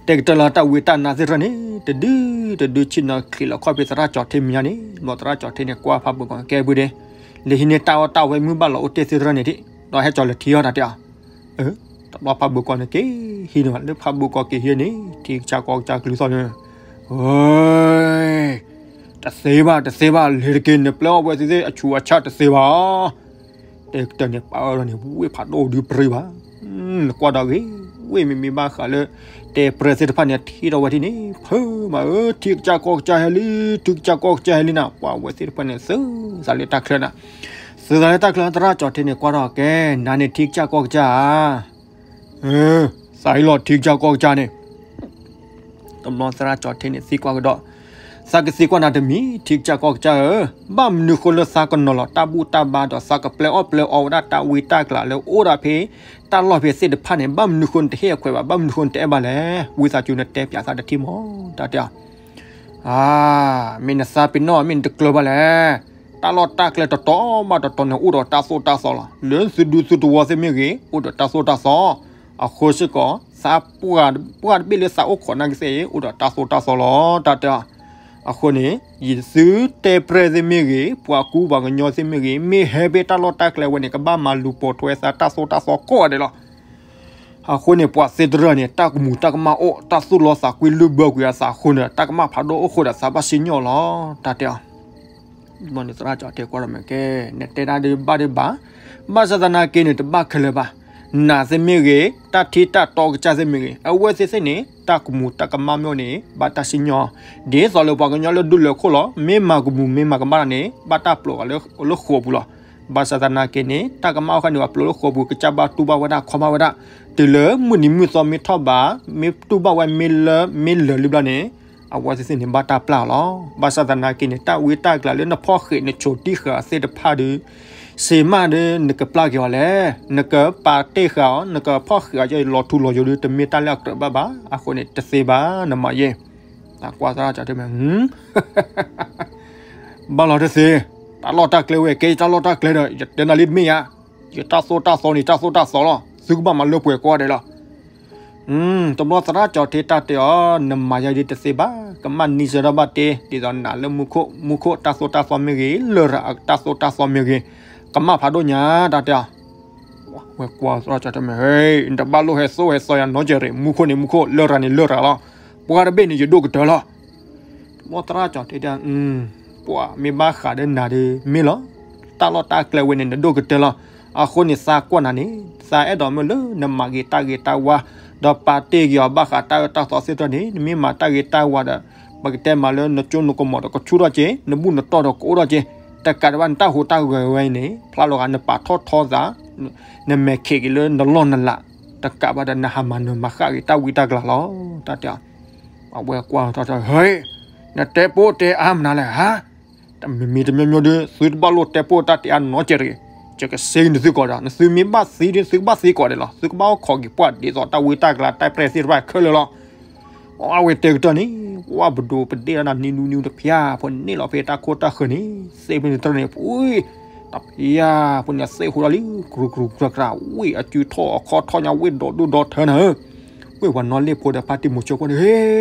တဲကတၢၢ်လီၤတၢ်ဝံတၢ်နါသ့ၣ်တဖၣ်န့ၣ် တဒုတဒုဆ့ၣ်နီၤချံးလီၤခီၣ်ဖံးသရၣ်ကၠီၤထံမဲာ်ညါန့ၣ်, ဘျီသရၣ်ကၠီၤထံန့ၣ် ကွၢ်ဖးဘၢကီးကဲဘုဒဲး, လၢဟံးန့ၢ်တၢ်အီၣ်တၢ်ဝဲမုၢ်ဘၣ်လီၤအိၣ်တ့ၢ်သ့ၣ်တဖၣ်န့ၣ်ဒံး, ဒီးဟဲကၠီၤလၢထံအီၣ်တၢ်တဲအီၤ, တဘျီဖးဘၢကီးန့ၣ်က့ၤဟံးန့ၣ်, လၢဖးဘၢကီးက့ၤဟံးန့ၣ် ထံကစၢ်ကီၢ်ကစၢ်ကလုၢ်သီၣ်န့ၣ်, တသ့ဘၣ် တသ့ဘၣ်, လဲၤတက့ၢ် နပျဲအီၣ်ဝဲသ့ၣ်သ့ၣ်အဆူၣ်အဆၣ်တသ့ဘၣ်. တဲကတၢၢ်န့ၣ် ပာ်အၢၣ်လီၤန့ၣ် ဝ့ၢ်ဖးဒိၣ်ဒုးပြံဘၣ်, နကွၢ်ဒီးဂ့ၤ, ဝ့ၢ်မ့မ့ၢ်ဘၣ်ဃးလၢ တဲပြဲသ့ၣ်တဖၣ်န့ၣ် ထံၣ်ထီၣ်ဝဲထံၣ်န့ၣ် ဖုမးဧၢ, ထံကစၢ်ကီၢ်ကစၢ်ဟဲလံ, ထံကစၢ်ကီၢ်ကစၢ်ဟဲလံနၤ, ပှၤဝဲသ့ၣ်တဖၣ်န့ၣ် သုးသးလၢတၢ်ချၢနၤ, သုးသးလၢတၢ်ချၢ သရၣ်ကၠီၤထံန့ၣ် ကွၢ်ထီၣ်ကဲ, နၤန့ၣ်ထံကစၢ်ကီၢ်ကစၢ်ဧါ, သးဟ့ၣ်လီၤထံကစၢ်ကီၢ်ကစၢ်န့ၣ် တဘျီသရၣ်ကၠီၤထံန့ၣ်သံကွၢ်ကဒီး, သးကသံကွၢ်နၤတမံၤ ထံကစၢ်ကီၢ်ကစၢ်ဧၢ, ဘၣ်မနုၤဃိလၢသးကနီၤလီၤတၢ်ဘူၣ်တၢ်ဘါဒီးသးကပျဲအီၣ်ပျဲအီဝဲဒၣ်တၢ်ဝံတၢ်ကျးလၢအိၣ်ဒၣ်ဖဲ တၢ်လီၢ်ဖဲသ့ၣ်တဖၣ်န့ၣ် ဘၣ်မနုၤဃိနတဟ့ၣ်အခွဲးဘၣ်, ဘၣ်မနုၤဃိနတအဲၣ်ဘၣ်လဲၣ်, ဝံသးစူၤနတဲပၠးသးတထံၣ်မး, တၢ်တဲအီၤ အါ, မ့ၢ်နသးပ့ၤနီၣ် မ့ၢ်နတကျၢၤဘၣ်လဲၣ်, တၢ်လီၢ်တၢ်ကျဲတတီၤဘၣ်တတီၤန့ၣ် အိၣ်ဒီးတၢ်သိၣ်တၢ်သီလီၤ, လၢသုဒူသုသဝီသ့ၣ်မ့ၢ်ဂ့ၤ အိၣ်ဒီးတၢ်သိၣ်တၢ်သီ, အဃိစ့ၢ်ကီး သးပှၢ်တဘ့ၣ်လၢသးအိၣ်ခိးနာ်က့သ့ၣ် အိၣ်ဒီးတၢ်သိၣ်တၢ်သီလီၤ တၢ်တဲအီၤ, အဃိန့ၣ် ယသုတဲပြဲသ့ၣ်မ့ၢ်ဂ့ၤ ပှၤကူပှၤကညီသ့ၣ်မ့ၢ်ဂ့ၤ မ့ၢ်ဟဲဖဲတၢ်လီၢ်တၢ်ကျဲဝဲန့ၣ် ကဘၣ်မၤလူၤပိာ်ထွဲသးတၢ်သိၣ်တၢ်သီကိးဂၤဒဲးလီၤ. အဃိန့ၣ် ပှၤသ့တရၢၢ်န့ၣ် တၢ်ကမူၤတၢ်ကမၣ်အိၣ် တၢ်သူၣ်လီသးကွံလုၢ်ဘၢကွံာ်အသးအဃိန့ၣ် တၢ်ကမၣ်ဖးဒိၣ်အိၣ်ဃိဒီးသးဘၣ်စံၣ်ညီၣ်လီၤ တၢ်တဲအီၤ. ဘျီန့ၣ်သရၣ်ကၠီၤထံကွၢ်ဒီးမ့ၢ်ကဲ, နတဲဒၣ်ဒုးဘၣ်ဒုးဘၣ်, ဘၣ်ဆၣ်သနာ်က့န့ၣ် တဘၣ်ခဲလၢာ်ဘၣ်. နၤသ့ၣ်မ့ၢ်ဂ့ၤ, တၢ်ထံတၢ်တီကစၢ်သ့ၣ်မ့ၢ်ဂ့ၤ, အဝဲသ့ၣ်သ့ၣ်န့ၣ် တၢ်ကမူၤတၢ်ကမၣ်မ့ၢ်အိၣ်န့ၣ် ဘၣ်တၢ်စံၣ်ညီၣ်, ဒ်သိးလၢပှၤကညီလၢဒူလၢၢ်ခိၣ်လီၤ. မ့ၢ်မၤကမူၤ မ့ၢ်မၤကမၣ်န့ၣ် ဘၣ်တၢ်ပျိာ်ဃာ်လၢဃိာ်ပူၤလီၤ. ဘၣ်ဆၣ်သနာ်က့န့ၣ် တၢ်ကမၣ်အိၣ်ဃာ်န့ၣ် ပှၤပျိာ်လၢဃိာ်ပူၤ ကစၢ်ဘၣ်တူၢ်ဘၣ်ဝဲဒၣ် ခီဘၣ်ဝဲဒၣ်, တုၤလၢမုၢ်နံၤမုၢ်သီမ့ၢ်ထီၣ်ဘး, မ့ၢ်တူၢ်ဘၣ်ဝဲ မ့ၢ်လၢ မ့ၢ်လၢာ်လံဘျီန့ၣ် အဝဲသ့ၣ်သ့ၣ်န့ၣ် ဘၣ်တၢ်ပျၢ်လီၤ. ဘၣ်ဆၣ်သနာ်က့န့ၣ် တၢ်ဝံတၢ်ကျးလၢနဖီၣ်ဃံးနဆိးတံၢ်ဃာ်သ့ၣ်တဖၣ်ဒီး စ့မးဒီး နကပျၢ်က့ၤအီၤလဲၣ်, နကပာ်တ့ၢ်ဃာ်အီၤ, နကဖီၣ်ဃံးအီၤ လီၤထူလီၤယိာ်ဒီး တမ့ၢ်တၢ်လၢအကြၢးဘၣ်ဘၣ်. အဃိန့ၣ် တသ့ဘၣ် နမၤယဲၢ်. ကွၢ်သရၣ်ကၠီၤထံမ့ၢ် ဘၣ်လီၤတသ့, တၢ်လီၢ်တၢ်ကျဲဝဲ ကဲယတၢ်လီၢ်တၢ်ကျဲဒီး ယတဲနၤလံတမ့ၢ်ဧါ, ယတၢ်သိၣ်တၢ်သီန့ၣ် တၢ်သိၣ်တၢ်သီလီၤ. သုကဘၣ်မၤလၢပှဲၤကိးဂၤဒဲးလီၤ. တဘျီသရၣ်ကၠီၤထံတၢ်တဲအီၤ, နမၤယၤဒ်တသ့ဘၣ်, ကမၣ်နံၤစၢၤဒီးဘၣ်တ့, ဒ်သိးနၤလၢမူခိၣ်, မူခိၣ်တၢ်သိၣ်တၢ်သီမ့ၢ်ဂ့ၤ, လရာ်အတၢ်သိၣ်တၢ်သီမ့ၢ်ဂ့ၤ, ကမၣ်ဖးဒိၣ်ညါ တၢ်တဲအီၤ. ဝဲကွၢ်သရၣ်ကၠီၤထံမ့ၢ်, နတဘၣ်လိၣ်ဟဲသိၣ်ဟဲသီယၤနီတစဲးရ့ၣ်, မူခိၣ်န့ၣ်မူခိၣ်, လရာ်န့ၣ်လရာ်လီၤ. ပှၤတဘ့ၣ်န့ၣ် ယဒိၣ်ကတၢၢ်လီၤ. တဘျီသရၣ်ကၠီၤထံတဲ, ပှၤမ့ၢ်ဘၣ်ဃးဒီးနၤဒီး မ့ၢ်လီၤ. တၢ်လီၢ်တၢ်ကျဲဝဲန့ၣ် နဒိၣ်ကတၢၢ်လီၤ. အဃိန့ၣ် သးကွၢ်နၤန့ၣ် သးအဲၣ်ဒိးမုၢ်လၢနမၤက့ၤတၢ်ဂ့ၤတၢ်ဝါ, ဒီးပာ်တ့ၢ်က့ၤအီၤဘၣ်ဃးတၢ်အၢတၢ်သီသ့ၣ်တဖၣ်န့ၣ်, နမ့ၢ်မၤတၢ်ဂ့ၤတၢ်ဝါဒီး ပကတဲမးလၢနကၠိနကမီၤဒီးကဆူၣ်ထီၣ်က့ၤ, နဘူၣ်နတီၢ်ဒီးကအိၣ်ထီၣ်က့ၤ, တကးဒံးဘၣ်နတၢ်ဟူးတၢ်ဂဲၤဝဲအံၤန့ၣ် ဖျါလီၤဂာ်နပာ်ထီၣ်ထီသး, နမဲာ်ခံးက့ၤလၢနလီၢ်နလး, တကးဘၣ်ဒီးနဟးမၤနၢၤမၤဃၣ်က့ၤတၢ်ဝံတၢ်ကျးလီၤ. တၢ်တဲအီၤ, အဝဲကွၢ်ထီၣ်ထီၣ်, ဟဲ, နတဲပိၢ်တဲအါမနုၤလဲၣ်ဧါ. တမံၤမံၤတမံၤမံၤဒီး သုတဘၣ်လိၣ်တဲပိၢ်တၢ်တဲအါနီတစဲးတဂ့ၤ. ယကစ့နသုကိးဒီး နသုမ့ၢ်ဘၣ်သံဒီး သုကဘၣ်သံကိးဂၤဒဲးလီၤ. သုကဘၣ်အိၣ်ခိးက့ၤပှၤဒ်သိးတၢ်ဝံတၢ်ကျးတၢ်ပြဲၢ်သ့ၣ်တဖၣ်ခဲလၢာ်လီၤ. အဝဲတဲကတၢၢ်န့ၣ် ဝဲပဒိးပဒ့ၣ်လီၤနၤ နံၤနူနံၤတဖျၢၣ် ဖိန့ၣ်လီၤဖဲတၢ်ခိၣ်တၢ်ဃၢၤန့ၣ် သ့ၣ်ဖဲန့ၣ်တရၢၢ်န့ၣ် ဖု တဖၣ်ဖိန့ၣ်သ့ၣ်ဟူးလီၤလံ ကြူကြူကြူကြူ ဝ့ၢ်အစုထီၣ်အခီၣ်ထီၣ်ညါ ဝ့ၢ်ဒီးဒူၣ်ဒီးထၢနၤဧၢ, ဝ့ၢ်ပှၤနီၣ်လ့ၣ်ဖိဒီးဖါတံၢ်မိၤဆိဖိန့ၣ်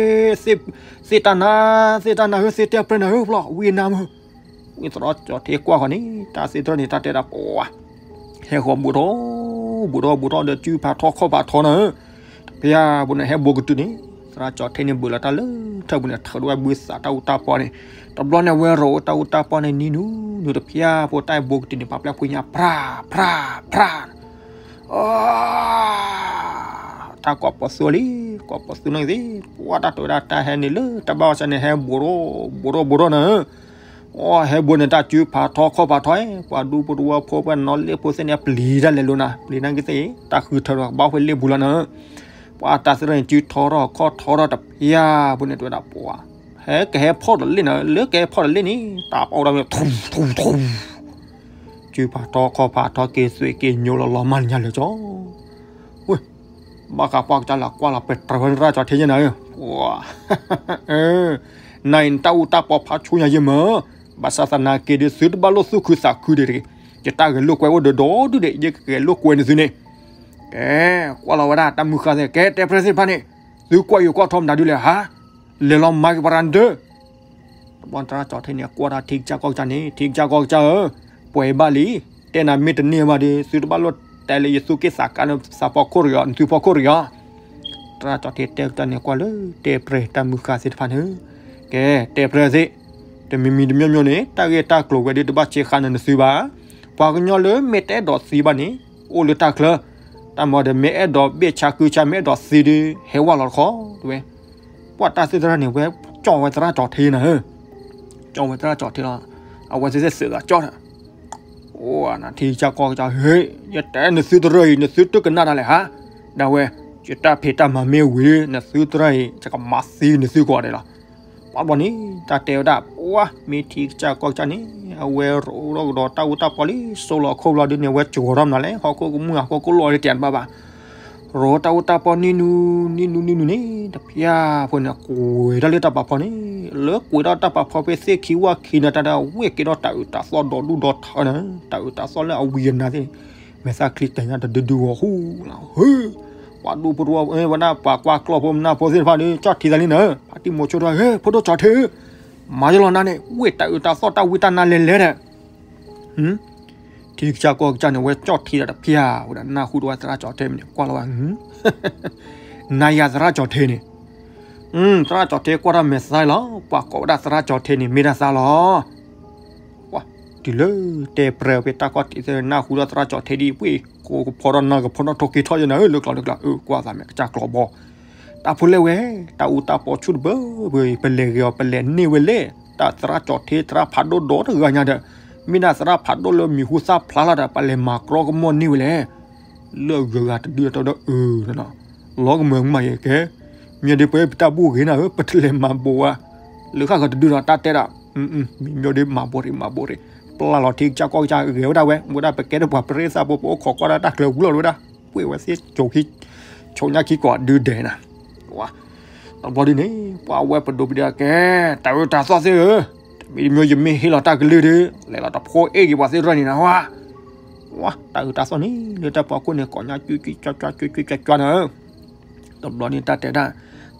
ဟ့ၣ် သ့ၣ်တၢ်နၤ သ့ၣ်တၢ်နၤဧၢ သ့ၣ်တဲပြဲနၤဧၢ ဖျီၣ် ဝံနါမုၢ်, ဝ့ၢ်သရၣ်ကၠီၣ်ထံကွၢ်ဃီန့ၣ် တၢ်သ့ၣ်တဖၣ်န့ၣ် တၢ်တဲဒၣ်ပှၤ ဟဲဃီၤဘူးထီၣ် ဘူးထီၣ်ဘူးထီၣ်ဒီး စုဖးထီခီၣ်ဖးထီနၤဧၢ, တဖၣ်ဖိန့ၣ် ဟဲဘူးကတုၤန့ၣ် သရၣ်ကၠီၣ်ထံန့ၣ် ဘူးလီၤတၢ်လၢထၢၣ်ပူၤန့ၣ် ထုးထီၣ်ဝဲဘုသးတၢ်အူတၢ်ပီန့ၣ်, တဘျီန့ၣ် ဝဲရိးတၢ်အူတၢ်ပီန့ၣ် နံၤနူနူ တဖၣ်ဖိတၢ်ဟဲဘူးကတုၤန့ၣ် ပာ်ဖျါခွံညါ ဖြၣ်ဖြၣ်ဖြၣ် တၢ်ကိးပီသူလံ ကိးပီသူန့ၣ်သ့ၣ် ပှၤတၢ်တဲဝဲဒၣ်တၢ်ဟဲန့ၣ်လၢ တၢ်ဘၣ်ဝဲစ့ၢ်န့ၣ် ဟဲဘူးထီၣ် ဘူးထီၣ်ဘူးထီၣ်နၤဧၢ, အိ ဟဲဘူးန့ၣ် တၢ်စုဖးထီခီၣ်ဖးထီ ပှၤဒူဖိတဝီဖိ ပှၤနီၣ်လ့ၣ်ဖိသ့ၣ်န့ၣ် ပျံၤတၢ်လဲၤလိၤနၤ ပျံၤန့ၣ်ကသ့ၣ် တၢ်ဃုထၢဒီးကဘၣ်ဖဲလ့ၣ်ဘူးလီၤနၤဧၢ, ပှၤတၢ်သ့ၣ်တဖၣ်န့ၣ် စုထီထီၣ်ခီၣ်ထီထီၣ်တဖၣ်ဖိန့ၣ် တဲဝဲဒၣ်ပှၤ ဟဲကဟဲဖီၣ်ဒီးလ့ၣ်နၤဧၢ လၢကဟဲဖီၣ်ဒီးလ့ၣ်န့ၣ် တၢ်ပီၣ်ဒၣ်ဝဲ ထူထူထူ စုဖးထီခီၣ်ဖးထီ က့ၤသွံၣ်က့ၤညိလီၤလီၤမၢ်လၢညါလၢာ်ကၠီ ဝ့ၢ် ဘၣ်ဃးပှၢ်ကစၢ်လၢကွၢ်လီၤ ပတြၢၤဝဲသရၣ်ကၠီၣ်ထံယဲနၤဧၢ, ပှၤ နၤအံၤနတၢ်အူတၢ်ပီဖးဆူညါယဲမၢ်, ဘၣ်ဆၣ်သနာ်က့ဒီး သုတဘၣ်လိၣ်သူၣ်ခုသးခုဒံးတဂ့ၤ, ယတၢ်ဂဲၤလိာ်ကွဲအိၣ်ဒီးဒီဒုၣ်ဒံး ယကဂဲၤလိာ်ကွဲနသုန့ၣ်, ကဲ ကွၢ်လီၤဝဲဒၣ်တၢ်မုၢ်ဃၢ်သ့ၣ် ကဲတဲပြဲသ့ၣ်တဖၣ်န့ၣ်, သုကွၢ်ယိၤကွၢ်ထီမတၤဒုလဲၣ်ဟါ, လဲၤလီၤမၤက့ၤပှၤတၢ်ဒၢ တဘျီသရၣ်ကၠီၣ်ထံန့ၣ် ကွၢ်တၢ်ထံကစၢ်ကီၢ်ကစၢ်န့ၣ် ထံကစၢ်ကီၢ်ကစၢ်ဧၢ, ပှဲၤဘၣ်လံ, တဲနၤမ့ၢ်တန့ၢ်ဘၣ်ဒီး သုတဘၣ်လိၣ်တဲလၢယသူၣ်က့ၣ်သးကါလၢသးဖီခိၣ်တဂ့ၤအီၤ နသုဖီခိၣ်တဂ့ၤအီၤ, သရၣ်ကၠီၣ်ထံတဲကတၢၢ်န့ၣ် ကွၢ်လၢတဲပြဲတၢ်မုၢ်ဃၢ်သ့ၣ်တဖၣ်န့ၣ်, ကဲ တဲပြဲသ့ၣ်, တမံၤမံၤတမံၤမံၤန့ၣ် တၢ်ဂ့ၢ်တၢ်ကျိၤဝဲဒီးတဘၣ်ဆံးဃာ်နၤနသုဘၣ်, ပှၤကညီလၢမ့ၢ်တအဲၣ်ဒိးသံဘၣ်န့ၣ် အိၣ်လၢတၢ်ချၢ, တၢ်မၤဒီးမ့ၢ်အဲၣ်ဒိးဘ့ၣ်ဆါကုဆါ မ့ၢ်အဲၣ်ဒိးသံဒီး ဟဲဝဲလီၤတခီ, တဲဝဲ ပှၤတၢ်သ့ၣ်တဖၣ်န့ၣ် ဝဲကၠီၣ်ဝဲသရၣ်ကၠီၣ်ထံနၤဧၢ, ကၠီၣ်ဝဲသရၣ်ကၠီၣ်ထံလီၤ, အဝဲသ့ၣ်သ့ၣ်သုးသးကၠီၣ်ဒီး, အိ နထံကစၢ်ကီၢ်ကစၢ် ဟ့ၣ် ယတဲနသုတရၢအံၤ နသုတကနၣ်တၢ်လဲၣ်ဟါ, ဒၣ်ဝဲ ယတၢ်ဖံးတၢ်မၤမ့ၢ်ဝံၤ နသုတရၢအံၤ ယကမၤသံနသုကိးဂၤဒဲးလီၤ, ပှၤဘျီန့ၣ် တၢ်တဲဝဲဒၣ် ပှၤမ့ၢ်ထံကစၢ်ကီၢ်ကစၢ်န့ၣ် အဝဲရိးထီၣ်ကဒီးတၢ်အူတၢ်ပီလံ စိလီၤခိၣ်ဘျီဒုန့ၣ် အဝဲကၠီၤထီၣ်မနုၤလဲၣ် ဟီၣ်ခိၣ်ကမူၣ်ဟီၣ်ခိၣ်ကလိၣ်အီၤဒ်တဲတဘၣ်ဘၣ် ရိးတၢ်အူတၢ်ပီနံၤနူနံၤနူနံၤနူန့ၣ် တဖၣ်ဖိန့ၣ် ကွံာ်ထီၣ်လၢတၢ်ပာ်ဖီန့ၣ် လၢကွံာ်ထီၣ်တၢ်ပာ်ဖီဖဲသ့ၣ်ခံဝၣ်ခံန့ၣ် တၢ်ဒၣ်ဝဲက့ၤထီၣ်တၢ်အုးတၢ်သီၣ် ဒီးဒူၣ်ဒီးထၢနၤ တၢ်အုးတၢ်သီၣ်လၢအဝံၤအနၤသ့ၣ်န့ၣ် မဲာ်သၣ်ချံကဲၤညါတဒုဒုဂီၤဟူလီၤ ဟ့ၣ် ပှၤဒူဖိတဝီ ဝဲဒၣ်ပှၤကွၢ်ကျီၢ်ဖိမနၢ်ဖိသ့ၣ်တဖၣ်ဒီး ကၠီၣ်ထံသးလံနၤ ဖါတံၢ်မိၤဆိတဂၤ ဟ့ၣ် ဖိဒိၣ်ကၠီၣ်ထံဧၢ မၤယလီၤနၤန့ၣ် ဝ့ၢ်တၢ်အုးတၢ်သီၣ်တၢ်ဝံတၢ်နါလဲၤလဲၤဒီး ထံကစၢ်ကီၢ်ကစၢ်န့ၣ် ဝဲကၠီၣ်ထံဒီးတဖၣ်ဝဲဒၣ် နၢ်ဟူဒီးဝဲသရၣ်ကၠီၣ်ထံမ့ၢ်န့ၣ် ကွၢ်လီၤဝဲ နၤယၤသရၣ်ကၠီၣ်ထံန့ၣ် သရၣ်ကၠီၣ်ထံကွၢ်တၢ်မဲာ်သါလီၤ ပှၤကိးဝဲဒၣ်သရၣ်ကၠီၣ်ထံန့ၣ် မ့ၢ်တၢ်သါလီၤ ပှၤတုၤလၢတဲပြဲဖဲတၢ်ကီၢ်ထံးသ့ၣ် နၢ်ဟူဒီးသရၣ်ကၠီၣ်ထံဒ်အံၤ ပှ့ၤကိးကဖီထီၣ်နၢ်ကဖီထီၣ်ထိၣ်က့ၤထီၣ်ယဲနၤဧၢ လၢကျီလၢကျီ အၢ ကွၢ်သးမဲာ်ကစၢ်ကျီဘီ တၢ်ဖိလဲၣ်ဝဲ တၢ်အူတၢ်ပီဆူၣ်တဘၢဘၢ ပလဲၤဂ့ၤအီၤ ပလဲၤန့ၢ်ဝဲလဲၣ် တၢ်သရၣ်ကၠီၣ်ထံသရၣ်ဖးဒိၣ်ဒီတဂၤညါဒီး မ့ၢ်ဒၣ်သရၣ်ဖးဒိၣ်လၢမံၤဟူသၣ်ဖျါလီၤဒီး ပလဲၤမၤကြီကမီၣ်န့ၢ်ဝဲလဲၣ် လၢအဂုၤအဂၤတဒုဒီးတၢ်ဒီးအၢ လီၤကမၢကမၣ်ယဲကဲ မ့ၢ်ဒ်ပဝဲပတၢ်ဘူၣ်ဂ့ၤနၤဧၢ ပတလဲၤမၤဘိးဝဲ လၢဃၣ်ဃၢၤတဒုဒီးတၢ်တဲဒၣ် မ့ၢ်မ့ၢ်ဒ်မၤဘိးရံးမၤဘိးရံး ပျၢ်လီၤထံကစၢ်ကီၢ်ကစၢ်ဂဲၤဝဲဒၣ်ဝဲ ဝဲဒၣ်ပကဲထီၣ်ပှၤပရ့သးဖိ ပအိၣ်ခိးကွၢ်ဒၣ်တၢ်ချၢဝံၤလီၤဝဲဒၣ် ပှ့ၤဝဲသ့ၣ် ဆိညါခံကိးဒုဒဲးနၤ တဘျီဒ်န့ၣ် ပှၤဝဲပဒိးပဒၣ်ကဲ တၢ်အုးတၢ်သီၣ်သ့ၣ်ဧၢ တမံၤတမံၤယမ့ၢ်ဟ့ၣ်လီၤတၢ်ကလုၢ်ဒီး လဲၤလီၤတဖိအ့ၣ်က့ၤပှၤသ့ၣ်တဖၣ်န့ၣ်နၤဝဲ ဝဲ တၢ်အုးတၢ်သီၣ်န့ၣ် လၢတၢ်ပီခိၣ်န့ၣ် ကိးညါ ကၠွကၠွကၠွကၠွကၠွနၤဧၢ တဘျီန့ၣ်တၢ်တဲဒၣ်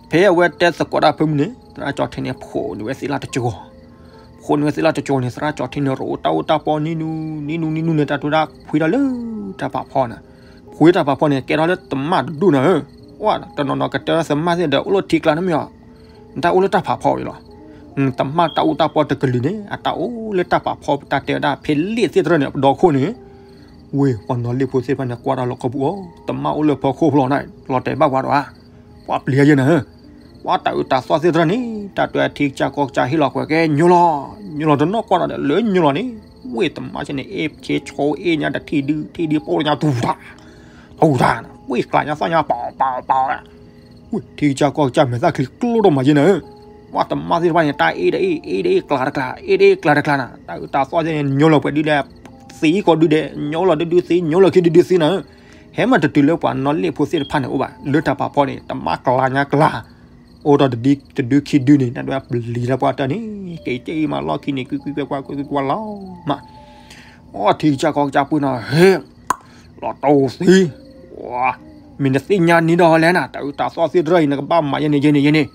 ဖဲအဝဲတဲသကိးတၢ်ဖၢမုၢ်န့ၣ် သရၣ်ကၠီၣ်ထံန့ၣ် ဖိးန့ၢ်ဝဲသ့ၣ်လၣ်တကၠီၤ ဖိးန့ၢ်ဝဲသ့ၣ်လၣ်တကၠီၤန့ၣ် သရၣ်ကၠီၣ်ထံန့ၣ် ရိးတၢ်အူတၢ်ပီ နံၤနူနံၤနူနံၤနူန့ၣ် တၢ်တဲဒၣ် ဖှံထီၣ်လၢတၢ်ပာ်ဖီန့ၣ် ဖှံတၢ်ပာ်ဖီန့ၣ် ကဲထီၣ်လၢသမၣ်တဒူၣ်နၤဧၢ ဝဲ တနီၤနီၤကတဲလၢသမၣ်သ့ၣ်ဒီး အိၣ်လၢထံကျါန့ၣ်မ့ၢ်အီၤ နတၢ်အိၣ်လၢတၢ်ပာ်ဖီအံၤလီၤ သမၣ်တၢ်အူတၢ်ပီတကလုာ်န့ၣ် အတၢ်အိၣ်လၢတၢ်ပာ်ဖီ ပတၢ်တဲဝဲဒၣ် ဖဲလ့ၣ်သ့ၣ်တဖၣ်န့ၣ် ပဒီခိၣ်န့ၣ် ဝ့ၢ်ပှၤနီၣ်လ့ၣ်ဖိသ့ၣ်တဖၣ်န့ၣ် ကွၢ်တၢ်လီၤခီပူၤအီၤ သမၣ်အိၣ်လၢဖီခိၣ်ဖျီၣ်န့ၣ် လီၤတဲာ်ဘၣ်ပှၤဒီးဧါ ပှၤပျံၤယဲနၤဧၢ ပှၤတၢ်အုးတၢ်သီၣ်သ့ၣ်တဖၣ်န့ၣ် တၢ်တဲထံကစၢ်ကီၢ်ကစၢ်ဟ့ၣ်လီၤကွဲးကဲညိလီၤ ညိလီၤတနီၣ်ကွၢ်ဒီးလၢညိလီၤန့ၣ် ဝ့ၢ်သမၣ်ဆ့ၣ်န့ၣ် အ့ၣ်ဆ့ၣ်ဆိအ့ၣ်ညါတထံၣ်ဒုထံၣ်ဒုပိၢ်ညါတူၢ်တၢ် တူၢ်တၢ် ဝ့ၢ်ကျါညါသီၣ်ညါပီၤပီၤပီၤ ထံကစၢ်ကီၢ်ကစၢ်မဲာ်သၣ်ချံကျိၣ်ဒိၣ်မးယဲနၤဧၢ ပှၤသမၣ်သ့ၣ်တဖၣ်န့ၣ် တၢ်အ့ၣ်ဒီးအ့ၣ် အ့ၣ်ဒီးအ့ၣ်ကျါတကျါ အ့ၣ်ဒီးအ့ၣ်ကျါတကျါနၤ တၢ်အုးတၢ်သီၣ်သ့ၣ်န့ၣ် ညိလီၤပှဲၤဒုဒဲး သံကိးဒုဒဲး ညိလီၤဒုဒုသံ ညိလီၤခံဒုဒုသံနၤဧၢ ဟဲမးတတုၤလၢပှၤနီၣ်လ့ၣ်ဖိသ့ၣ်တဖၣ်န့ၣ်အိၣ်ဘၣ် လၢတၢ်ပာ်ဖီန့ၣ် တမၣ်ကျါညါကျါ အိၣ်ဒီးတဒုခံဒုန့ၣ် တၢ်ဒွဲပျံၤလၢပှၤတၢ်န့ၣ် က့ၤက့ၤမးလီၢ်ခံန့ၣ် ကွံကွံကွံကွံကွံကွံလီၤမး အိၣ်ထံကစၢ်ကီၢ်ကစၢ်ပှၢ်နီၤ ဟ့ၣ် လီၤတိၢ်သံ, မ့ၢ်နသ့ၣ်ညါနံၤဒီးလဲၣ်နၤ တၢ်အုၣ်တၢ်သီသ့ၣ်တရၢအံၤ နကဘၣ်မၤယဲန့ၣ်ယဲန့ၣ်ယဲန့ၣ်,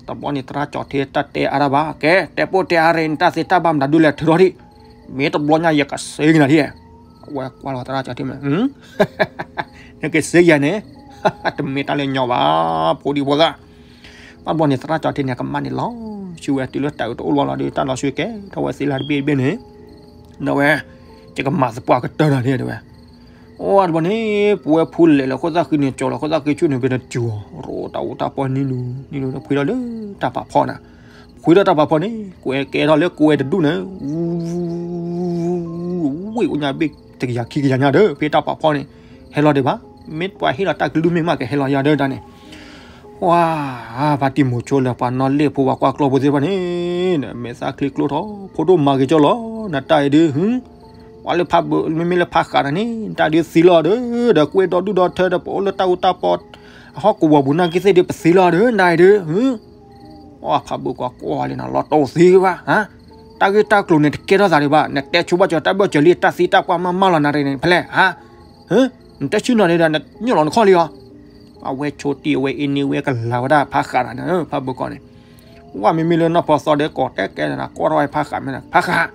တဘျီန့ၣ်သရၣ်ကၠီၣ်ထံတၢ်တဲအါတၢ်ဘၣ် ကဲ တဲပိၢ်တဲအါရ့ၣ် နတၢ်သ့တၢ်ဘၣ်မတၤဒုလဲၣ် ထုးထီၣ်ဒံး, မ့ၢ်တဘျီညါယကစ့က့ၤနၤဒ်, အဝဲကွၢ်လီၤသရၣ်ကၠီၣ်ထံမ့ၢ် နကစ့ယၤန့ၣ်, တမ့ၢ်တၢ်လၢညီဘၣ် ဖိဒံဖိသၣ်, ဘၣ်ဘျီန့ၣ် သရၣ်ကၠီၣ်ထံန့ၣ် ကမၣ်န့ၣ်လီၤ, ဆူဝဲတုၤလၢတၢ်အုးတအိၣ်လီၤလီၤဒီး တၢ်လီၤဆူကဲထီၣ်ဝဲသ့လၢတဘ့ၣ်တဘ့ၣ်န့ၣ်, ဒီးဝဲ, ယကမၤသပှၢ်ကတၢၢ်နၤန့ၣ်တဲဝဲ, အိၣ်တဘျီန့ၣ် ပဝဲဖိလဲၤလီၤခိၣ်သၣ်ဃံန့ၣ် ကၠီၤလီၤခိၣ်သၣ်ဃံဆူၣ်န့ၣ် ပတစူၤအီၤ ရိတၢ်အူတၢ်ပီနံၤနူၤ နံၤနူၤဒီးဖှံထီၣ်လၢတၢ်ပာ်ဖီန့ၣ်, ဖှံထီၣ်တၢ်ပာ်ဖီန့ၣ် ကွဲကဲထီၣ်လၢကွဲတဒူၣ်န့ၣ် ဝံၣ်အိၣ်ညါဘ့ၣ်တကယၤခံကယၤညါဒီး ဖဲတၢ်ပာ်ဖီန့ၣ်, ဟဲလီၤဒံးဘၣ်, မ့ၢ်ပှၤဟ့ၣ်လီၤတၢ်ကလုၢ်မ့ၢ်မးကဟဲလီၤယၤဒီးတၢ်န့ၣ်, ဝါ, ဖါတံၢ်မိၤဆိလၢပှၤနီၣ်လ့ၣ်ဖိပှၤကွၢ်ကျီၢ်ဖိသ့ၣ်တဖၣ်န့ၣ်, မဲာ်သၣ်ချံကျိထီၣ် ဖိဒိၣ်မၤက့ၤကၠီလီၤ, နတၢ်အံၤဒုး ပှၤလၢဖးဘၢ မ့မ့ၢ်လၢဖးဃးတၢ်န့ၣ် တၢ်ဒုးသံလီၤဒီး ဒီးကွဲဒီဒူၣ်ဒီထၢဒီး ပအိၣ်လၢတၢ်အူတၢ်ပီ အဟီၣ်ကဝီၤပူၤနာ်က့သ့ၣ်ဒုး ပသံလီၤဒီး နတၢ်အံၤဒုး အဖးဘၢကွၢ်ကွၢ်လံနၤ လီၤတိၢ်သံဘၣ်, တၢ်ဂ့ၢ်တၢ်ကျိၤန့ၣ် တကဲထီၣ်သးဒံးဘၣ်, နတဲဆိဘၣ်ကၠီၤ တၢ်ဘၣ်ကၠီၤလံ တၢ်သံတၢ်ပှၢ်မးမးလီၤနၤတဂ့ၤန့ၣ် ဖဲလဲၣ်, နတဲဆူနီၤန့ၣ်ဒီး နညိၣ်လီၤနခီၣ်လံအီၤ, အဝဲဆိတံၢ်အဝဲအ့န့ၢ်ဝဲကလၤဝဲဒၣ်ဖးဃးတၢ်န့ၣ် ဖးဘၢကွၢ်န့ၣ်, ဝဲမ့မ့ၢ်လၢနီၢ်ဖီသီဒီး ကိးတဲကဲနၤ ကွၢ်ထီၣ်ဝဲဖးဃးမ့ၢ် ဖးဃး,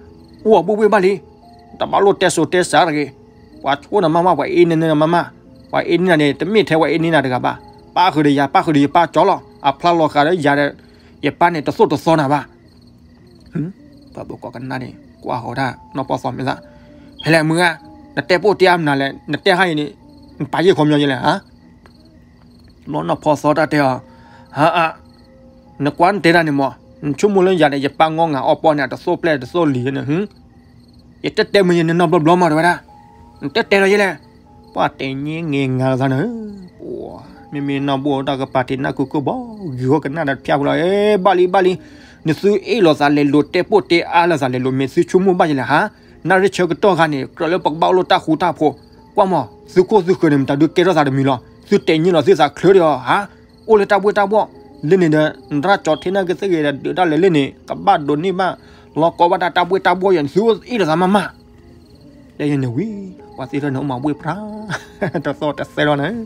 အိၣ်အဘှ့ၣ်ဘှ့ၣ်ဘၣ်လံ, တဘၣ်လိၣ်တဲစိၤတဲစးတဂ့ၤ, ပှၤဆိနၤမးမး ပှၤအ့န့ၢ်နၤမးမး, ပှၤအ့န့ၢ်နၤန့ၣ် တမ့ၢ်ထဲပှၤအ့န့ၢ်နၤတဂၤဘၣ်, ပၣ်ဃုာ်ဒီးယၤ ပၣ်ဃုာ်ဒီးယပၢ်ကၠီလီၤ, အဖျါလီၤဃာ်ဒီးယၤဒီး ယပၢ်န့ၣ် တသိၣ်တသီနၤဘၣ် ပှၤဘၣ်ကိးကနၣ်န့ၣ် ကွၢ်ဃီၤဒၣ် နီၢ်ပီၢ်သီမ့ၢ်သး, ဖဲလဲၣ်မုၢ်ဂၤ, နတဲပိၢ်တဲအါမနုၤလဲၣ်, နတဲဟါအံၤန့ၣ်, နပာ်ယဲၢ်ခီပညီယဲလဲၣ်, ဘျီနီၢ်ပီၢ်သီတၢ်တဲအီၤ, ဟါအါ, နကွၢ်နတဲတၢ်န့ၣ်မး, နဆိကမိၣ်လၢယၤန့ၣ် ယပၢ်ငီၢ်ငါအီၣ်ပီၢ်န့ၣ် တသိၣ်ပျဲၢ်တသိၣ်လံၤန့ၣ်, ယတဲတဲမုၢ်ယဲန့ၣ်နီတဘျီဘျီမးတဲဝဲဒၣ်, နတဲတဲလီၤယဲလဲၣ်, ပှၤတဲညါငဲငါလီၤသးန့ၣ်, ပှၤ, မ့မ့ၢ်နီၢ်ဘိၣ်တၢ်ကပၤတ့ၢ်နၢ်ကုၢ်ကုၢ်ဘီ, ဂ့ၤဂီၢ်ကနၣ်ဒီးဖၠါဖိလီၤ, ဘၣ်လံဘၣ်လံ, နသုအ့ၣ်လိာ်သးလဲၤလိာ်တဲပိၢ်တဲအါလိာ်သးလဲၤလိာ် မ့ၢ်သုဆိကမိၣ်ဘၣ်ယဲလဲၣ်ဟါ, နၣ်ရံၣ်ဆၢကတီၢ်ခါန့ၣ် ကြၢးလၢပကဘၣ်အိၣ်လၢတၢ်ဃူတၢ်ဖိး, ကွၢ်မး, သုခိၣ်သုဃၢၤန့ၣ် မတၤဒုးကဲထီၣ်သးတမံၤလီၤ, သုတဲညါလီၤသုသးချၢဒီးအီၤဟါ, အိၣ်လၢတၢ်ဘှ့ၣ်တၢ်ဘှီၣ်, လၢန့ၣ်ဒီး နတၢ်ကၠီၣ်ထဲနၢ်က့သ့ၣ်ဂ့ၤဒီး ဒုးတၢ်လဲၤလၢန့ၣ် ကဘၣ်ဒိးန့ၢ်ဘၣ်, လီၤကီဘၣ်တၢ်တၢ်ဘှ့ၣ်တၢ်ဘှီၣ်ယဲန့ၣ် သုအ့ၣ်လိာ်သးမးမး တဲယဲန့ၣ်ဝံၤ, ပှၤသ့ၣ်ထီၣ်န့ၣ် အိၣ်မၤဘှ့ၣ်ပြါ, တသီၣ်တသဲလီၤန့ၣ်,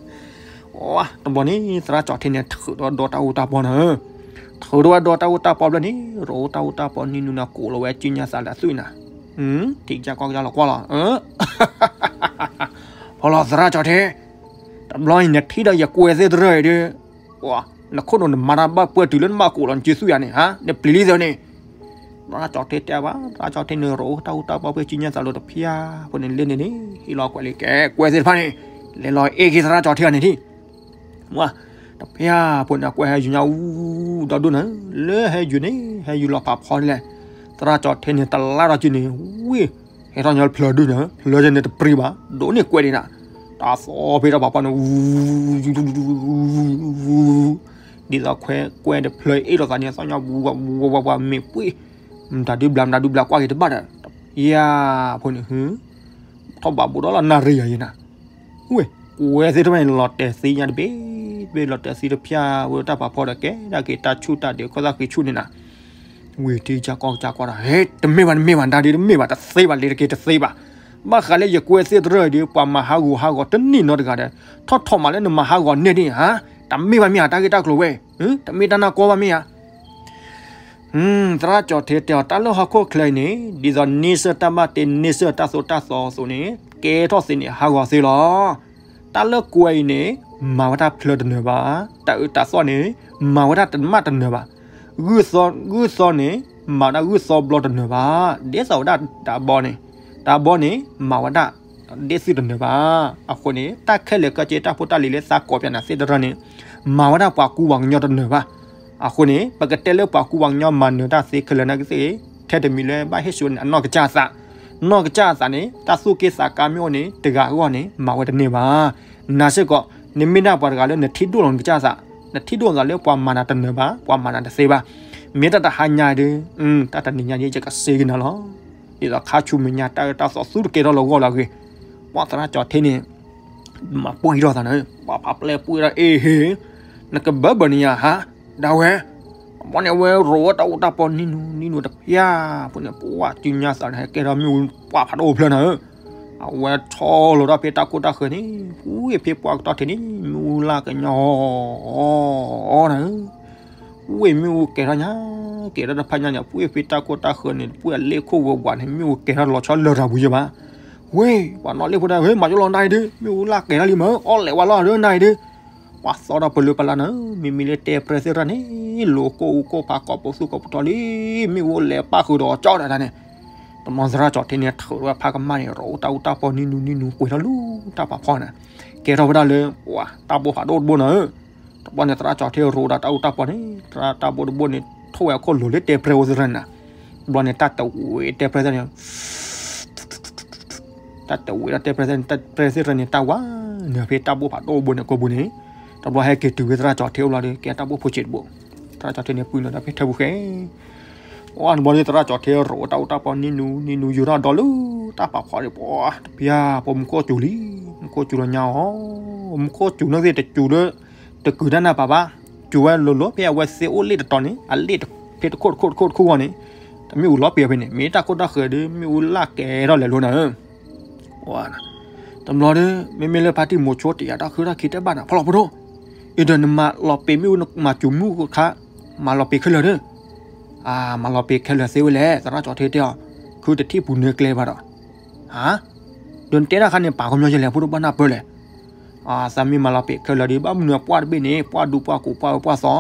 တဘျီန့ၣ် သရၣ်ကၠီၣ်ထဲန့ၣ် ထုးဒီးဒီတၢ်အူတၢ်ပီၢ်န့ၣ်, ထုးဒီးဝဲဒီတၢ်အူတၢ်ပီၢ်ဘျီန့ၣ် ရိတၢ်အူတၢ်ပီၢ်နံၤနုၤန့ၣ် ကိးလီၤဝဲကံညါသးလၢအသွံၣ်နၤ, ထံကစၢ်ကီၢ်ကစၢ်လီၤကွၢ်လီၤ, ဖီလီၤသရၣ်ကၠီၣ်ထဲ, တဘျီအံၤနထံၣ်ဒီးယကွဲသ့ၣ်တရၢၢ်အံၤဒီး, နခိၣ်နူာ်နမၤတၢ်ဘၣ်ပှဲၤတုၤလၢနဘၣ်ကိးလီၤနစုသွံၣ်ယၤန့ၣ် ဟါ, နပျံၤလံသ့ၣ်န့ၣ်, သရၣ်ကၠီၣ်ထဲတဲဘၣ်, သရၣ်ကၠီၣ်ထဲန့ၣ် ရိတၢ်အူတၢ်ပီၢ်ဖဲကံညါသးလီၤတဖၠါ, ဖိန့ၣ်လၢန့ၣ်န့ၣ် ဟ့ၣ်လီၤကွဲးလံကဲ ကွဲသ့ၣ်တဖၣ်န့ၣ်, လဲၤလီၤအ့ၣ်က့ၤသရၣ်ကၠီၣ်ထဲအီၤန့ၣ်ထံၣ် ဝါ, တဖၠါဖိန့ၣ် အကွဲးဟဲယူၤညါအူဒီဒူၣ်န့ၣ်, လၢဟဲယူၤန့ၣ် ဟဲယူၤလီၤဖးဖီန့ၣ်လဲၣ်, သရၣ်ကၠီၣ်ထဲန့ၣ် တလါဒီးက့န့ၣ်, ဝံၤ, ဟဲထီၣ်ညီဖျၢၣ်ဒုၣ်န့ၣ်, ဖျၢၣ်န့ၣ်တပျံၤဘၣ်, ဒိးန့ၢ်ကွဲးဒံးနၤ, တၢ်သီဖဲတၢ်ပာ်ဖီန့ၣ်, ဒ်သိးခွဲကွဲဒီးဖျၢၣ်အ့ၣ်လိာ်သးန့ၣ် သီၣ်ညီ ဝါ ဝါ ဝါ မ့ၢ်ပှ့ၤ, မတၤဒုဘျါ မတၤဒုဘျါကွၢ်က့ၤတဘၣ်ဒီး, ယၤဖိန့ၣ် ထီၣ်ဘးဘူးဒီးလီၤနၣ်ရံၣ်ယၤယဲနၤ, ဝဲ, ကွဲသ့ၣ်တဖၣ်န့ၣ် လီၤတဲာ်သံညါတဘ့ၣ်တဘ့ၣ် လီၤတဲာ်သံတဖၠါ ဝဲတၢ်ပာ်ဖီဒီးကဲ ဒၣ်က့ၤတၢ်ဆူၣ်တၢ်ဒဲး ခိၣ်သၣ်ဃံဆူၣ်န့ၣ်နၤ, ဝံၤထံကစၢ်ကီၢ်ကစၢ်ကွၢ်ဒီး ဟဲ, တမ့ၢ်ဘၣ် တမ့ၢ်ဘၣ် တၢ်ဒ်တမ့ၢ်ဘၣ် တသ့ဘၣ် လ့ၤတက့ၤတသ့ဘၣ်, ဘၣ်ဃးလၢယကွဲသ့ၣ်တရၢၢ်အံၤဒီး ပှၤမၤဟးဂီၤဟးဂီၤတန့ၢ်နီတဂၤဒီး, ထီၣ်ထီၣ်မးလၢနမၤဟးဂီၤန့ၢ်ဒ်န့ၣ်ဧါ, တမ့ၢ်ဘၣ်မ့ၢ်ဧါ တၢ်ဂ့ၢ်တၢ်ကျိၤဝဲ, တမ့ၢ်တၢ်နၢ်ကီဘၣ်မ့ၢ်ဧါ သရၣ်ကၠီၣ်ထဲတဲအီၤ တၢ်လၢဟီၣ်ခိၣ်ချၢအံၤန့ၣ် ဒ်သိးန့ဆၢၣ်တၢ်ဘၣ်တ့ န့ဆၢၣ်တၢ်သိၣ်တၢ်သီအသိးန့ၣ် ကဲထီၣ်သ့န့ၣ် ဟးဂီၤသ့လီၤ. တၢ်လၢကွဲအံၤန့ၣ် မၤဝဲဒၣ်ဖျၢၣ်တနၢၤဘၣ်, တၢ်အုးတၢ်သီၣ်န့ၣ် မၤဝဲဒၣ်တမၣ်တနၢၤဘၣ်, ဂုၢ်သီၣ်, ဂုၢ်သီၣ်န့ၣ် မၤဝဲဒၣ်ဂုၢ်သီၣ်ဘျီတနၢၤဘၣ်, ဒ်သိးဝဲဒၣ်တၢ်ဘီန့ၣ်, တၢ်ဘီန့ၣ် မၤဝဲဒၣ် ဒ်သိးတနၢၤဘၣ်. အဃိန့ၣ် တၢ်ခဲလၢာ်ခဲဆ့ တၢ်ဖိတၢ်လံၤလၢသးကိးပျးနၤသ့ၣ်တဖၣ်န့ၣ် မၤဝဲဒၣ်ပှၤကူပှၤကညီတနၢၤဘၣ်. အဃိန့ၣ် ပကတဲလၢပှၤကူပှၤကညီမၤနၢၤတၢ်သ့ခဲလၢာ်နာ်က့သ့ၣ်ဂ့ၤ, ထဲတမံၤလၢဘၣ်ဟ့ၣ်ဆူၣ်န့ၣ် အနီၢ်ကစၢ်သး, နီၢ်ကစၢ်သးန့ၣ် တၢ်သူၣ်က့ၣ်သးကါမ့ၢ်အိၣ်န့ၣ် တဂၤအဂီၢ်န့ၣ် မၤဝဲတန့ၢ်ဘၣ်. နာ်စ့ၢ်ကီး နမ့ၢ်ဒၣ်ပှၤတဂၤလၢနထံၣ်ဒိၣ်လီၤနကစၢ်သး, နထံၣ်ဒိၣ်သးလၢပှၤမၤနၤတနၢၤဘၣ်, ပှၤမၤနၤတသ့ဘၣ်. မ့ၢ်တၢ်တဟါညါဒီး, တၢ်တနံၤညါဒီး ယကစ့က့ၤနၤလီၤ. ဒ်သိးခါဆူမဲာ်ညါ တၢ်အၢတၢ်သီသူတကဲထီၣ်လၢဂီၢ်လၢအဂ့ၤ, ပှၤသရၣ်ကၠီၣ်ထဲန့ၣ် မၤပှံၢ်ထီၣ်သးန့ၣ် ပှၤဖးပျဲၢ်ပှံၢ်ထီၣ်အ့ၣ်ဟ့ၣ်, နကဘၢဘၢန့ၣ်ယၤဟါ, ဒၣ်ဝဲ, ပ ဘီန့ၣ် အဝဲရိးဝဲတၢ်အူတၢ်ပီနံၤနူနံၤနူတဖျၢၣ်ဖိန့ၣ် ပှၤစုညါသးန့ၣ် ဟဲကဲထီၣ်မ့ၣ်အူပှၢ်ဖးဒိၣ်ဖျၢၣ်နၤဧၢ, အဝဲဆီလီၤတၢ်ဖဲတၢ်ကိၢ်တၢ်ဃၢၤန့ၣ် ပှၤဖဲပှၢ်ကတီၢ်ထံးန့ၣ် မ့ၣ်အူလၢ်ကညီအီၤနၤဧၢ, ပှၤမ့ၣ်အူကဲထီၣ်ညါ ကဲထီၣ်တဖၣ်ညါန့ၣ် ပှၤဖဲတၢ်ကိၢ်တၢ်ဃၢၤန့ၣ် ပှၤအလ့ၣ်ခိၣ်ဝဲဝးန့ၣ် မ့ၣ်အူကဲထီၣ်လီၤဆီလၢၤတၢ်ပူၤယဲဘၣ်, ဝဲ ပှၤနီၣ်လ့ၣ်ဖိတၢ် ဝဲ မၤကၠီလီၤနၤအံၤဒုး မ့ၣ်အူလၢ်ကဲထီၣ်လံမး အီၣ်လဲၤဝဲလီၤဒုးနၤအံၤဒုး ပှၤသီထီၣ်ပလၢပလၢနၤဧၢ, မ့မ့ၢ်လၢတဲပြဲသ့ၣ်တဖၣ်န့ၣ် လိၤကိၢ်အူကိၢ်ဖးကိးပသူကိးပတီၢ်လံ, မ့ၣ်အူလဲၤပၣ်ဃုာ်ဒီးကၠီတၢ်န့ၣ်, တမီသရၣ်ကၠီထံန့ၣ် ထုးဝဲဖးကမၣ်န့ၣ် ရိးအူတၢ်အူတၢ်ပီနံၤနူနံၤနူ ကွံာ်ထီၣ်လူၤတၢ်ပာ်ဖီန့ၣ်, ကဲထီၣ်ဝဲဒၣ်လၢ ပှၤတၢ်ဘိၣ်ဖးဒိၣ်တဘိနၤဧၢ, တဘျီန့ၣ် သရၣ်ကၠီထံရိးဝဲဒၣ်တၢ်အူတၢ်ပီန့ၣ် တၢ်ဘိၣ်တဘိန့ၣ် ထိၣ်ဝဲအခိၣ်လိၤလၢတဲပြဲဝဲသ့ၣ်တဖၣ်န့ၣ်, တဘျီန့ၣ် တၢ်တဝံၤတဲပြဲသ့ၣ်န့ၣ် တၢ်တဝံၤဒီးတဲပြဲသ့ၣ်န့ၣ် တၢ်ဝါနုာ်ဖဲတၢ်ဘိၣ်ဖးဒိၣ်တဘိန့ၣ် ကိးပူၤန့ၣ်, တဘျီဟဲက့ၤတုၤဝဲသရၣ်ကၠီထံအိၣ်လီၤဒီး ကဲတၢ်ဘိၣ်ဖိစံးတဘိ, သရၣ်ကၠီထံန့ၣ် ပှံၤလီၤဒီးဖဲထၢပူၤဃဲ အတဘျီန့ၣ် သရၣ်ကၠီထံရိးတၢ်အူတၢ်ပီနံၤနူနံၤနူ ယူၤထီၣ်ဒီးလၢတၢ်ပာ်ဖီဒီး ပှၤတပျၢ် ပှၤမူခိၣ်စူၤလံ, မူခိၣ်စူၤလီၤညါအီၤ, မူခိၣ်စူၤန့ၣ်သ့ၣ်တစူၤလၢ တကုၤတၢ်နၢ်ပၢၢ်ဘၣ်, စူၤဝဲလိၤလိၤ ဖဲအဝဲသ့ၣ်အိၣ်လ့ၣ်တတီၤန့ၣ် အလ့ၣ်ဖဲတခိၣ်တခိၣ်တခိၣ်တခိၣ်ဂီၢ်န့ၣ်, တမ့ၣ်အူလီၤပံာ်ဖဲန့ၣ် မ့ၢ်တၢ်ကိၢ်တၢ်ဃၢၤဒီး မ့ၣ်အူလၢ်ကဲထီၣ်လဲၤလိၤနၤဧၢ တဘျီဒီး မ့မ့ၢ်လၢဖါတံၢ်မိၤဆိတယာ်တၢ်ဃုထၢၣ်ခံတၢ်ဘၣ်နၤ ဖီလီၤဖိဒိၣ်, အံၤဒီးနမၤလီၤပံာ်မ့ၣ်အူနမၤစူၤမူခိၣ်ခါ, မၤလီၤပံာ်ခဲလၢာ်ဒီး, အမၤလီၤပံာ်ခဲလၢာ်သ့ဝဲလဲၣ် သရၣ်ကၠီထံတဲအီၤ, ခုတထံၣ်ပူၤနၢကျဲဘၣ်ဒီး, ဟါ, ဒီးနတဲတၢ်ခါန့ၣ် ပာ်ကညီယဲလဲၣ် ဖိဒိၣ်ဘၣ်နၢ်ပၢၢ်လဲၣ်, သးမ့ၢ်မၤလီၤပံာ်ခဲလၢာ်ဒီး ဘၣ်မနုၤအပှၢ်တဘ့ၣ်န့ၣ် ပှၢ်ဒူပှၢ်ကိးပှၢ်ဝဲပှၢ်သီ,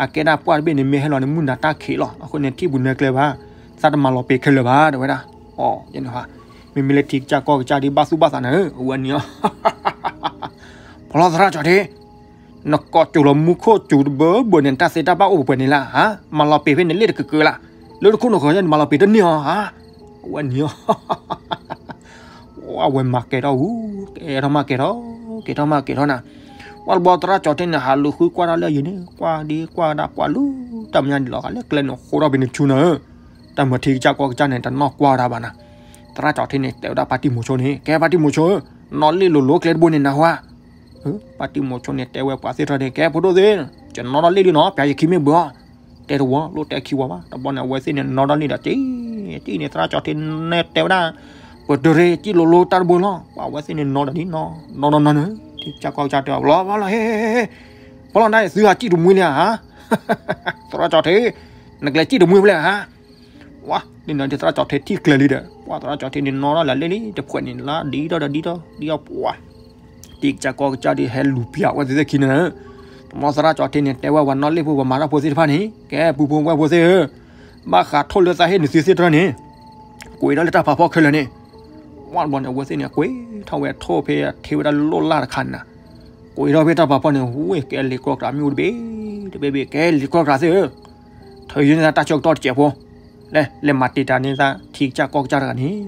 အကဲဒၣ်ပှၢ်တဘ့ၣ်န့ၣ် မ့ၢ်ဟဲလီၤန့ၣ် မုၢ်နၤတၢ်ခံးလီၤ အဃိန့ၣ်ထံၣ်ပူၤနၢကျဲဘၣ်, သးတမၤလီၤပံာ်ခဲလၢာ်ဘၣ် တဲဝဲဒၣ်, အီ, မ့မ့ၢ်လၢထံကစၢ်ကီၢ်ကစၢ်ဒီး ဘၣ်သူၣ်ဘၣ်သးနၤဧၢ အဝဲန့ၣ်လီၤ, ဖီလီၤသရၣ်ကၠီထံ နကိးစူၤလီၤမူခိၣ်စူၤတဘၢဘၢန့ၣ် တၢ်သ့တၢ်ဘၣ်အိၣ်ပှဲၤပှဲၤန့ၣ်လၢ, မၤလီၤပံာ်ဖဲန့ၣ်လ့ၣ်တကကၢလၢ်, လၢတခိၣ်နူာ်ဃီန့ၣ် မၤလီၤပံာ်တန့ၢ်အီၤဧါ, အဝဲန့ၣ်လီၤ, အဝဲမၤကဲထီၣ်အူ, ကဲထီၣ်မးကဲထီၣ်, ကဲထီၣ်မးကဲထီၣ်နၤ, ပှၤတဘျီသရၣ်ကၠီထံန့ၣ် ဟးလူၤဃုကွၢ်တၢ်လၢအယံၤန့ၣ် ကွၢ်ဒ်ကွၢ်ဒၣ်ပှၤလူၤတၢ်မညါဒ်လီၤ ဃးလၢကျဲန့ၣ်ဃိထီၣ်ဖဲန့ၣ်ဆူနၤဧၢ, တၢ်မၤထံကစၢ်ကီၢ်ကစၢ်န့ၣ် တနီၣ်ကွၢ်ဝဲဒၣ်ဘၣ်နၤ, သရၣ်ကၠီထံန့ၣ် တဲဝဲဒၣ်ဖါတံၢ်မိၤဆိန့ၣ် ကဲဖါတံၢ်မိၤဆိဧၢ, နီၣ်လ့ၣ်လိၤလိၤကျဲတဘိန့ၣ်နၤဟါ ဖါတံၢ်မိၤဆိန့ၣ် တဲဝဲပှၤသ့ၣ်တဖၣ်န့ၣ် ကဲဖိဒိၣ်သ့ၣ်, ယနီၣ်ထီၣ်လ့ၣ်လံနီၤ ပျၤယခံမ့ၢ်ဘၣ်အီၤ, တဲတဝီ လိၣ်တဲခံဝီဘၣ် တဘျီန့ၣ် အဝဲသ့ၣ်န့ၣ် နီၣ်ထီၣ်လ့ၣ်ဒီး ကံၣ်, ကံၣ်န့ၣ် သရၣ်ကၠီထံန့ၣ်တဲဝဲဒၣ်, ပတရ့ ကံၣ်လိၤလိၤတၢ်တဘိလီၤ ပှၤအဝဲသ့ၣ်န့ၣ် နီၣ်ဒီးဒ်နီၣ်, နီၣ်နီၣ်နီၣ်န့ၣ် ထံကစၢ်ကီၢ်ကစၢ်တဲအီၤ လီၤဘၣ်လီၤ ဟ့ ဟ့ ဟ့ ဖီလီၤနၤ သုဟးကံၣ်တမှံလံဧါ, သရၣ်ကၠီထံ, နကျဲကံၣ်တမှံဖဲလဲၣ်ဧါ ဝါ, ဒ်န့ၣ်ဒီးသရၣ်ကၠီထံထံၣ်ကျဲလံဒီး ပှၤသရၣ်ကၠီထံန့ၣ် နီၣ်ထီၣ်လၢလ့ၣ်လံ တဖှဲးန့ၣ်လၢဒ်ထီၣ်ဒီးဒ်ထီၣ်ဒ်အီၤပှၤ, ထံကစၢ်ကီၢ်ကစၢ်ဒီးဟဲလူၤပျၤဝဲသ့ၣ်သ့ၣ်ခံန့ၣ်, တမီသရၣ်ကၠီထံန့ၣ် တဲဝဲပှၤနီၣ်လ့ၣ်ဖိ ပှၤမၤတၢ်ဖိသ့ၣ်တဖၣ်န့ၣ် ကဲပူဖိဝဲၢ်ဖိသ့ၣ်ဧၢ, ဘၣ်ဃးထိၣ်လၢသးဟ့ၣ်နသုသ့ၣ်တဖၣ်န့ၣ် ကွံာ်ထီၣ်လၢတၢ်ဖးဖီခဲလၢာ်န့ၣ်, ဝါတဘျီန့ၣ် အဝဲသ့ၣ်န့ၣ် ကွံာ်ထီၣ်ဝဲထိၣ်ဖဲအထံဝဲဒၣ်လိၣ်လၢ်တခါန့ၣ်, ကွံာ်ထီၣ်ဖဲတၢ်ဖးဖီန့ၣ် ဝ့ၢ်ကဲလံာ်ကြီကြးမ့ၣ်အူတဘ့ၣ်, တဘ့ၣ်ဘ့ၣ် ကဲလံာ်ကြီကြးသ့ၣ်ဧၢ, ထုးယုၢ်န့ၢ်သးတၢ်ဆၢကတီၢ်တစဲးဖိ, လဲၤ လဲၤမၤတံာ်တာ်န့ၢ်သး ထံကစၢ်ကီၢ်ကစၢ်တဂၤန့ၣ်,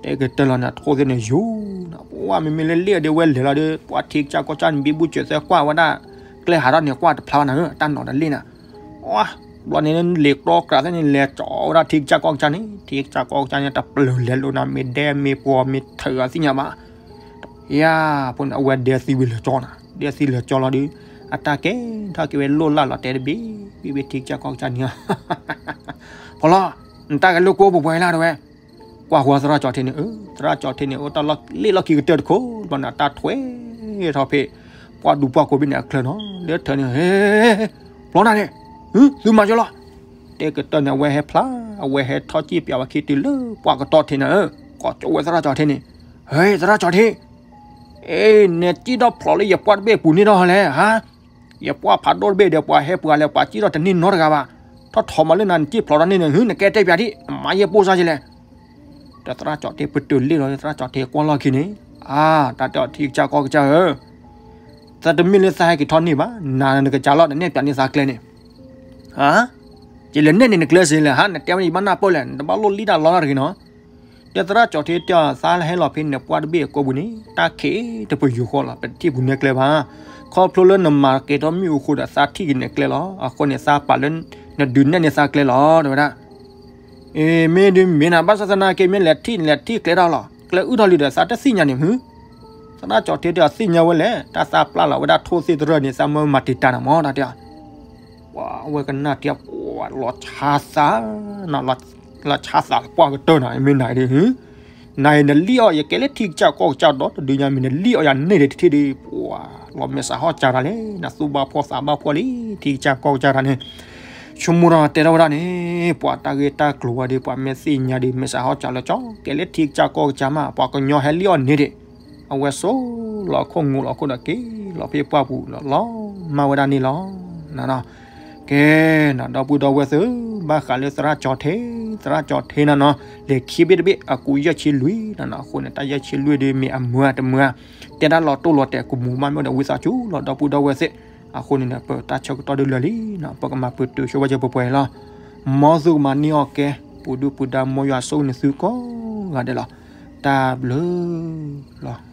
တဲကတၢၢ်လီၤန့ၣ် ထိၣ်သ့ၣ်န့ၣ်ယိာ်နၤ, ပှၤမ့မ့ၢ်လၢလ့ၣ်အဒ့ဝဲလဲၤလီၤဒီး ပှၤထံကစၢ်ကီၢ်ကစၢ်န့ၣ် ဘံဘူစၢၤသၢကွၢ်ဝဲဒၣ်, ကျဲဟးထီၣ်န့ၣ်ကွၢ်တဖျါဘၣ်နၤဧၢ, တၢ်နီၣ်ဒီးလ့ၣ်နၤ, ဝါ, ဘျီန့ၣ် လံာ်ကြီကြးသ့ၣ်န့ၣ် လဲၤကၠီဝဲဒၣ်ထံကစၢ်ကီၢ်ကစၢ်န့ၣ်, ထံကစၢ်ကီၢ်ကစၢ်န့ၣ် တပျၢၤလဲၤလိာ်နၤ မ့ၢ်ဒဲမ့ၢ်ပှီၤမ့ၢ်ထၢၣ်အသ့ၣ်ညါဘၣ် ယၤ, ဖိန့ၣ် အဝဲဒဲသံဝံၤလၢာ်ကၠီနၤ, ဒဲသံလၢာ်ကၠီလီၤဒီး, အတၢ်ကဲထီၣ်က့ၤဝဲလိၣ်လၢ်လီၤတဲာ်တဘ့ၣ်, ဘ့ၣ်ဘ့ၣ်ထံကစၢ်ကီၢ်ကစၢ်န့ၣ်, ဖီလီၤ, နတၢ်ဂဲၤလိာ်ကွဲပှဲၤပှဲၤလၢ်တဲဝဲ, ကွၢ်ဃီသရၣ်ကၠီထံန့ၣ်, သရၣ်ကၠီထံန့ၣ် အိၣ်တၢ်လီၢ်လ့ၣ်လီၢ်ခံကတၢၢ်တခိၣ်, ဘျီန့ၣ် အတၢ်ထွဲထီၣ်ဖဲ ပှၢ်ဒူပှၢ်ကိးဘ့ၣ်န့ၣ်အချၢနီၤ, လၢထၢန့ၣ်, ဖီလီၤနၤန့ၣ်, သုမၤကၠီလီၤ, တဲကတၢၢ်န့ၣ် အဝဲဟဲဖျါ, အဝဲဟဲထီၣ်စံၣ်ပၠးဝဲခံတုၤလၢပှၢ်ကတီၢ်ထံးနၤဧၢ, ကိးကၠီဝဲသရၣ်ကၠီထံန့ၣ်, ဟဲသရၣ်ကၠီထံ အ့, နစံၣ်ထီၣ်ဖျိးလၢယပှၢ်တဘ့ၣ်အပူၤန့ၣ်ထီၣ်လဲၣ်, ဟါ, ယပှၢ်ဖးဒိၣ်တဘ့ၣ်ဒီး ပှၤဟဲပှၤလဲၤ ပှၤစံၣ်ထီၣ်တန့ၢ်နီတဂၤဘၣ်, ထီၣ်ထီမးလၢနၤ နစံၣ်ဖျိးတၢ်န့ၣ်န့ၣ်, နကဲတဲပၠးဒံး, မၤယဲပိၢ်စၢ်ယလဲၣ်, ဒီးသရၣ်ကၠီထံပတုာ်လ့ၣ်လီၤ, သရၣ်ကၠီထံကွၢ်လီၢ်ခံန့ၣ်, အါ, တၢ်တဲအီၤထံကစၢ်ကီၢ်ကစၢ်ဧၢ, သးတမ့ၢ်လၢသးဟဲက့ၤထီၣ်န့ၢ်ဘၣ်, နၤနကစၢ်လီၤ နနဲၣ်ပၠးန့ၢ်သးကျဲန့ၣ်, ဟါ, ယလဲၤနဲၣ်န့ၢ်နကျဲစ့လဲၣ်, ဟါ, နတဲဝဲယဘၣ်နၢ်ပၢၢ်လဲၣ်, နတဘၣ်လိၣ်လံတၢ်လီတၢ်တဂ့ၤနီၤ ဒီးသရၣ်ကၠီထံတဲအီၤ သးဟဲလီၤဖဲနပှၢ်တဘ့ၣ်အကိာ်ပူၤန့ၣ် တၢ်ခံးတပယူာ်ဃီလီၤ, ပတထံၣ်ပူၤနဲကျဲဘၣ်, ခီဖျိလၢနမၤကဲထီၣ်မ့ၣ်အူအဃိဒီး သးထံၣ်က့ၤနဲကျဲလီၤ, အဃိန့ၣ် သးပာ်လၢနဒုးနဲၣ်န့ၢ်သးကျဲလီၤ တဲဝဲဒၣ်, အ့, မ့ၢ်ဒုးမ့ၢ်နၤ ဘၣ်ဆၣ်သနာ်က့ မ့ၢ်လဲၤထံၣ်န့ၣ် လဲၤထံၣ်ကျဲတၢ်လီၤ, ကျဲအုၣ်ထီၣ်လံဒီး သးတသ့ၣ်ညါန့ၣ်မုၢ်, သရၣ်ကၠီထံတဲအီၤ သ့ၣ်ညါဝဲလဲၣ်, တၢ်သးပျၢ်လီၤဝဲဒၣ်ထိၣ်သ့ၣ်တရၢၢ်န့ၣ် သးမၢမၤတံာ်တာ်နၤမး တၢ်တဲအီၤ အဝဲကနၣ်တၢ်ပှၤလီၤဆါသး, လီၤဆါသးပှၢ်ကတၢၢ်နီၤ, မ့ၢ်နၤဒ် နၤအံၤနလံၣ်အီၣ် ယကဲလၢထံကစၢ်ကီၢ်ကစၢ်ဒီတဒုညါ မ့ၢ်နလံၣ်အီၣ်ယၤန့ၢ်ဒံးတထံၣ်ဒံး ပှၤလီၤမဲာ်ဆှးဟီၣ်စၢ်တၢ်လဲၣ်, နသူၣ်ဘၣ်ဖှီၣ်သးဘၣ်ဖှီၣ်လံ ထံကစၢ်ကီၢ်ကစၢ်တၢ်န့ၣ် ဆိကမိၣ်ဒီးတဲထီၣ်ဝဲဒၣ်န့ၣ် ပှၤတၢ်ဂ့ၢ်တၢ်ကျိၤဝဲဒီး ပှၤမ့ၢ်သ့ၣ်ညါဒီး မဲာ်ဆှးဟီၣ်စၢ်လၢကၠီ ကဲလၢထံကစၢ်ကီၢ်ကစၢ်မး ပှၤကညီဟဲလံၣ်အီၣ်န့ၢ်ဒံး အဝဲဆိလီၤခိၣ်ငိးလီၤခိၣ်ဒီးက့ၤလီၤဖဲပှၢ်ပူၤလီၤ လီၤမၢ်ဝဲဒၣ်န့ၣ်လီၤ. ကဲနီၤ ဒီပုၢ်ဒီဝဲၢ်သ့ၣ်ဧၢ, ဘၣ်ဃးလၢသရၣ်ကၠီထ့, သရၣ်ကၠီထ့နီၤနီၤ လဲၤခံဘ့ၣ်တဘ့ၣ် အကူယဲၢ်ဆံလွံၢ်နီၤနီၤ, အဃိန့ၣ် တၢ်ယဲၢ်ဆံလွံၢ်ဒ်မ့ၢ်အမုာ်တမုာ် တဲဒၣ်လီၤတိၢ်လီၤတဲာ်ကမူၤမးမ့ၢ်ဒီးဝံသးစူၤလီၤ ဒီပုၢ်ဒီဝဲၢ်သ့ၣ်, အဃိန့ၣ်ဒီး ပတၢ်ဆၢကတီၢ်ဒုးလၢာ်လံနီၤ ပကမၤပတုာ်ဆိဝဲကၢ်ပှဲၤပှဲၤလီၤ. မ်သုကမၤန့ၢ်အီၣ်ကဲ ပူၤဒုၣ်ပူၤဒါမ်ယွၤဆိၣ်ဂ့ၤနသုကိးဂၤဒဲးလီၤ. တၢ်ဘျုးလီၤ.